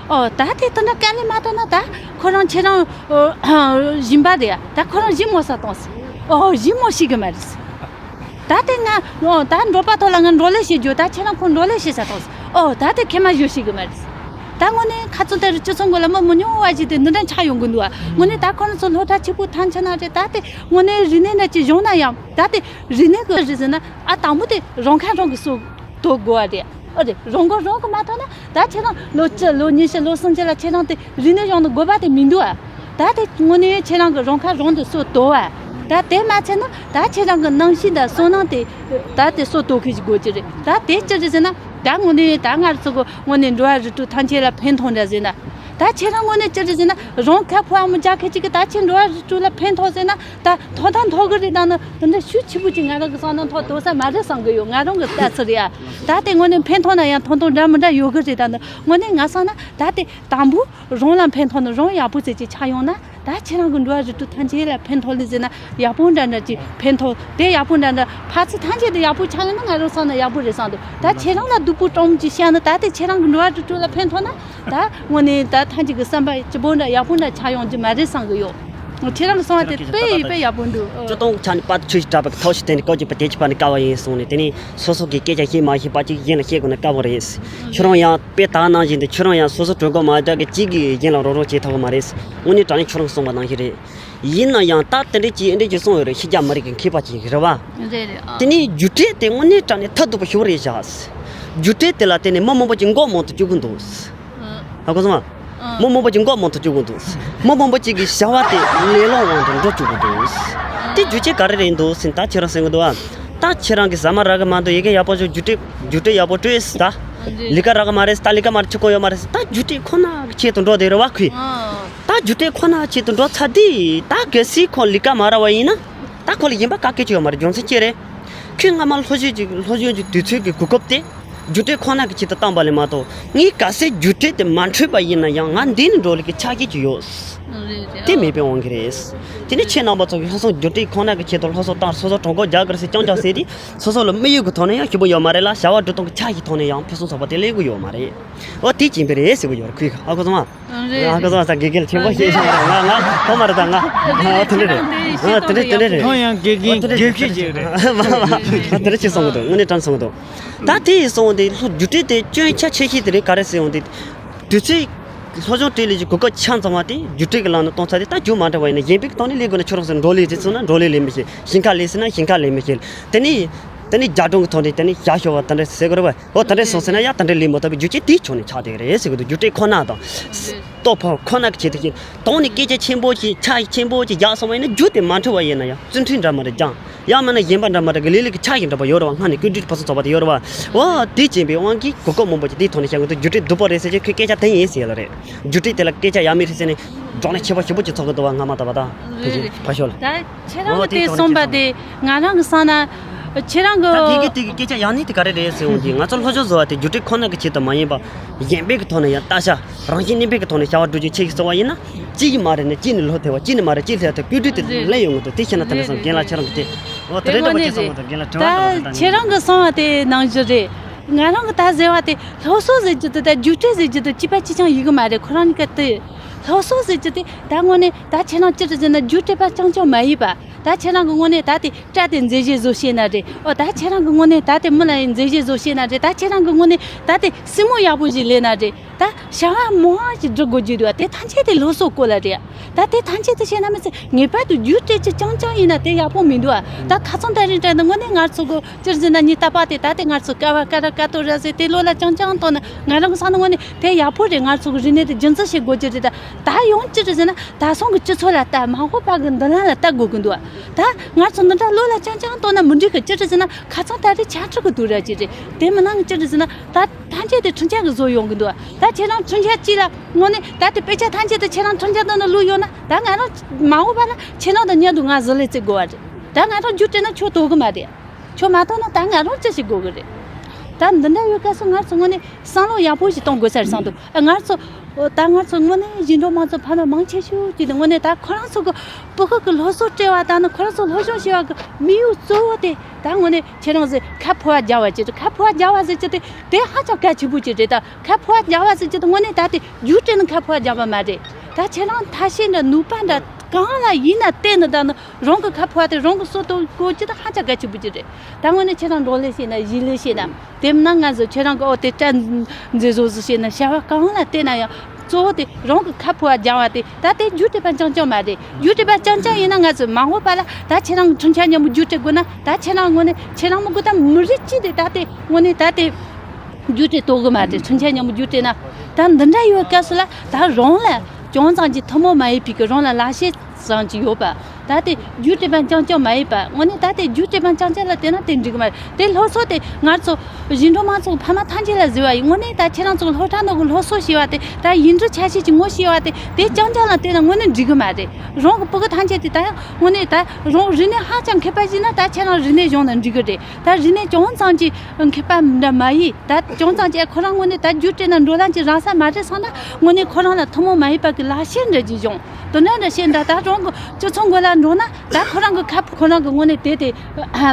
ཨོ། ད་དེ་དེ་འདྲ་དཀའ་ལས་མ་ཐོབ་ན་ད་ཁོ་རང་ཁྱེད་རང་སྦྱིན་པ་རེད་ཡ། ད་ཁོ་རང་ཞིབ་མོ་ས་གཏོང་ཟེར། ཨོ། ཞིབ་མོ་ཤེས་གི་མ་རེད་ཟེར། ད་དེ་ང་ཨོ་ད་འབྲོག་པ་ཐོག་ལ་ང་འབྲོག་ལས་བཤད་རྒྱུ། ད་ཁྱེད་རང་ཁོ་འབྲོག་ལས་བཤད་ས་གཏོང་ཟེར། ཨོ། ད་དེ་ཁེ་མ་ཞུ་ཤེས་གི་མ་རེད་ཟེར། ད་དངོས་གནས་ཁ་ཚོན་དེ་རུ་སྤྱི་ཚོགས་འགོ་ལ་མི་མི་ཉུང་བ་ཞིག་དེ་འདི་འདྲ་ཆགས་ཡོང་གི་འདུག་ཨ། དངོས་གནས་ད་ཁོ་རང་ཚོ་སློབ་གྲྭ་ཆེ་པོ་མཐར་ཕྱིན་ན་རེད། ད་དེ་དངོས་གནས་རིག་གནས་འདྲ་ཅིག་སྦྱོང་ན་ཡང་ད་དེ་རིག་གནས་གི་རེད་ཟེར་ན་ཨ་དང་པོ་དེ་རང་ཁ་རང་གིས་གསོ་དོ་དགོས་པ་རེད། ཨ་རེད། རང་མགོ་རང་གིས་མ་ཐོན་ན་ད་ཁྱེད་རང་ལོ་བཅུ་ལོ་ཉི་ཤུ་ལོ་སུམ་ཅུ་ལ་ཁྱེད་རང་དེ་རིག་གནས་སྦྱོང་ནི་དགོས་པ་དེ་མི་འདུག་ཨ། ད་དེ་དངོས་གནས་ཁྱེད་རང་གིས་རང་ཁ་རང་དུ་གསོ་དོ་བ། ད་དེ་མ་ཚད་ན་ད་ཁྱེད་རང་གི་རྣམ་ཤེས་དང་བསོད་ནམས་དེ་ད་དེ་གསོ་དོ་ཁུལ་ཞིག་དགོས་ཀྱི་རེད། ད་དེ་ཅི་རེད་ཟེར་ན་ད་དངོས་གནས་ད་ང་ཚོ་གི་དངོས་གནས་འགྲོ་བ་རིགས་དྲུག་ཐམས་ཅད་ལ་ཕན་ཐོགས་འདྲ་ཟེར་ན། ད་ཁྱེད་རང་ངོས་ནས་ཅི་རེད་ཟེར་ན། རང་ཁ་ཕོ་བ་མོ་རྒྱག་མཁན་ཅིག་གིས་ད་ཁྱེད་འགྲོ་བ་རིགས་དྲུག་ལ་ཕན་ཐོགས་ཟེར་ན། ད་ཐོག་མཐའ་ཐོག་གི་རེད། ད་ནི་དེ་འདྲ་ཤུགས་ཆེ་པོ་ཅིག་ང་རང་གི་བསམ་ན་ཐོག་དོ་ས་མ་རེད་བསམ་གི་ཡོད། ང་རང་གི་ལྟ་ཚུལ་རེད་ཨ། ད་དེ་དངོས་གནས་ཕན་ཐོགས་ན་ཡང་ཐོག་མཐའ་འདྲ་མི་འདྲ་ཡོད་གི་རེད། ད་ནི་དངོས་གནས་ང་བསམ་ན་ད་དེ་དང་པོ་རང་ལ་ཕན་ཐོགས་ན་རང་ཡག་པོ་ཟེར་ཅིག་ཆགས་ཡོང་ན། ད་ཁྱེད་རང་གི་འགྲོ་བ་རིགས་དྲུག་ཐམས་ཅད་ལ་ཕན་ཐོགས་ལེ་ཟེར་ན་ཡག་པོ་འདྲ་འདྲ་ཅིག་ཕན་ཐོགས། དེ་ཡག་པོ་འདྲ་འདྲ་ཕར་ཚུར་ཐམས་ཅད་དུ་ཡག་པོ་ཆགས་ཡོང་ན་ང་རང་བསམ་ན་ཡག་པོ་རེད་བསམ་འདུག་ད་ཁྱེད་རང་ལ་སྡུག་པོ་སྤྲང་མོ་ཅིག་བཤད་ན། ད་དེ་ཁྱེད་རང་གི་འགྲོ་བ་རིགས་དྲུག་ལ་ཕན་ཐོགས་ན། ད་དངོས་གནས་ད་ཐམས་ཅད་ཀྱི་བསམ་པ་སྐྱིད་པོ་འདྲ་ཡག་པོ་འདྲ་ཆགས་ཡོང་རྒྱུ་མ་རེད་བསམ་གི་ཡོད། ཁྱེད་རང་གི་གསུང་བ་དེ་དཔེ་ཡིན་དཔེ་ཡག་པོ་འདུག་སྤྱིར་བཏང་ཆ་ནས་པར་ཆུ་ཞིག་བྲབས་པའི་ཐོག་ཞིག་བསྟན་ནས་བཀའ་བཅག་བྱེད་པ་ནི་དཀའ་བ་ཡིན་གསུངས་ནས། དེ་ནས་སོ་སོ་གི་སྐད་ཆ་ཤེས་མ་ཤེས་པ་གཅིག་གཞན་ལ་བཤད་དགོས་ན་དཀའ་བ་རེད། ཁྱོད་རང་ཡང་དཔེ་ད་ནང་བཞིན་དུ་ཁྱོད་རང་ཡང་སོ་སོ་གྲོད་ཁོག་མ་དྲག་གི་གཅིག་གིས་གཞན་ལ་རོགས་རོགས་བྱེད་ཐུབ་ཀྱི་མ་རེད། དངོས་གནས་དྲང་གནས་ཁྱོད་རང་གསུངས་པ་ནང་བཞིན་རེད། ཡིན་ན་ཡང་ད་དེ་འདྲས་ཀྱིས་འདི་འདྲས་ཀྱིས་གསུངས་ཡོད་རེད། ཕྱི་རྒྱལ་མི་རིགས་ཀྱི་མཁས་པ་ཅིག་རེད་བ། རེད་རེད་ཨ། དེ་ནས་རྒྱུགས་སྤྲོད་དེ་དངོས་གནས་དྲང་གནས་ཐབས་སྡུག་པ་ཞིག་རེད་བཞག་རྒྱུགས་སྤྲོད་དེ་ལ་བརྟེན་ནས་མི་མང་པོ་ཅིག་མགོ་རྨོངས་དུ་བཅུག་གི་འདུག་ཨ། ཧ་གོ་སོང་ང་། མི་མང་པོ་ཅིག་མགོ་རྨོངས་དུ་བཅུག་གི་འདུག་མི་མང་པོ་ཅིག་གི་བྱ་བ་དེ་ལེ་ལོ་དབང་དུ་འགྲོ་བཅུག་གི་འདུག་དེ་རྒྱུ་རྐྱེན་ག་རེ་རེད་འདུག་ཟེར་ན། ད་ཁྱེད་རང་གསན་གི་འདུག་ཨ། ད་ཁྱེད་རང་གི་ཟ་མ་རག་གི་མ་འདུག་ཡི་གེ་ཡག་པོ་ཞིག་རྒྱུགས་སྤྲོད་རྒྱུགས་སྤྲོད་ཡག་པོ་སྤྲོད་ཟེར། ད་ལས་ཀ་རག་གི་མ་རེད་ཟེར། ད་ལས་ཀ་མ་རག་ཆུ་ཁོལ་ཡོད་མ་རེད་ཟེར། ད་རྒྱུགས་སྤྲོད་ཁོ་ན་གི་ཆེད་དུ་འགྲོ་བསྡད་རེད་བ་ཁོས། ད་རྒྱུགས་སྤྲོད་ཁོ་ན་ཆེད་དུ་འགྲོ་ཚར་དུས། ད་གལ་སྲིད་ཁོ་ལས་ཀ་མ་རག་པ་ཡིན་ན། ད་ཁོ་ལ་གཞན་པ་ག་གེ་ཅིག་ཡོད་མ་རེད། རྒྱུ་མཚན་ཅི་རེད། ཁོས་སྔ་མ་སློབ་སྦྱོང་གི་སློབ་སྦྱོང་གི་དུས་ཚོད་ཀྱི་གོ་སྐབས་དེ་རྒྱུགས་སྤྲོད་ཁོ་ན་གི་ཆེད་དུ་བཏང་པ་ལས་མ་གཏོགས། ངས་གལ་སྲིད་རྒྱུགས་སྤྲོད་དེ་མ་འཕྲོད་པ་ཡིན་ན་ཡང་ང་འདི་ནས་འགྲོ་ལས་ཀྱི་ཆ་རྐྱེན་ཅིག་ཡོད། རེད་རེད། དེ་མེད་པའི་དབང་གིས་རེད། དེ་ནས་ཁྱེད་རྣམ་པ་ཚོ་གིས་ལྷག་བསམ་རྒྱུགས་སྤྲོད་ཁོ་ན་གི་ཆེད་དུ་སློབ་གསོ་བཏང་། སོ་སོ་གྲོད་ཁོག་རྒྱག་དགོས་རེད་ཟེར་རྐྱང་རྐྱང་ཟེར་དུས། སོ་སོ་ལ་དམིགས་ཡུལ་གི་ཐོག་ནས་ཡང་ཞིབ་པོ་ཡོད་མ་རེད་ལ། བྱ་བ་སྒྲུབ་སྟངས་ཀྱི་ཆ་ཞིག་ཐོག་ནས་ཡང་ཕུན་སུམ་ཚོགས་པ་དེ་ལེན་གི་ཡོད་མ་རེད། འོ་དེ་ཅིག་ཡིན་པ་རེད་ཟེར་གི་ཡོད་རེད། ཁོས་ཧ་གོ་སོང་ང་། རེད། ཧ་གོ་སོང་ང་། ད་དགེ་རྒན་ཆེན་པོ་ཞིག་ཤོད་རེད། ང་ང་ཁོ་མ་རེད། ད་ང་ཨ་དེ་འདྲ་རེད། ཨ་དེ་འདྲ་དེ་འདྲ་རེད། ཁོང་ཡང་དགེ་རྒན་དགེ་བཤེས་ཅིག་རེད། མ་མ་མ་དེ་འདྲ་ཅིག་གསུང་གི་འདུག་དངོས་གནས་དྲང་གསུང་གི་འདུག་ད་དེ་ཡིན་སོང་དེ་སློབ་རྒྱུགས་སྤྲོད་དེ་སྐྱོན་ཆ་ཆེ་ཤོས་དེ་རིང་ག་རེ་ཟེར་ཡོང་དེ། དུས་ཚོད་སློབ་སྦྱོང་སྤྲོད་ལས་ཀྱི་གོ་སྐབས་ཆ་ཚང་བ་དེ་རྒྱུགས་སྤྲོད་ཀྱི་ལམ་ནས་གཏོང་ཚར་དུས། ད་རྒྱུགས་མ་འཕྲོད་པ་ཡིན་ན་གཞན་པའི་ཐོག་ནས་ལས་དགོས་ན་ཁྱོད་རང་ཚོ་འགྲོ་ལས་རེད་ཟེར་ན་འགྲོ་ལས་ལས་མི་ཤེས། ཞིང་ཁ་ལས་ཟེར་ན་ཞིང་ཁ་ལས་མི་ཤེས། དེ་ནས་དེ་ནས་རྒྱ་གྲོང་གི་ཐོག་ནས་དེ་ནས་ཞྭ་ཤོར་བ་དེ་འདྲ་ཟེར་དགོས་རེད་བ། འོ་དེ་འདྲ་སོང་ཟེར་ན་ཡང་དེ་འདྲ་ལས་མི་ཐུབ་པའི་རྒྱུ་རྐྱེན་དེའི་ཕྱོགས་ནས་ཆགས་བསྡད་ཀྱི་རེད་ཟེར་གི་འདུག་རྒྱུགས་སྤྲོད་ཁོ་ན་དང་། ལྟོ་ཕོག་ཁོ་ན་གི་ཆེད་དུ་བྱས། དོང་ནས་སྐད་ཆ་ཆེན་པོ་ཅིག་ཆ་ཆེན་པོ་ཅིག་རྒྱག་སོང་བ་ཡིན་ན་རྒྱུགས་དེ་མ་འཕྲོད་པ་ཡིན་ན་ཡང་རྩིས་འཕྲུལ་འདྲ་མ་རེད་ཀྱང་། ཡང་མིན་ན་གཞན་པ་འདྲ་མ་འདྲ་གི་ལས་ལུགས་ཀྱི་ཆ་ཞིག་འདྲ་པོ་ཡོད་རེད་བ། སྔ་ནས་བཀོད་སྒྲིག་ཕུན་སུམ་ཚོགས་པ་དེ་ཡོད་རེད་བ། འོ་དེ་བྱས་པའི་དབང་གིས་གོ་སྐབས་མང་པོ་ཅིག་དེའི་ཐོག་ནས་བཤད་གི་འདུག་རྒྱུགས་སྤྲོད་སྡུག་པོ་རེད་ཟེར་གྱི་ཁོས་སྐད་ཆ་དེ་ཡིན་ཟེར་ཡ་ལ་རེད། རྒྱུགས་སྤྲོད་དེ་ལ་སྐད་ཆ་ཡ་མེད་རེད་ཟེར་ནས་བགྲོ་གླེང་ཆེ་པོ་ཞེ་པོ་ཅིག་ཚོགས་གི་འདུག་བ། སྔ་མ་ད་བ་ད་དེ་རེད་རེད། ཕར་ཞོག་ལ། ད་ཁྱེད་རང་གི་དེ་གསུངས་པ་དེ་ང་རང་གི་བསམ་ན་ཁྱེད་རང་གི་ད་དགེ་རྒན་དེ་གི་སྐད་ཆ་ཡང་ནི་དེ་ག་རེ་རེད་ཟེར་འོང་དུས། ང་ཚོ་སློབ་སྦྱོང་བཟོ་བ་དེ་རྒྱུགས་སྤྲོད་ཁོ་ན་གི་ཆེད་དུ་མ་ཡིན་པ། གཞན་ཕན་གི་ཐོག་ནས་ཡང་ལྟ་ཤ་རང་བཞིན་གནས་ཕན་གི་ཐོག་ནས་བྱ་བ་སྒྲུབ་རྒྱུ་ཆེ་ཞིག་བརྩི་བ་ཡིན་ན། གཅིག་གིས་མ་རེད་ན་གཅིག་ནས་ལྷོད་ཐལ་བ། གཅིག་ནས་མ་རེད་གཅིག་ལྷོད་ཐལ་བ། བཀོད་སྒྲིག་དེ་ལས་ཡོང་གི་འདུག་དེ་བྱས་ན་ད་ནས་བཟུང་རྒན་ལགས་ཁྱེད་རང་གི་དེ། འོ་དེ་འདྲའི་འདྲ་པོ་ཅིག་གསུངས་གི་འདུག་རྒན་ལགས་དྲི་བ་འདྲ་པོ་དེ་ད་ཁྱེད་རང་གི་གསུངས་པ་དེ་ནང་བཞིན་རེད། ང་རང་གི་ད་ཟེར་བ་དེ་སློབ་གསོ་ཟེར་རྒྱུ་དེ་ད་རྒྱུགས་སྤྲོད་ཟེར་རྒྱུ་དེ་གཅིག་པ་གཅིག་རྐྱང་ཡིན་གི་མ་རེད། ཁོ་རང་གཉིས་ཀ་དེ། སློབ་གསོ་ཟེར་རྒྱུ་དེ་ད་དངོས་གནས་ད་ཁྱེད་རང་ཅི་རེད་ཟེར་ན་རྒྱུགས་སྤྲོད་པ་རྐྱང་རྐྱང་མ་ཡིན་པ། ད་ཁྱེད་རང་གི་ངོས་ནས་ད་དེ་སྐྲ་དེ་མཛེས་བཟོ་བྱས་ན་རེད། ཨོ་ད་ཁྱེད་རང་གི་ངོས་ནས་ད་དེ་མིག་ལ་ཡང་མཛེས་བཟོ་བྱས་ན་རེད། ད་ཁྱེད་རང་གི་ངོས་ནས་ད་དེ་སེན་མོ་ཡག་པོ་ཞིག་ལས་ན་རེད། ད་བྱ་བ་མང་བ་ཞིག་སྒྲུབ་དགོས་ཀྱི་འདུག་དེ་ཐམས་ཅད་དེ་སློབ་གསོ་སྐོར་ལ་རེད། ད་དེ་ཐམས་ཅད་དེ་བྱས་ན་མི་ཚེ་ངེས་པར་དུ་རྒྱུགས་སྤྲོད་ཅིག་རྐྱང་རྐྱང་ཡིན་ན་དེ་ཡག་པོ་མི་འདུག་ད་ཁ་སང་ད་རིང་དྲན་ན་དངོས་གནས་ང་ཚོ་གི་སྤྱིར་འཛིན་ན་ཉི་ལྟ་པ་དེ་ད་དེ་ང་ཚོ་ཀ་བ་ཀ་ར་ཀ་ཏོ་ར་ཟེར་དེ་ལོ་ལ་རྐྱང་རྐྱང་གཏོང་ན་ང་རང་གི་བསམ་ན་དངོས་གནས་དེ་ཡག་པོ་རེད། ང་ཚོ་གི་རིག་གནས་དེ་རྒྱུན་འཛིན་བྱེད་དགོས་ཀྱི་རེད། ད་ད་ཡང་ཅི་རེད་ཟེར་ན་ད་སོང་གི་སྤྱི་ཚོགས་ལ་ལྟ། མ་འོངས་པ་གི་མདུན་ལམ་ལ་ལྟ་དགོས་ཀྱི་འདུག་ད་ང་ཚོ་འདི་འདྲ་ལོ་ལ་རྐྱང་རྐྱང་གཏོང་ན་མི་འགྲིག་གི་ཅི་རེད་ཟེར་ན་ཁ་སང་ད་རེས་ཆ་འཕྲུལ་གི་དུས་རབས་ཅིག་རེད། དེ་མིན་ན་ཅི་རེད་ཟེར་ན་ད་ཐམས་ཅད་དེ་འཕྲིན་ཆ་གི་བཟོ་ཡོང་གི་འདུག་ད་ཁྱེད་རང་འཕྲིན་ཆ་གཅིག་ལ་དངོས་གནས་ད་དེ་དཔེ་ཆ་ཐམས་ཅད་དེ་ཁྱེད་རང་འཕྲིན་ཆ་ནང་ལ་བླུགས་ཡོད་ན་ད་ང་རང་མ་འོངས་པ་ལ་ཁྱེད་རང་དང་མཉམ་དུ་ང་བཟི་ལས་རྩེ་དགོས་པ་རེད། ད་ང་རང་རྒྱུགས་སྤྲད་ན་ཁྱོད་དོ་གི་མ་རེད། ཁྱོད་མ་ཐོན་ན་ད་ང་རང་ཅི་ཞིག་དགོས་གི་རེད། ད་འདི་འདྲ་ཡོད་སྐབས་སུ་ང་ཚོ་དངོས་གནས་བསམ་བློ་ཡག་པོ་ཞིག་གཏོང་དགོས་ས་རེད་བསམ་འདུག་ཨ། ང་ཚོ་ཨོ་ད་ང་ཚོ་དངོས་གནས་ཞིང་འབྲོག་མང་ཚོགས་ཕ་མ་མང་ཆེ་ཤོས་ཀྱིས་དངོས་གནས་ད་ཁོ་རང་ཚོ་གི་ཕྲུ་གུ་གི་སློབ་གསོ་སྤྲད་པ་དང་ནི་ཁོ་རང་ཚོ་སློབ་སྦྱོང་བྱེད་པ་གི་དམིགས་ཡུལ་གཙོ་བོ་དེ་ད་དངོས་གནས་ཁྱེད་རང་ཚོས་ཁ་ཕོ་བ་རྒྱག་པ་བྱེད་དུ། ཁ་ཕོ་བ་རྒྱག་པ་ཟེར་རྒྱུ་དེ་དེ་ཧ་ཅང་གལ་ཆེན་པོ་ཅིག་རེད། ད་ཁ་ཕོ་བ་རྒྱག་པ་ཟེར་རྒྱུ་དེ་དངོས་གནས་ད་དེ་རྒྱུགས་སྤྲད་ནས་ཁ་ཕོ་བ་རྒྱག་པ་མ་རེད། ད་ཁྱེད་རང་ཐབས་ཤེས་འདྲ་ནུས་པ་འདྲ་གང་ལ་ཡིན་ན་བརྟེན་ནས་ད་ནི། རང་གི་ཁ་ཕོ་བ་དེ་རང་གི་སྲོག་ཐོག་བཀོལ་རྒྱུ་དེ་ཧ་ཅང་གལ་ཆེན་པོ་ཅིག་རེད། ད་དངོས་གནས་ཁྱེད་རང་འབྲོག་ལས་བྱས་ན་གཞིས་ལས་བྱས་ན་དེ་མིན་ན་ང་ཚོ་ཁྱེད་རང་གི་ཨོ་དེ་སྐྲ་མཛེས་བཟོ་ཟིག་བྱས་ན་བྱ་བ་གང་ལ་བལྟས་ན་ཡང་གཙོ་བོ་དེ་རང་གི་ཁ་ཕོ་བ་སྦྱང་བ་དེ་ད་དེ་རྒྱུགས་སྤྲད་པ་རྐྱང་རྐྱང་མ་རེད། རྒྱུགས་སྤྲད་པ་རྐྱང་རྐྱང་ཡིན་ན་ང་ཚོ་མ་འོངས་པ་ལ་ད་ཁྱེད་རང་གི་འཕྲིན་ཆ་མཉམ་པོ་རྒྱུགས་སྤྲད་དགོས་ན་ད་ཁྱེད་རང་དངོས་གནས་ཁྱེད་རང་མི་དགོས་ད་མི་རིགས་གཅིག་དེ་ད་དེ་དངོས་གནས་ད་དེ་རྒྱུགས་སྤྲད་དོ་གི་མ་རེད། འཕྲིན་ཆ་མཉམ་པོ་རྒྱུགས་སྤྲད་ན་ད་འདི་འདྲ་ཡོད་སྐབས་སུ་ལ་ད་རང་ལ་ཅུང་ཙམ་གྱི་ཐུན་མོང་མ་ཡིན་པའི་གི་རང་ལ་ལག་ཤེས་ཙམ་གྱི་ཡོད་པ། ད་དེ་རྒྱུ་སྤྲད་པ་རྐྱང་རྐྱང་མ་ཡིན་པ། དངོས་གནས་ད་དེ་རྒྱུ་སྤྲད་པ་རྐྱང་རྐྱང་ལ་བལྟས་ན་དེ་འགྲིག་གི་མ་རེད། དེ་སློབ་གསོ་དེ་ང་ཚོ་ཞིང་འབྲོག་མང་ཚོགས་ཕ་མ་ཐམས་ཅད་ལ་ཟེར་བ་ཡིན། དངོས་གནས་ད་ཁྱེད་རང་ཚོ་སློབ་གྲྭ་ནང་གི་སློབ་གསོ་ཞེས་པ་དེ། ད་ཡིག་འབྲུ་ཆ་ཤས་ཀྱི་ངོ་ཤེས་པ་དེ། དེ་རྐྱང་རྐྱང་ལ་བལྟས་ན་དངོས་གནས་འགྲིག་གི་མ་རེད། རང་གི་སྤུ་གུ་ཐམས་ཅད་དེ་ད་ཡང་དངོས་གནས་ད་རང་རིག་གནས་ཧ་ཅང་མཁས་པ་ཞིག་ན། ད་ཁྱེད་རང་རིག་གནས་སྦྱོང་ན་འགྲིག་གི་རེད། ད་རིག་གནས་ཅུང་ཙམ་གྱི་མཁས་པ་འདྲ་མ་ཡིན། ད་ཅུང་ཙམ་གྱི་ཁོ་རང་དངོས་གནས་ད་རྒྱུ་སྤྲད་ན་འགྲོ་ལམ་གྱི་རང་ས་མ་རེད་སོང་ན། དངོས་གནས་ཁོ་རང་ལ་ཐུན་མོང་མ་ཡིན་པ་གི་ལག་ཤེས་འདྲ་ཅིག་སྦྱོང་། དེ་འདྲ་འདྲ་བྱས་ན་ད་རང་གི་སྤྱི་ཚོགས་མགོ་ལ་འགྲོ་ན། ད་ཁོ་རང་གི་ཁ་ཁོ་རང་གི་དངོས་གནས་དེ་དེ་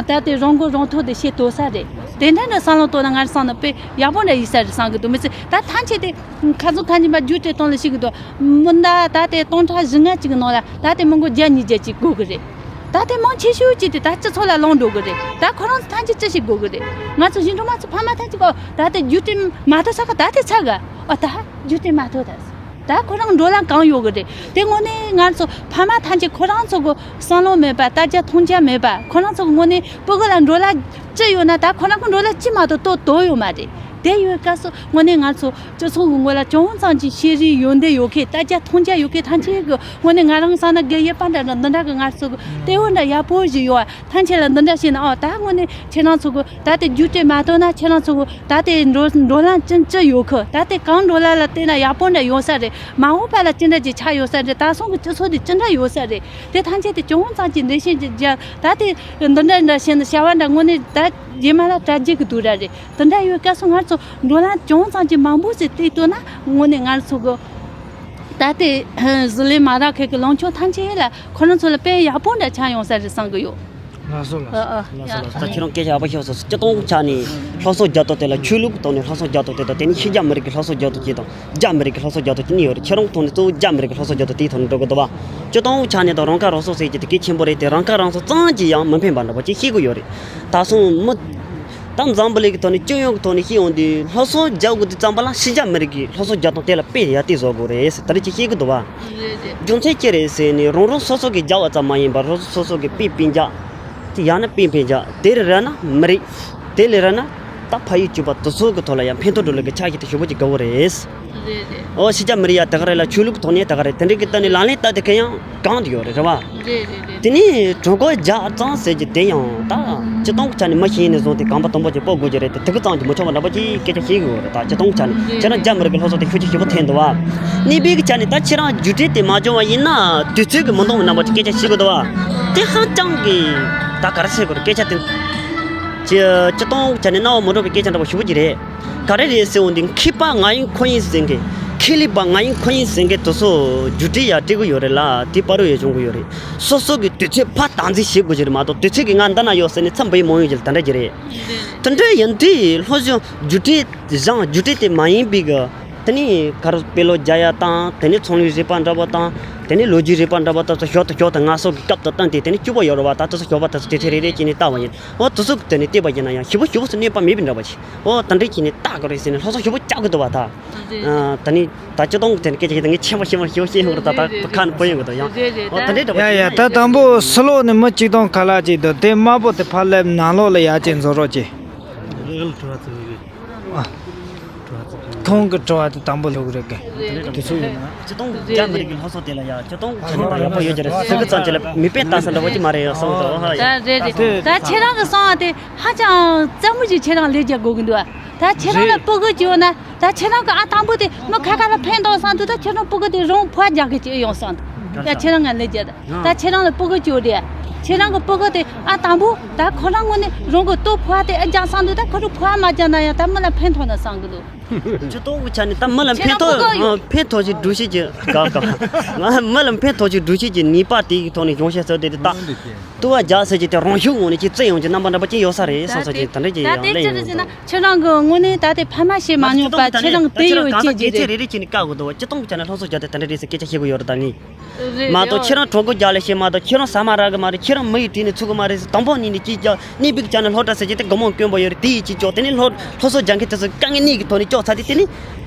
ད་དེ་རང་མགོ་རང་ཐོན་དེ་བྱེད་ཐུབ་ས་རེད། དེ་འདྲ་འདྲ་བསམ་བློ་གཏོང་ན་ང་བསམ་ན་དཔེ་ཡག་པོ་འདྲ་ཡིན་ས་རེད་བསམ་གི་འདུག་མི་ཚེ་ད་ཐམས་ཅད་དེ་ཁ་ཚུགས་ཁ་ཉིན་པ་རྒྱུ་སྤྲད་གཏོང་ལ་ཞིག་གི་འདུག་མི་འདྲ་ད་དེ་སྟོང་ཕྲག་བཞི་ལྔ་ཅིག་གི་ནང་ལ་ད་དེ་མི་མགོ་བརྒྱ་ཉིས་བརྒྱ་ཅིག་དགོས་གི་རེད། ད་དེ་མང་ཆེ་ཤོས་ཅིག་དེ་ད་སྤྱི་ཚོགས་ལ་ལངས་འགྲོ་གི་རེད། ད་ཁོ་རང་ཚོ་ཐམས་ཅད་ཅི་ཞིག་དགོས་གི་རེད། ང་ཚོ་ཞིང་འབྲོག་མང་ཚོ་ཕ་མ་ཐམས་ཅད་གོ་ད་དེ་རྒྱུ་སྤྲད་མ་ཐུབ་ས་ག་ད་དེ་ཚ་ག་ཨོ་ད་རྒྱུ་སྤྲད་མ་ཐུབ་ད། ད་ཁོ་རང་འགྲོ་ལམ་གང་ཡོད་གི་རེད། དེ་དངོས་གནས་ང་ཚོ་ཕ་མ་ཐམས་ཅད་ཁོ་རང་ཚོ་གི་བསམ་བློ་མེད་པ། ལྟ་རྒྱ་མཐོང་རྒྱ་མེད་པ། ཁོ་རང་ཚོ་གི་དངོས་གནས་སྤུ་གུ་ལ་འགྲོ་ལམ་ཅི་ཡོད་ན་ད་ཁོ་རང་གི་འགྲོ་ལམ་ཅི་མ་གཏོགས་ཏོ་དོ་ཡོད་མ་རེད། དེ་ཡོད་སྐབས་སུ་དངོས་གནས་ང་ཚོ་སྤྱི་ཚོགས་ཀྱི་ངོས་ལ་ཅུང་ཙམ་གྱི་ཤེས་རིག་ཡོན་ཏན་ཡོད་མཁན། ལྟ་རྒྱ་མཐོང་རྒྱ་ཡོད་མཁན་ཐམས་ཅད་ཀྱི་དངོས་གནས་ང་རང་བསམ་ན་དགེ་རྒན་པ་འདྲ་འདྲ་འདི་འདྲ་གི་ང་ཚོ་གི་ལྟེ་བ་འདྲ་ཡག་པོ་ཞིག་ཡོད་པ་ཐམས་ཅད་ལ་འདི་འདྲ་བྱས་ན། ཨོ་ད་དངོས་གནས་ཁྱེད་རང་ཚོ་གི་ད་དེ་རྒྱུ་སྤྲད་མ་ཐུབ་ན་ཁྱེད་རང་ཚོ་གི་ད་དེ་འགྲོ་འགྲོ་ལམ་ཅི་ཅི་ཡོད་གི། ད་དེ་གང་འགྲོ་ལམ་ལ་བལྟས་ན་ཡག་པོ་འདྲ་ཡོད་ས་རེད། མ་འོངས་པ་ལ་ཅི་འདྲ་ཅིག་ཆགས་ཡོད་ས་རེད། ད་སོང་གི་སྤྱི་ཚོགས་དེ་ཅི་འདྲ་ཡོད་ས་རེད། དེ་ཐམས་ཅད་དེ་ཅུང་ཙམ་གྱི་འགྲེལ་བཤད་ཅིག་རྒྱབ། ད་དེ་འདི་འདྲ་འདྲ་བྱས་ན་བྱ་བ་འདྲ་དངོས་གནས་ད་རྗེས་མ་ལ་གྲ་རྒྱས་ཀྱི་འདུག་ར་རེད། དེ་འདྲ་ཡོད་སྐབས་སུ་ང་ཚོ་འགྲོ་ལམ་ཅུང་ཙམ་གྱི་མང་པོ་ཞིག་བལྟས་ཐུབ་ན་དངོས་གནས་ང་ཚོ་གི་ད་ལྟའི་ཟི་ལིང་མ་ར་ཁེ་གི་ལངས་ཕྱོགས་ཐམས་ཅད་ལ་ཁོ་རང་ཚོ་ལ་དཔེ་ཡག་པོ་འདྲ་ཆགས་ཡོང་ས་རེད་བསམ་གི་ཡོད། ལགས་སོ་ལགས་སོ། ཨ་ཨ་ལགས་སོ་ཡ། ལགས་སོ། ད་ཁྱེད་རང་སྐད་ཆ་ཡག་པོ་ཤོད་སོང་། སྤྱིར་བཏང་ཆ་ནས་སློབ་གསོ་རྒྱག་སྟངས་དེ་ལ་ཆོས་ལུགས་ཀྱི་ཐོག་ནས་སློབ་གསོ་རྒྱག་སྟངས་དེ་དང་དེ་ནས་ཕྱི་རྒྱལ་མི་རིགས་ཀྱི་སློབ་གསོ་རྒྱག་སྟངས་དེ་དང་རྒྱ་མི་རིགས་ཀྱི་སློབ་གསོ་རྒྱག་སྟངས་གཉིས་ཡོད་རེད། ཁྱེད་རང་ཐོག་ནས་གཙོ་བོ་རྒྱ་མི་རིགས་ཀྱི་སློབ་གསོ་རྒྱག་སྟངས་དེའི་ཐོག་ནས་འགྲོ་གི་འདུག་བ། སྤྱིར་བཏང་ཆ་ནས་དང་རང་ཁ་རང་གསོ་ཟེར་གྱི་དེ་གལ་ཆེན་པོ་རེད་དེ། རང་ཁ་རང་གསོ་ཙམ་གྱིས་ཡང་མི་ཕན་པ་འདྲ་པོ་ཅིག་ཤེས་ཀྱི་ཡོད་རེད། ད་སོང་མི་ད་འཛམ་བུ་གླིང་གི་ཐོག་ནས་སྤྱི་ཡོངས་ཀྱི་ཐོག་ནས་བཤད་ཡོང་དུས་སློབ་གསོ་རྒྱག་དགོས་དུས་ཙམ་པ་ལ་ཕྱི་རྒྱལ་མི་རིགས་ཀྱི་སློབ་གསོ་རྒྱག་སྟངས་དེ་ལ་དཔེ་ཡར་ཏེ་བཟོ་དགོས་རེད་ཟེར་ད་རེས་ཅིག་བཤད་ཀྱི་འདུག་བ། རེད་རེད། རྒྱུ་མཚན་ཅི་རེད་ཟེར་ནས་རང་རང་སོ་སོ་གི་རྒྱག་པ་ཙམ་མ་ཡིན་པར་རང་རང་སོ་སོ་གི་དཔེ་སྤུན་ཀྱག་དེ་ཡང་ན་སྤུན་སྤུན་ཀྱག་དེ་རེད་ར་ན་མི་རིགས་དེ་ལས་ར་ན་ད་ཕ་ཡུལ་གཅིག་པ་དེ་ཚོ་གི་ཐོག་ལ་ཡང་ཕན་ཐོགས་འགྲོ་ལུགས་ཀྱི་ཆ་ཤས་དེ་ཞེ་པོ་ཅིག་དགའ་བོ་རེད། རེད་རེད། ཨོ་ཕྱི་རྒྱལ་མི་རིགས་ཡ་དེ་ག་རེད་ལ་ཆོས་ལུགས་ཐོག་ནས་དེ་ག་རེད། དེ་འདྲའི་གི་ལྟ་ནས་ལག་ལེན་བསྟར་དེ་ག་ཡང་གང་དུ་ཡོད་རེད་རེད་བ། རེད་རེད་རེད། དེ་ནས་གྲོད་ཁོག་རྒྱགས་ཙང་ཟེར་གྱི་དེ་ཡང་ད་སྤྱིར་བཏང་གི་ཆ་ནས་མི་ཤེས་ནས་བཟུང་སྟེ་གོམ་པ་དང་པོ་ཅིག་སྤོ་དགོས་ཀྱི་རེད་དེ། དེ་གི་ཙང་གི་མི་ཆོག་པ་འདྲ་པོ་ཅིག་སྐད་ཆ་བཤད་གི་ཡོད་རེད། ད་སྤྱིར་བཏང་གི་ཆ་ནས་ཁྱེད་རང་རྒྱ་མི་རིགས་ཀྱི་སློབ་གསོ་དེ་ཤུགས་ཆེ་ཞེ་པོ་ཐེབས་འདུག་བ། གཉིས་པའི་གི་ཆ་ནས་ད་ཁྱེད་རང་རྒྱུགས་སྤྲོད་དེ་མ་བྱུང་བ་ཡིན་ན་དུས་ཚོད་ཀྱི་མི་འདང་བའི་རྣམ་པ་ཅིག་སྐད་ཆ་བཤད་གི་འདུག་བ། དེ་ཧ་ཅང་གི་ད་ག་རེ་བཤད་དགོས་རེད། སྐད་ཆ་དེ་སྤྱི་སྤྱིར་བཏང་གི་ཆ་ནས་རྣ་བ་མི་འགྲོ་བའི་སྐད་ཆ་འདྲ་པོ་ཞེ་པོ་ཅིག་རེད། ག་རེ་རེད་ཟེར་འོང་དུས་མཁས་པ་ང་ཡིན་ཁོ་ཡིན་ཟེར་མཁན། མཁས་ལས་པ་ང་ཡིན་ཁོ་ཡིན་ཟེར་མཁན་དེ་ཚོ་རྒྱུགས་སྤྲོད་ཡ་སྤྲད་གི་ཡོད་རེད་ལ་དེ་བར་དུ་ཡ་སྦྱོང་གི་ཡོད་རེད། སོ་སོ་གི་དུས་ཚོད་ཕར་བདག་འཛིན་བྱེད་དགོས་ཀྱི་རེད་མ་གཏོགས་དུས་ཚོད་ཀྱི་ང་འདི་ན་ཡོད་ཟེར་ནས་མཚམས་འབུད་མང་ཡོང་གི་རེད། དེ་འདྲ་གི་རེད། དེ་འདྲ་ཡིན་དུས་སློབ་སྦྱོང་རྒྱུགས་སྤྲོད་བཞག་རྒྱུགས་སྤྲོད་དེ་མ་ཡིན་པའི་གི་དེ་ནས་ག་རེ་དཔེ་ཀློག་རྒྱག་ཡ་དང་དེ་ནས་ཚོང་ལས་རིག་པ་འདྲ་པོ་དང་དེ་ནས་ལོ་རྒྱུས་རིག་པ་འདྲ་པོ་དང་ཞོར་དུ་ཞོར་དུ་ང་ཚོ་གི་སྐབས་དང་བསྟུན་ཏེ་དེ་ནས་སྐྱོ་པོ་ཡོད་རེད་བ། ད་དེ་ཚོ་ཞོགས་པ་དེ་ཚོ་དེ་ཚོ་རེ་རེ་བྱས་ནས་བལྟ་བ་ཡིན། འོ་དེ་ཚོ་གི་དེ་ནས་བལྟས་པ་ཡིན་ན་ཡང་ཞེ་པོ་ཞེ་པོ་ཚོ་གནོད་པ་མེད་པའི་འདྲ་པོ་ཞིག་འོ་དེ་འདྲས་བྱས་ནས་བལྟ་དགོས་རེད་ཟེར་ནས་སློབ་གསོ་ཞེ་པོ་རྒྱག་གི་འདུག་བ་ད། རེད། ཨ་ད་ནི་ད་སྤྱིར་བཏང་གི་དེ་ནས་སྐད་ཆ་བཤད་དང་ངས་མཁྱེན་པ་ཤེས་པ་ཤེས་པ་ཤེས་ཡོང་རེད། ད་ད་རེད་རེད་ཁ་ནས་བུད་ཡོང་གི་འདུག་ཡང་། རེད་རེད། འོ་དེ་འདྲས་འདྲ་པོ་ཡ་ཡ་ད་དང་པོ་ཕྱི་ལོགས་ནས་མི་གཅིག་སྟོང་ཁ་ལག་ཅིག་འདུག་དེ་དམར་པོ་དེ་ཕར་སླེབས་ནང་ལོགས་ལ་ཡར་ཅིག་འཛུལ་རོགས་གྱིས། ཨ། ཁོང་གི་དྲི་བ་དེ་དང་པོ་ལྷོད་གི་རེད་གི། དེ་ཚོ་ཡོད་ན། སྤྱིར་བཏང་རྒྱ་མི་རིགས་ཀྱི་སློབ་གསོ་དེ་ལ་ཡ་སྤྱིར་བཏང་གི་ཆ་ནས་ད་ཡག་པོ་ཡོད་ཀྱི་རེད། སུ་གི་ཙམ་ཅིག་ལ་མིག་དཔེ་ལྟ་ས་འདྲ་བོ་ཅིག་མ་རེད་ཡ་བསམ་གི་འདུག་ཧ་ཡ། ད་རེད་རེད། ད་ཁྱེད་རང་གི་གསང་བ་དེ་ཧ་ཅང་རྩ་མོ་ཞིག་ཁྱེད་རང་ལས་རྒྱག་དགོས་གི་འདུག་ད་ཁྱེད་རང་ལ་སྤུ་གུ་ཅིག་ཡོད་ན་ད་ཁྱེད་རང་གི་ཨ་དང་པོ་དེ་མི་ཁ་ཁ་ལ་ཕན་ཐོགས་བསམ་འདུག་ད་ཁྱེད་རང་སྤུ་གུ་དེ་རང་ཕོ་རྒྱག་གི་ཅིག་ཡོང་བསམ་འདུག་ད་ཁྱེད་རང་ང་ལས་རྒྱག་ད། ད་ཁྱེད་རང་ལ་སྤུ་གུ་ཅིག་ཡོད་རེད། ཁྱེད་རང་གི་སྤུ་གུ་དེ་ཨ་དང་པོ་ད་ཁོ་རང་ངོས་ནས་རང་གི་ལྟོ་ཕོ་བ་དེ་ཨ་རྒྱག་བསམ་འདུག་ད་ཁོ་རང་ཕོ་བ་མ་རྒྱག་ན་ཡང་ད་མི་ལ་ཕན་ཐོགས་ན་བསམ་གི་འདུག་སྤྱིར་བཏང་གི་ཆ་ནས་ད་མི་ལ་ཕན་ཁྱེད་རང་སྤུ་གུ་ཡོད། ཐོགས་ཕན་ཐོགས་ཤིག་སྒྲུབ་བྱེད་ཀྱི་ག་ག་ང་མི་ལ་ཕན་ཐོགས་ཤིག་སྒྲུབ་བྱེད་ཀྱི་ནུས་པ་དེ་གི་ཐོག་ནས་གཞུང་བཤད་ཚོད་དེ་དེ་ད་ལྟོ་བ་རྒྱག་ཟེར་གྱི་དེ་རང་ཤུགས་ངོས་ནས་ཀྱི་བརྩི་ཡོང་གྱི་རྣམ་པ་འདྲ་པོ་ཅིག་ཡོད་ས་རེད་བསམ་ས་ཅིག་དེ་འདྲ་ཅིག་ཡང་ད་དེ་ལས་ཅི་ཡོང་རེད་ཟེར་ན་ཁྱེད་རང་གི་དངོས་གནས་ད་དེ་ཕ་མ་ཞིག་མ་མྱོང་པ་ཁྱེད་རང་དེ་ཡོད་ཅེས་ཀྱི་རེད། རེ་རེ་བྱས་ནས་བཀག་དགོས་འདུག་སྤྱིར་བཏང་གི་ཆ་ནས་སློབ་གསོ་རྒྱག་དེ་དེ་འདྲ་རེད་ཟེར་སྐད་ཆ་བཤད་དགོས་ཡོད་རེད་ད་ངས། རེད་མ་གཏོགས་ཡ། ཁྱེད་རང་གྲོད་ཁོག་རྒྱགས་ལས་བཤད་མ་གཏོགས་ཁྱེད་རང་ཟ་མ་རག་གི་མ་རེད། ཁྱེད་རང་མི་ཡི་དྲིན་ནས་ཚུགས་གི་མ་རེད་ཟེར། དང་པོ་ནས་ནས་ཅིག་རྒྱག་གནས་པའི་ཆ་ནས་སློབ་གྲྭ་ཟེར་གྱི་དེ་སྒོར་མོ་དཀོན་པོ་ཡོད་རེད། དེ་ཡི་ཅིག་ཅོག་དེ་ནས་སློབ་སློབ་གསོ་རྒྱག་མཁན་དེ་ཚོ་དཀའ་ངལ་གནས་ཀྱི་ཐོག་ནས་ཅོག་ཚར་དུས་དེ་ནས་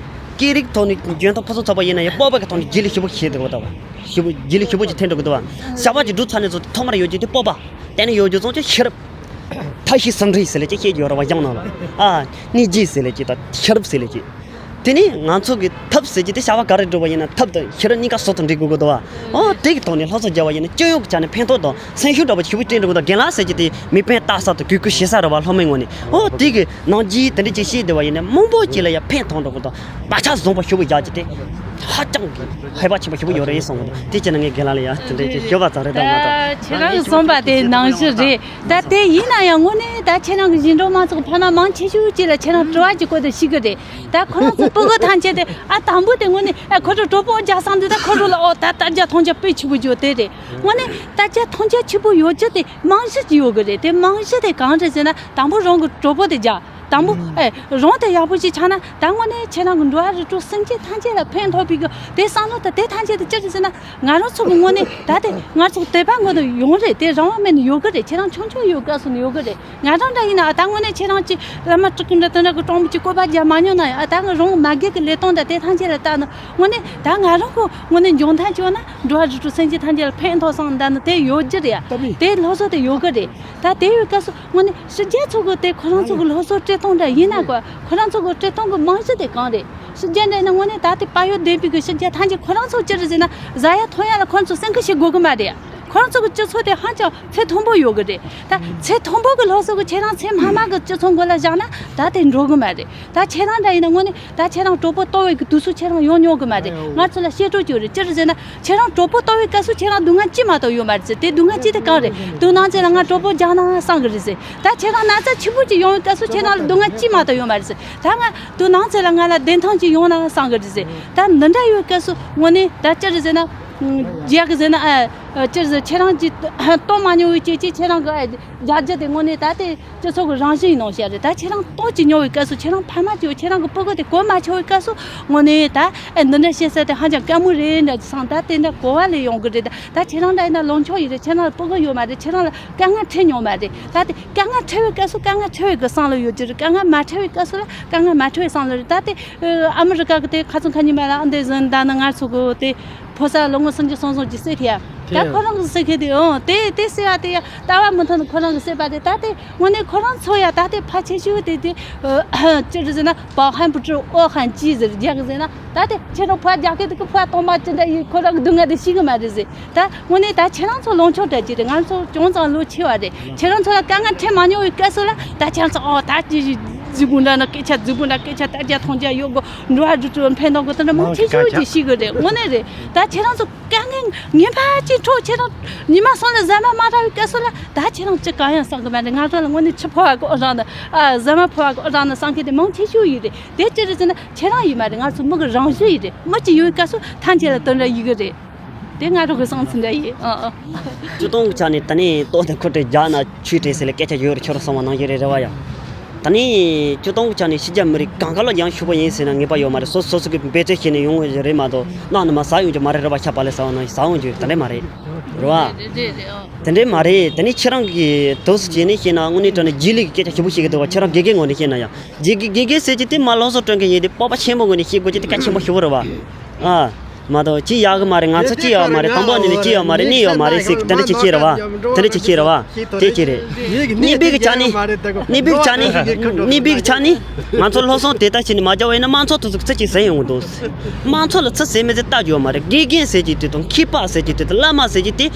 སྐད་རིགས་ཐོག་ནས་འཇོན་ཐང་ཕུན་སུམ་ཚོགས་པ་ཡིན་ན་ཡང་སྤོབས་པ་གི་ཐོག་ནས་རྗེས་ལུས་ཞེ་པོ་ཞིག་འགྲོ་གི་འདུག་བ། ཞེ་པོ་རྗེས་ལུས་ཞེ་པོ་ཞིག་ཐེབས་འགྲོ་གི་འདུག་བ། བྱ་བ་ཅིག་སྒྲུབ་ཚར་ནས་ཚོ་ཐོག་མར་ཡོད་རྒྱུ་དེ་སྤོབས་པ། དེ་ནས་ཡོད་རྒྱུ་ཚོ་ཅིག་ཤེས་རབ། མཐའ་བཞི་ཟིན་བྲིས་ཟེར་ལེ་ཅིག་བཤད་རྒྱུ་ཡོད་རེད་བ་ཡང་ན་ལ། ཨ། གནས་རྗེས་ཟེར་ལེ་ཅིག་དང་ཤེས་རབ་ཟེར་ལེ་ཅིག་དེ་ནས་ང་ཚོ་གི་ཐབས་ཟེར་གྱི་དེ་བྱ་བ་ག་རེ་སྒྲུབ་པ་ཡིན་ན་ཐབས་དང་ཤེས་རབ་གཉིས་ཀ་ཟུང་དུ་འབྲེལ་དགོས་ཀྱི་འདུག་བ། ཨོ་དེ་གི་ཐོག་ནས་སློབ་གསོ་རྒྱབ་པ་ཡིན་ན་སྤྱི་ཡོངས་ཀྱི་ཆ་ནས་ཕན་ཐོགས་དང་སེམས་ཤུགས་འདྲ་པོ་ཞེ་པོ་སྤྲད་འགྲོ་གི་འདུག་རྒན་ལགས་ཟེར་གྱི་དེ་མི་དཔེ་ལྟ་ས་དང་གུས་བཀུར་བྱེད་ས་རེད་བ། སློབ་མའི་ངོས་ནས་ཨོ་དེ་གི་ནང་རྒྱུས་དེ་འདྲ་ཅིག་ཤེས་བསྡད་པ་ཡིན་ན་མང་པོ་ཅིག་ལ་ཡང་ཕན་ཐོགས་འགྲོ་གི་འདུག་བག་ཆགས་བཟང་པོ་ཞེ་པོ་རྒྱག་གི་དེ་ཧ་ཅང་གི་ཧེ་བག་ཆེན་པོ་ཞེ་པོ་ཡོད་རེད་གསུང་གི་འདུག་དེ་བྱས་ན་ངས་རྒན་ལགས་ལ་ཡང་དེ་འདྲ་ཅིག་ཞུ་བ་ཙམ་རེད་ད་མ་གཏོགས། ད་ཁྱེད་རང་གིས་གསུངས་པ་དེ་ནང་བཞིན་རེད། ད་དེ་ཡིན་ན་ཡང་དངོས་གནས་ད་ཁྱེད་རང་གི་ཞིང་འབྲོག་མང་ཚོགས་ཕ་མ་མང་ཆེ་ཤོས་ཅིག་ལ་ཁྱེད་རང་སྤྲོ་བ་གི་སྐོར་དེ་ཤེས་གི་རེད། ད་ཁོ་རང་ཚོ་སྤུ་གུ་ཐམས་ཅད་དེ་ཨ་དང་པོ་དེ་དངོས་གནས་ཨ་ཁོ་ཚོ་གྲོགས་པོ་རྒྱག་བསམ་དུས་ད་ཁོ་ཚོ་ལ་ཨོ་ད་དར་རྒྱས་མཐོང་རྒྱ་དཔེ་ཆེ་པོ་ཡོད་དེ་རེད། དངོས་གནས་དར་རྒྱས་མཐོང་རྒྱ་ཆེ་པོ་ཡོད་རྒྱུ་དེ་རྨང་གཞི་ཅིག་ཡོད་གི་རེད། དེ་རྨང་གཞི་དེ་གང་རེད་ཟེར་ན་དང་པོ་རང་གི་གྲོགས་པོ་དེ་རྒྱག་དང་པོ་ཨེ་རང་དེ་ཡག་པོ་ཞིག་ཆགས་ན་ད་དངོས་གནས་ཁྱེད་རང་གི་འགྲོ་བ་རིགས་དྲུག་སེམས་ཅན་ཐམས་ཅད་ལ་ཕན་ཐོགས་པའི་གི་དེ་བསམ་བློ་དང་དེ་ཐམས་ཅད་དེ་ཅི་རེད་ཟེར་ན་ང་རང་ཚོ་གི་དངོས་གནས་ད་དེ་ང་ཚོ་དད་པ་ངོ་ནས་ཡོང་རེད། དེ་རང་དབང་མེད་ནས་ཡོད་གི་རེད། ཁྱེད་རང་ཆུང་ཆུང་ཡོད་སྐབས་སུ་ནས་ཡོད་གི་རེད། ང་རང་འདྲ་ཡིན་ན་ཨ་ད་དངོས་གནས་ཁྱེད་རང་ཅིག་བླ་མ་སྤྲུལ་སྐུ་འདྲ་དེ་འདྲ་གི་སྤྲང་པོ་ཅིག་བཀོད་པ་རྒྱག་མ་མྱོང་ན་ཡང་ཨ་ད་ང་རང་མ་རྒན་གི་ལས་སྟངས་དང་དེ་ཐམས་ཅད་ལ་བལྟས་ན་དངོས་གནས་ད་ང་རང་གི་དངོས་གནས་འཇོན་ཐང་བྱུང་ན་འགྲོ་བ་རིགས་དྲུག་སེམས་ཅན་ཐམས་ཅད་ལ་ཕན་ཐོགས་སོང་ད་ནི་དེ་ཡོད་རྒྱུ་རེད། ཨ་དེ་སློབ་གསོ་དེ་ཡོད་གི་རེད། ད་དེ་ཡོད་སྐབས་སུ་དངོས་གནས་ཕྱི་རྒྱལ་ཚོ་གི་དེ་ཁོ་རང་ཚོ་གི་སློབ་གསོ་སྤྲད་སྟངས་འདྲ་ཡིན་ན་གོ་ཁོ་རང་ཚོ་གི་སྤྲད་སྟངས་གི་རྨང་གཞི་དེ་གང་རེད། ཕྱི་རྒྱལ་འདྲ་ཡིན་ན་དངོས་གནས་ད་དེ་བལ་ཡུལ་བསྡད་པའི་གི་ཕྱི་རྒྱལ་ཐམས་ཅད་ཁོ་རང་ཚོ་ཅི་རེད་ཟེར་ན་ཟ་ཡ་འཐུང་ཡ་ལ་ཁོ་རང་ཚོ་སེམས་ཁུར་བྱེད་དགོས་གི་མ་རེད། ཁོ་རང་ཚོ་གི་སྤྱི་ཚོགས་དེ་ཧ་ཅང་ཚད་མཐོན་པོ་ཡོད་གི་རེད། ད་ཚད་མཐོན་པོ་གི་སློབ་གསོ་གི་ཁྱེད་རང་ཚད་དམའ་མ་གི་སྤྱི་ཚོགས་མགོ་ལ་བཞག་ན་ད་དེ་འགྲོ་གི་མ་རེད། ད་ཁྱེད་རང་འདྲ་ཡིན་ན་དངོས་གནས་ད་ཁྱེད་རང་གྲོགས་པོ་ལྟོ་བའི་གི་དུས་སུ་ཁྱེད་རང་ཡོང་མྱོང་གི་མ་རེད། ང་ཚོ་ལ་བཤད་སྤྲོ་ཅིག་ཡོད་རེད། ཅི་རེད་ཟེར་ན་ཁྱེད་རང་གྲོགས་པོ་ལྟོ་བའི་སྐབས་སུ་ཁྱེད་རང་སྡུག་བསྔལ་ཅི་མ་གཏོགས་ཡོད་མ་རེད་ཟེར། དེ་སྡུག་བསྔལ་ཅི་དེ་གང་རེད། དུས་ནང་ཚེ་ལ་ང་གྲོགས་པོ་རྒྱག་ན་བསམ་གི་རེད་ཟེར། ད་ཁྱེད་རང་ན་ཚ་ཆེན་པོ་ཅིག་ཡོང་བའི་སྐབས་སུ་ཁྱེད་རང་ལ་སྡུག་བསྔལ་ཅི་མ་གཏོགས་ཡོད་མ་རེད་ཟེར། ད་ང་དུས་ནང་ཚེ་ལ་ང་ལ་བདེ་ཐང་ཅིག་ཡོང་ན་བསམ་གི་རེད་ཟེར། ད་འདི་འདྲ་ཡོད་སྐབས་སུ་དངོས་གནས་ད་ཅི་རེད་ཟེར་ན། རྒྱག་གི་ཟེར་ན་ཨ་ཅི་རེད་ཟེར། ཁྱེད་རང་གིས་ལྟོ་མ་མྱོང་བའི་སྐྱེས་ཀྱིས་ཁྱེད་རང་གི་ཨ་རྒྱག་རྒྱུ་དེ་དངོས་གནས་ད་དེ་སྤྱི་ཚོགས་ཀྱི་རང་བཞིན་ཡིན་ནོ་ཤེས་རེད། ད་ཁྱེད་རང་ལྟོ་ཅིག་མྱོང་བའི་སྐབས་སུ་ཁྱེད་རང་ཕ་མ་ཅིག་ཁྱེད་རང་གི་སྤུ་གུ་དེ་གོ་མ་ཆོད་པའི་སྐབས་སུ་དངོས་གནས་ད་ཨེ་འདི་འདྲ་བཤད་ས་དེ་ཧ་ཅང་དཀའ་མོ་རེད་འདྲ་བསམ། ད་དེ་འདྲ་གོ་བ་ལས་ཡོང་གི་རེད། ད་ད་ཁྱེད་རང་འདྲ་ཡིན་ན་ལོ་མཆོག་ཡིན་རེད། ཁྱེད་རང་ལ་སྤུ་གུ་ཡོད་མ་རེད། ཁྱེད་རང་ལ་དཀའ་ངལ་འཕྲད་མྱོང་མ་རེད། ད་དེ་དཀའ་ངལ་འཕྲད་པའི་སྐབས་སུ་དཀའ་ངལ་འཕྲད་པའི་གི་བསམ་བློ་ཡོད་ཀྱི་རེད། དཀའ་ངལ་མ་འཕྲད་པའི་སྐབས་སུ་ལ་དཀའ་ངལ་མ་འཕྲད་པའི་བསམ་བློ་རེད། ད་དེ་ཨ་མི་རི་ཀ་གི་དེ་ཁ་ཚོན་ཁ་ཉིན་མ་ལ་ཨ་འདི་ཟིན་ད་ནི་ང་ཚོ་གི་དེ། ཕོ་གསར་ལོ་ངོ་སུམ་ཅུ་སོ་གསུམ་གྱི་སྲས་དེ་ཡ། ད་ཁོ་རང་གི་སྲས་ཁེ་དེ་ཨོ་དེ་དེ་སྲས་ཡ་དེ་ཡ་ལྟ་བ་མི་མཐུན་ནི་ཁོ་རང་གི་སྲས་པ་དེ་ད་དེ་དངོས་གནས་ཁོ་རང་ཚོ་ཡ་ད་དེ་ཕལ་ཆེ་ཤོས་དེ་དེ་ཅི་རེད་ཟེར་ན་བ་ཧན་པུ་ཀྲི་ཨོ་ཧན་ཅི་ཟེར་རྒྱག་གི་ཟེར་ན་ད་དེ་ཁྱེད་རང་ཕོ་རྒྱག་གི་དེ་གི་ཕོ་སྟོང་པ་ཅི་འདྲ་ཡིན་ཁོ་རང་གི་སྡུག་བསྔལ་དེ་ཤེས་གི་མ་རེད་ཟེར། ད་དངོས་གནས་ད་ཁྱེད་རང་ཚོ་ལོངས་ཕྱོགས་འདྲ་ཅི་རེད། ང་ཚོ་ཅུང་ཙམ་ལོ་ཆེ་བ་རེད། ཁྱེད་རང་ཚོ་ལ་དཀའ་ངལ་འཕྲད་མ་མྱོང་བའི་སྐབས་སུ་ལ་ད་ཁྱེད་རང་ཚོ་ཨོ་ད་ཅི་རྫི་བུ་འདྲ་ན་སྐད་ཆ་རྫི་བུ་འདྲ་སྐད་ཆ་ད་རྒྱ་མཐོང་རྒྱ་ཡོད་གོ་འགྲོ་བ་རིགས་དྲུག་ཕན་ཐོགས་གི་དེ་འདྲ་མང་ཆེ་ཤོས་ཀྱིས་ཤེས་གི་རེད། དངོས་གནས་རེད། ད་ཁྱེད་རང་ཚོ་དཀའ་ངལ་ངན་པ་ཅིག་འཕྲོག་ཁྱེད་རང་ཉི་མ་གསུམ་ལ་ཟ་མ་མ་རག་པའི་སྐབས་སུ་ལ་ད་ཁྱེད་རང་ཅི་གང་ཡང་བསམ་གི་མ་རེད། ང་རང་ལ་དངོས་གནས་ཆུ་ཕོ་བ་གི་ཨོ་རང་ནི་ཨ་ཟ་མ་ཕོ་བ་གི་ཨོ་རང་ནི་བསམ་མཁན་དེ་མང་ཆེ་ཤོས་ཡིན་རེད། དེ་ཅི་རེད་ཟེར་ན་ཁྱེད་རང་ཡིན་མ་རེད། ང་ཚོ་མི་གི་རང་བཞིན་ཡིན་རེད། མི་གཅིག་ཡོད་པའི་སྐབས་སུ་ཐམས་ཅད་ལ་དོན་འདྲ་ཡིན་གི་རེད། དེ་ང་རང་གི་བསམ་ཚུལ་འདྲ་ཡིན། ཨ་ཨ། སྤྱིར་བཏང་གི་ཆ་ནས་ད་ནི་ལྟོ་དང་ཁོ་དྲེ་རྒྱག་ན་ཆུ་དྲེ་ཟེར་ལ་སྐད་ཆ་ཡོད་རེད། ཁྱོད་རང་གསུངས་པ་ནང་བཞིན་རེད། རེད་བ་ཡ། ད་ནི་སྤྱིར་བཏང་གི་ཆ་ནས་ཕྱི་རྒྱལ་མི་རིགས་གང་ག་ལ་ཡང་ཕྱུག་པོ་ཡིན་ཟེར་ན་ངེས་པ་ཡོད་མ་རེད། སོ་སོ་སོ་གི་འབད་བརྩོན་བྱས་ནས་ཡོང་གི་རེད་མ་གཏོགས་གནའ་ནས་མར་ཟ་ཡོང་རྒྱུ་མ་རེད། རེད་བ། ཤ་བག་ལེབ་ཟ་བ་ནང་བཞིན་ཟ་ཡོང་རྒྱུ་དེ་འདྲ་མ་རེད། རེད་བ། རེད་རེད་རེད། ཨོ། དེ་འདྲ་མ་རེད། དེ་ནི་ཁྱེད་རང་གི་དུས་སུ་བྱས་ནས་བཤད་ན་དངོས་གནས་དྲང་གནས་རྗེས་ལུས་ཀྱི་སྐད་ཆ་ཞིབ་པོ་བཤད་གི་འདུག་བ། ཁྱེད་རང་དགེ་རྒན་ངོས་ནས་བཤད་ན་ཡང་དགེ་རྒན་དགེ་རྒན་ཟེར་གྱི་དེ་མར་སློབ་གསོ་སྤྲོད་མཁན་ཡིན་དེ་སྤོབས་པ་ཆེན་པོ་ངོས་ནས་བཤད་དགོས་ཀྱི་དེ་གལ་ཆེན་པོ་ཞིག་རེད་བ། ཨ། མ་གཏོགས་ཅི་ཡག་གི་མ་རེད། ང་ཚོ་ཅི་ཡག་མ་རེད། དང་པོ་ནས་ནི་ཅི་ཡག་མ་རེད། གནས་ཡག་མ་རེད་ཟེར་གི་དེ་འདྲ་ཅིག་བཤད་རེད་བ། དེ་འདྲ་ཅིག་བཤད་རེད་བ། དེ་ཅིག་རེད། གཉིས་པའི་གི་ཆ་ནས། གཉིས་པའི་གི་ཆ་ནས། གཉིས་པའི་གི་ཆ་ནས། ང་ཚོ་སློབ་སྦྱོང་དེ་ལྟ་བྱས་ནས་མ་རྒྱག་པ་ཡིན་ན་དམངས་གཙོ་དེ་ཚོ་ཚིག་གཅིག་ཟིན་ཡོང་གི་འདུག་དམངས་གཙོ་ལ་ཚིག་ཟིན་མེད་ཚེ་ལྟ་རྒྱུ་ཡོད་མ་རེད། དགེ་རྒན་ཟེར་གྱི་དེ་དང་མཁས་པ་ཟེར་གྱི་དེ་དང་བླ་མ་ཟེར་གྱི་དེ།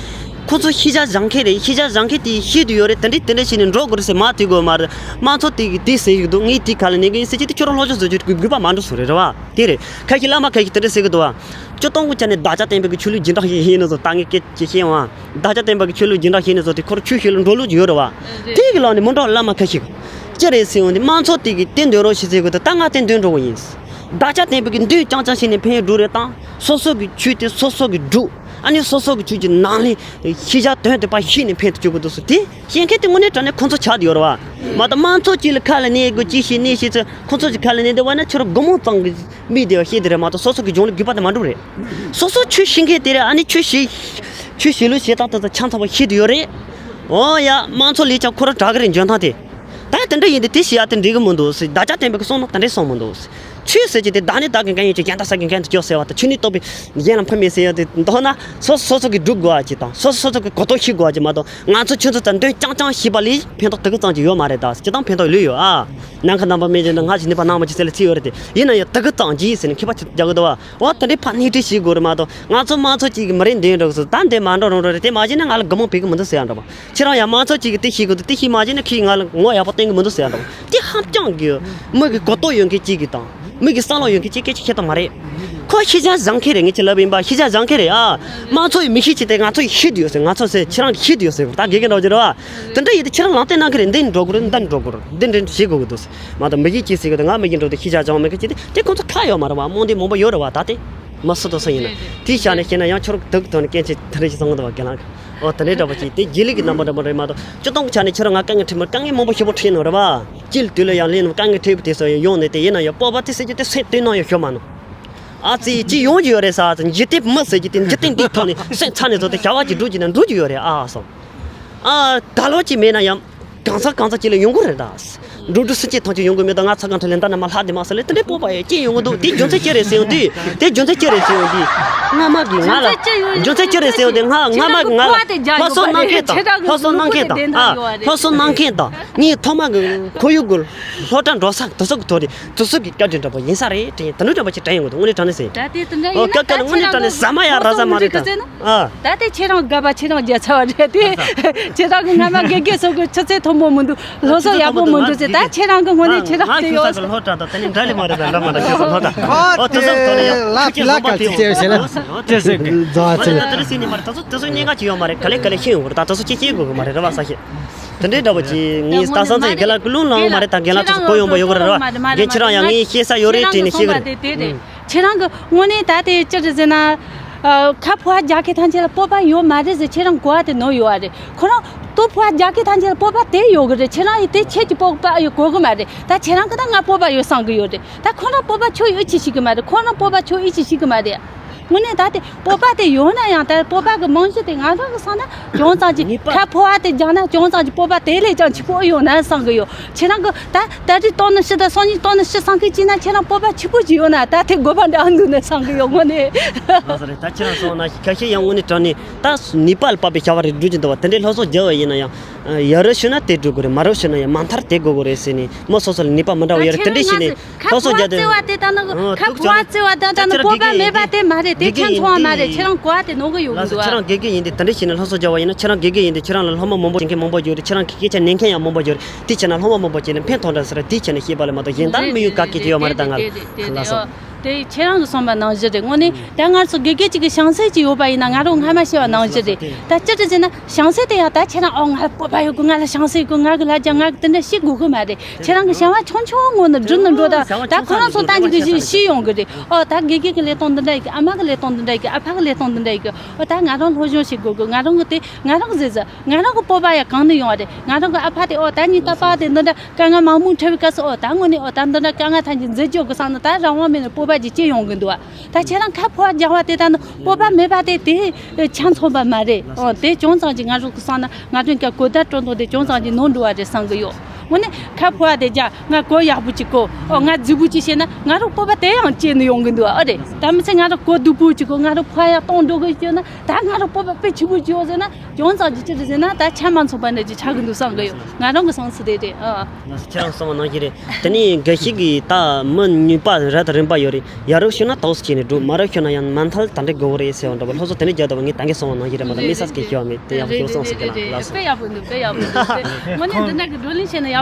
ཁོ་ཚོ་ཤེས་བྱ་སྦྱང་མཁན་རེད། ཤེས་བྱ་སྦྱང་མཁན་དེ་ཤེས་དུ་ཡོད་རེད། དེ་འདྲས་དེ་འདྲས་བྱས་ནས་འགྲོ་དགོས་རེད་ཟེར་མ་དེ་དགོས་མ་རེད། དམངས་གཙོ་དེ་གི་དེ་ཟེར་གྱི་འདུག་ངས་དེ་ག་ལ་ནས་གི་ཟེར་གྱི་དེ་ཁྱོད་རང་སློབ་སྦྱོང་བཟོ་རྒྱུ་དགོས་པ་མ་འགྲོ་སོང་རེད། རེད་བ། དེ་རེད། ཁ་ཤས་བླ་མ་ཁ་ཤས་དེ་འདྲས་ཟེར་གི་འདུག་བ། སྤྱིར་བཏང་གི་ཆ་ནས་བདག་ཅག་བསྟན་པའི་གི་ཆོས་ལུགས་སྦྱིན་བདག་ཞིག་ཡིན་ནོ་ཚོ་ད་ངས་སྐད་ཆ་བཤད་འོང་། བདག་ཅག་བསྟན་པའི་གི་ཆོས་ལུགས་སྦྱིན་བདག་ཞིག་ཡིན་ནོ་ཚོ་དེ་ཁོ་རང་ཆོས་ཞུ་ལ་འགྲོ་ལུགས་ཅིག་ཡོད་རེད་བ། རེད། དེ་གི་ལག་ནས་མི་འགྲོ་བླ་མ་ཁ་ཤས་གི། ཅི་རེད་ཟེར་འོང་དེ་དམངས་གཙོ་དེ་གི་དེ་འདོན་རོགས་ཞེས་ཟེར་གི་འདུག་ད་ང་དེ་འདོན་འགྲོ་གི་ཡིན། བདག་ཅག་བསྟན་པའི་གི་འདོན་རྐྱང་རྐྱང་བྱས་ནས་ཕན་ཡོན་སྒྲུབ་རེད་དང་། སོ་སོ་གི་ཆོས་དེ་སོ་སོ་གི་སྒྲུབ། ཨ་ནི་སོ་སོ་གི་ཆོས་ཀྱི་ནང་ལས་ཤེས་བྱ་དོན་དེ་པ་ཤེས་ནས་ཕན་དུ་བཅུག་གི་འདུག་སོ་དེ་ཤེས་མཁན་དེ་དངོས་གནས་དྲང་གནས་ཁོང་ཚོ་ཆགས་བསྡད་ཡོད་རེད་བ། མ་གཏོགས་དམངས་གཙོ་གཅིག་ལ་ཁ་ལ་གནས་དགོས་ཅི་ཞིག་གནས་ཞིག་ཚོ་ཁོང་ཚོ་གི་ཁ་ལ་གནས་བསྡད་པ་ན་ཁྱོད་རང་སྒོར་མོ་ཙམ་གི་མི་བསྡད་པ་ཤེས་དེ་རེད་མ་གཏོགས་སོ་སོ་གི་གཞུང་ལ་དགོས་པ་དེ་མ་འགྲུབ་རེད། སོ་སོ་ཆོས་ཤེས་མཁན་དེ་རེད། ཨ་ནི་ཆོས་ཤེས་ཆོས་ཤེས་ལུགས་ཤེས་སྟངས་དེ་ཚོ་ཆ་ཚང་བ་ཤེས་བསྡད་ཡོད་རེད། འོ་ཡ་དམངས་གཙོ་ལས་ཀྱང་ཁོ་རང་དྲག་གི་རེད་འཇོན་ཐང་དེ། ད་ དེ་འདྲ་ཡིན་དུས་དེ་བྱེད་ཡ་དེ་འགྲིག་གི་མི་འདུག་ཟེར། བདག་ཅག་བསྟན་པའི་གི་གསུང་ནང་དེ་འདྲས་གསུངས་མི་འདུག་ཟེར། ཆོས་ཟེར་གྱི་དེ་བདག་ནི་བདག་གི་འགན་ཡོད་ཀྱི་གཞན་དག་བསགས་ཀྱི་འགན་དུ་སྐྱོ་ཟེར་བ་དང་། ཆོས་ནི་རྟོགས་པའི་གཞན་ལ་ཕན་མེད་ཟེར་ཡ་དེ་མདོར་ན་སོ་སོ་སོ་སོ་གི་སྒྲུབ་དགོས་པ་ཅིག་དང་། སོ་སོ་སོ་སོ་གི་གོ་རྟོགས་ཤེས་དགོས་པ་ཅིག་མ་གཏོགས། ང་ཚོ་ཁྱོད་ཚོ་ལྟར་འདོན་རྐྱང་རྐྱང་ཤེས་པ་ལས་ཕན་ཐོགས་དེ་གི་ཙམ་ཅིག་ཡོད་མ་རེད། ད་སྤྱིར་བཏང་ཕན་ཐོགས་ལོས་ཡོད་ཨ། ནམ་མཁའ་ནང་པ་མེད་ཅེ་ན། སྔ་ཕྱི་ནུས་པ་སྣང་མེད་ཅེས་ཟེར་ལ་ཚིག་ཡོད་རེད་དེ། ཡིན་ན་ཡང་དེ་གི་ཙམ་གྱིས་ཟེར་ནས་མཁས་པ་ཅིག་རྒྱག་གི་འདུག་བ། འོ་དེ་འདྲའི་ཕར་སྣེ་ཁྲིད་བྱེད་དགོས་རེད་མ་གཏོགས། ང་ཚོ་དམངས་ཚོགས་གཅིག་གིས་མི་རེ་འདོན་འགྲོ་གི་ཟེར། ད་འདི་མ་འགྲོ་རུང་འགྲོ་རེད། དེ་མ་བྱས་ན་ང་ལ་སྒོར་མོ་ཕུལ་གི་མི་འདུག་ཟེར་ཡ་འདྲ་བ། ཁྱེད་རང་ཡང་དམངས་ཚོགས་གཅིག་གིས་དེ་ཤེས་དགོས་འདུག་དེ་ཤེས་མ་བྱས་ན་ཁྱེད་ང་ལ་ངོ་ཡག་པོ་སྟོན་གི་མི་འདུག་ཟེར་ཡ་འདྲ་བ། དེ་ཧམ་རྐྱང་གི་མི་གི་གོ་རྟོགས་ཡོད་མཁན་གཅིག་གིས་དང་། མི་གི་བསམ་བློ་ཡོད་མཁན་གཅིག་སྐད་ཆ་བཤད་སྟངས་མ་རེད། ཁོ་ཤེས་བྱ་བཟང་མཁན་རེད། ངས་ཁྱེད་ལབ་ཡིན་པ། ཤེས་བྱ་བཟང་མཁན་རེད་ཨ། དམངས་ཚོགས་ཡིས་མི་ཤེས་ཅི་སྟེ་ང་ཚོ་ཡིས་ཤེས་བསྡད་ཡོད་ཟེར། ང་ཚོ་ཟེར་ཁྱེད་རང་གིས་ཤེས་བསྡད་ཡོད་ཟེར། ད་དགེ་རྒན་འདྲ་བོ་ཅིག་རེད་བ། དེ་འདྲ་ཡིན་དུས་ཁྱེད་རང་ལམ་སྟོན་གནང་གི་རེད། འདི་འགྲོ་དགོས་རེད། འདི་འགྲོ་དགོས་རེད། འདི་འདྲ་བྱེད་དགོས་ཀྱི་འདུག་ཟེར་མ་གཏོགས། མི་གིས་ཅི་ཟེར་གི་འདུག་ང་མི་གིས་འགྲོ་དུས་ཤེས་བྱ་བཟང་བ་མེད་མཁན་ཅིག་དེ་དེ་ཁོང་ཚོ་ཁ་ཡོད་མ་རེད་བ། རྨོངས་དད་མང་པོ་ཡོད་རེད་བ། ད་དེ་མི་སུ་དང་སུ་ཡིན་ན། དེའི་ཆ་ནས་བཤད་ན་ཡང་ཁྱོད་རང་གི་ཐོག་ནས་སྐད་ཆ་དེ་འདྲ་ཞིག་གསུང་གི་འདུག་བ། རྒན་ལགས། ཨོ་དེ་འདྲའི་འདྲ་པོ་ཅིག་དེ་རྗེས་ལུས་ཀྱི་རྣམ་པ་འདྲ་པོ་རེད་མ་གཏོགས། སྤྱིར་བཏང་གི་ཆ་ནས་ཁྱོད་རང་ང་དཀའ་ངལ་འཕྲད་མ། དཀའ་ངལ་མང་པོ་ཞེ་པོ་འཕྲད་ནོ་རེད་བ། སྤྱིར་དུས་ལ་ཡང་ལན་དཀའ་ངལ་འཕྲད་པའི་དུས་སུ་ཡང་ཡོང་ནས། དེ་ཡིན་ན་ཡང་སྤོབས་པ་དེ་ཟེར་རྒྱུ་དེ་སེམས་གཏིང་ནང་ཡང་ཤོར་མ་ནོ། ཨ་ཙི་ཅི་ཡོང་རྒྱུ་ཡོད་རེད་ཟེར། ཨ་ཙི་འཇིག་རྟེན་མི་ཟེར་རྒྱུ་དེ་འཇིག་རྟེན་འདིའི་ཐོག་ནས་སེམས་ཚ་ནས་བཟོ་དེ་བྱ་བ་ཅིག་སྒྲུབ་རྒྱུ་ན་འགྲུབ་རྒྱུ་ཡོད་རེད་ཨ་སོང་། ཨ་ད་ལོ་ཅིག་མེད་ན་ཡང་གང་ཟག་གང་ཟག་ཅིག་ལ་ཡོང་གི་རེད་ད། འགྲོ་འགྲོ་སུ་སྐྱེ་ཐང་ཅིག་ཡོང་གི་མེད་ད། ང་ཚ་གང་ཐ་ལེ་འདའ་ན་མ་ལྷག་དེ་མ་ཟེར་ལེ་དེ་འདྲའི་སྤོབས་པ་ཡོད་ཅིག་ཡོང་གི་འདུག་དེ་རྒྱུ་མཚན་ཅི་རེད་ཟེར་ཡོང་དུས། དེ་རྒྱུ་མཚན་ཅི་རེད་ཟེར་ཡོང་དུས། སྔ་མ་གི་ང་ལ་རྒྱུ་མཚན་ཅི་ཡོད། རྒྱུ་མཚན་ཅི་རེད་ཟེར་ཡོང་དུས། སྔ་སྔ་མ་གི་ང་ལ་སློབ་གསོ་གནང་མཁན་དང་། ཨ་སློབ་གསོ་གནང་མཁན་དང་། ཨ་སློབ་གསོ་གནང་མཁན་དང་། ངས་ཐོག་མ་གི་ཁོར་ཡུག་གི་སློབ་གྲྭ་འགྲོ་ས་དེ་ཚོ་གི་ཐོག་ནས་དེ་ཚོ་གི་སྐད་ཆ་འདྲ་པོ་ཡིན་ས་རེད་དྲན། དེ་འདྲ་འདྲ་པོ་ཅིག་དྲན་ཡོང་གི་འདུག་དངོས་གནས་དྲང་གནས་ཟེར། ད་དེ་དེ་འདྲ་ཨོ་ཡིན་ན་སྐད་ཆ་ད་ལ་དངོས་གནས་དྲང་གནས་ཟ་མ་ཡ་ར་ཟ་མ་རེད་ད། ཨ། ད་དེ་ཁྱེད་རང་དགའ་པ་ཁྱེད་རང་རྒྱལ་ཚ་བ་རེད་དེ། ཁྱེད་རང་གི་སྔ་མ་དགེ་རྒན་ཚོ་གི་ཆུ་ཚད་མཐོ་པོ་མི་འདུག་སློབ་གསོ་ཡག་པོ་མི་འདུག་ཟེར། ད་ཁྱེད་རང་གི་ངོས་ནས་ཁྱེད་རང་དེ་ཡོད། ང་ཁྱོད་ས་གི་སློབ་གྲྭ་དང་དེ་ནི་འདྲ་ལས་མ་རེད་ད། འདྲ་མ་འདྲ་ཁྱོད་ས་སློབ་གྲྭ། ཨོ་དེ་ཚོ་གི་ཐོག་ནས་ཡང་ལ་ཁྱོད་ལ་ཁྱོད་ལ་ཁྱོད་ཟེར་ན་དེ་ཟེར་གི་འཛོ་ཨ་ཚེ་ལ། དེ་རེ་སྲིད་ནས་མ་རེད། ད་ཚོ་དེ་ཚོ་གཉིས་ཀ་ཅི་ཡོད་མ་རེད། ག་ལེ་ག་ལེ་ཤེས་ཡོང་གི་རེད། ད་ཚོ་ཅི་ཤེས་དགོས་གི་མ་རེད། རེ་བ་ས་ཤེས། དེ་འདྲའི་འདྲ་པོ་ཅིག་ངས་ད་སང་ཚེ་རྒན་ལགས་ཀྱི་ལུང་ལངས་མ་རེད། ད་རྒན་ལགས་ཚོ་གོ་ཡོང་པ་ཡོད་གི་རེད་བ། རྒན་ཁྱེད་རང་ཡང་ངས་ཤེས་ས་ཡོད་རེད་དྲན་ནས་ཤེས་གི་རེད། ཁྱེད་རང་གི་དངོས་གནས་ད་དེ་ཅི་རེད་ཟེར་ན། ཨ། ཁ་ཕོ་བ་རྒྱག་མཁན་ཐམས་ཅད་ལ་སྤོབས་པ་ཡོད་མ་རེད་ཟེར། ཁྱེད་རང་གོ་བ་དེ་ནོར་ཡོད་བ་རེད། ཁོ་རང་སྟོབས། ཕོ་བ་རྒྱག་མཁན་ཐམས་ཅད་ལ་སྤོབས་པ་དེ་ཡོད་གི་རེད། ཁྱེད་རང་ཡིས་དེ་ཁྱེད་ཀྱི་སྤོབས་པ་ཡོད་གོ་གི་མ་རེད། ད་ཁྱེད་རང་གི་ད་ང་སྤོབས་པ་ཡོད་བསམ་གི་ཡོད་རེད། ད་ཁོ་རང་སྤོབས་པ་ཆོ་ཡོད་ཅི་ཞིག་གི་མ་རེད། ཁོ་རང་སྤོབས་པ་ཆོ་ཡོད་ཅི་ཞིག་གི་མ་རེད། དངོས་གནས་ད་དེ་སྤོབས་པ་དེ་ཡོད་ན་ཡང་། ད་སྤོབས་པ་གི་རྨང་གཞི་དེ་ང་རང་གི་བསམ་ན་ཅུང་ཙམ་ཅིག་ནུས་པ། ཁ་ཕོ་བ་དེ་རྒྱག་ན་ཅུང་ཙམ་ཅིག་སྤོབས་པ་དེ་ལས་ཀྱང་ཆེ་པོ་ཡོད་ན་བསམ་གི་ཡོད། ཁྱེད་རང་གི་ད་ད་རེས་སྟོན་ནི་ཤི་ད་སང་ཉིན་སྟོན་ནི་ཤི་བསམ་མཁན་ཅིག་ན། ཁྱེད་རང་སྤོབས་པ་ཆེ་པོ་ཅིག་ཡོད་ན་ད་དེ་དགོས་པ་འདྲ་འདུག་ན་བསམ་གི་ཡོད། དངོས་གནས། ལགས་སོ་རེད། ད་ཁྱེད་རང་གསུངས་ན་ཁ་ཤས་ཡང་དངོས་གནས་དྲང་གནས་ད་ནུས་པ་ལ་དཔག་པའི་བྱ་བ་རེ་སྒྲུབ་ཀྱི་འདུག་བ། དེ་འདྲའི་སློབ་གསོ་རྒྱབ་པ་ཡིན་ན་ཡང་། ཡ་རབས་ཤོད་ན་དེ་སྒྲུབ་དགོས་རེད། མ་རབས་ཤོད་ན་ཡང་མ་མཐར་དེ་དགོས་དགོས་རེད་ཟེར་ནས་མི་སོ་སོ་ལ་ནུས་པ་མི་འདྲ་བ་ཡོད་རེད། དེ་འདྲའི་ཞིག་ནས་ཁ་སློབ་གསོ་ཕོ་བ་རྒྱབ་དེ་ཡང་། བརྩེ་བ་དེ་ད་ནི་ཨོ་ཁ་ཕོ་བ་བརྩེ་བ་དེ་ད་ནི་སྤོབས་པ་མེད་པ་དེ་མ་རེད། དེ་ཁྱད་མཚུངས་པ་མ་རེད། ཁྱེད་རང་གོ་བ་དེ་ནོར་གི་ཡོད་གི་འདུག་ཨ། ཁྱེད་རང་དགེ་རྒན་ཡིན་དུས་དེ་འདྲའི་ཞིག་ནས་སློབ་གསོ་རྒྱབ་པ་ཡིན་ན། ཁྱེད་རང་དགེ་རྒན་ཡིན་དུས་ཁྱེད་རང་ལ་སློབ་མ་མང་པོ་བྱེད་མཁན་མང་པོ་ཡོད་རེད། ཁྱེད་རང་གི་སྐད་ཆ་ཉན་མཁན་ཡང་མང་པོ་ཡོད་རེད། དེ་བྱས་ན་སློབ་མ་མང་པོ་བྱས་ནས་ཕན་ཐོགས་འདྲ་ཟེར་དེ་བྱས་ནས་ཤེས་པ་ལས་མ་གཏོགས་གཞན་དག་མི་ཡོད་ག་གེ་ཅི་ཡོད་མ་རེད། ད་ང་ལ་སོ། དེ་ཁྱེད་རང་གི་གསུངས་པ་ནང་བཞིན་རེད། དངོས་གནས་ད་ང་ཚོ་དགེ་རྒན་གཅིག་གི་བྱང་སེམས་ཅིག་ཡོད་པ་ཡིན་ན། ང་རང་སྔ་མ་བཤད་པ་ནང་བཞིན་རེད། ད་ཅི་སྟེ་ཟེར་ན་བྱང་སེམས་དེ་ཡང་ད་ཁྱེད་རང་ཨོ་ང་ལ་སྤོབས་པ་ཡོད་གི། ང་ལ་བྱང་སེམས་ཡོད་གི། ང་གི་ལ་རྒྱ་ང་གི་དེ་འདྲ་ཤེས་དགོས་གི་མ་རེད། ཁྱེད་རང་གི་བྱ་བ་ཆུང་ཆུང་ངོ་ནས་སྒྲུབ་ནས་འགྲོ། ད་ད་ཁོ་རང་ཚོ་ལྟ་ཅིག་གི་ཤེས་ཤེས་ཡོང་གི་རེད། ཨོ་ད་དགེ་རྒན་གི་ལས་སྟངས་འདི་འདྲ་ཡིན་གི། ཨ་མ་གི་ལས་སྟངས་འདི་འདྲ་ཡིན་གི། ཨ་ཕ་གི་ལས་སྟངས་འདི་འདྲ་ཡིན་གི། ཨོ་ད་ང་རང་སློབ་སྦྱོང་བྱེད་དགོས་གི། ང་རང་གི་དེ་ང་རང་གི་ཟེར་ཟེར། ང་རང་གི་སྤོབས་པ་ཡང་གང་ནས་ཡོང་བ་རེད། ང་རང་གི་ཨ་ཕ་དེ་ཨོ་ད་ཉིན་རྟག་པར་དེ་འདི་འདྲ་དཀའ་ངལ་མང་མང་འཕྲད་པའི་སྐབས་སུ། ཨོ་ད་དངོས་གནས་ཨོ་ད་འདི་འདྲ་དཀའ་ངལ་ཐམས་ཅད་འཛད་རྒྱུ་གི་བསམ་ན་ད་རང་དབང་མེད་ནས་སྤོབས་པ་ཅིག་སྐྱེ་ཡོང་གི་འདུག་ཨ། ད་ཁྱེད་རང་ཁ་ཕོ་བ་རྒྱག་པ་དེ་ད་ནི་སྤོབས་པ་མེད་པ་དེ་དེ་ཆ་མཚུངས་པ་མ་རེད། ཨོ་དེ་ཅུང་ཙམ་ཅིག་ང་རང་གི་བསམ་ན་ང་རང་གི་གོ་བརྡ་སྤྲོད་སྟངས་དེ་ཅུང་ཙམ་ཅིག་ནོར་འགྲོ་བ་རེད་བསམ་གི་ཡོད། དངོས་གནས་ཁ་ཕོ་བ་དེ་རྒྱག་ང་གོ་ཡག་པོ་ཅིག་གོ། ཨོ་ང་རྫིག་པོ་ཅིག་བྱས་ན་ང་རང་སྤོབས་པ་དེ་ཡང་སྐྱེས་ནས་ཡོང་གི་འདུག་ཨ། རེད། ད་མི་ཚེ་ང་རང་གོ་སྡུག་པོ་ཅིག་གོ། ང་རང་ཕོ་བ་ཡང་གཏོང་འགྲོ་གི་བྱས་ན། ད་ང་རང་སྤོབས་པ་དཔེ་ཆེ་པོ་ཅིག་ཡོད་ཟེར་ན། ཅུང་ཙམ་ཅིག་ཅི་རེད་ཟེར་ན་ད་ཆ་མ་མཚུངས་པ་འདྲ་ཅིག་ཆགས་ཀྱི་འདུག་བསམ་གི་ཡོད། ང་རང་གི་བསམ་ཚུལ་དེ་རེད། ཨ། ལགས་སོ། ཁྱེད་རང་གསུངས་པ་ནང་བཞིན་རེད། དེ་ནས་འགའ་ཞིག་གིས་ད་མི་ནུས་པ་རབ་དང་རིམ་པ་ཡོད་རེད། ཡ་རབས་ཤོད་ན་ཏོག་ཙམ་བྱས་ནས་འགྲོ། མ་རབས་ཤོད་ན་ཡང་མ་མཐའ་ད་འདྲ་དགོས་རེད་ཟེར་བ་འདྲ་བོ། སློབ་གསོ་དེ་འདྲ་རྒྱག་འདུག་བ། ངས་ད་གིན་གསུངས་པ་ནང་བཞིན་རེད་མ་གཏོགས་དམིགས་བསལ་གྱི་ཤེས་པ་མེད། དེ་ཡག་པོ་ཞིག་གསུངས་སོང་། རྒན་ལགས་ལགས་སོ། དཔེ་ཡག་པོ་འདུག་དཔེ་ཡག་པོ་འདུག་དངོས་གནས་འདི་འདྲ་གི་བགྲོ་གླེང་བྱས་ན་ཡག་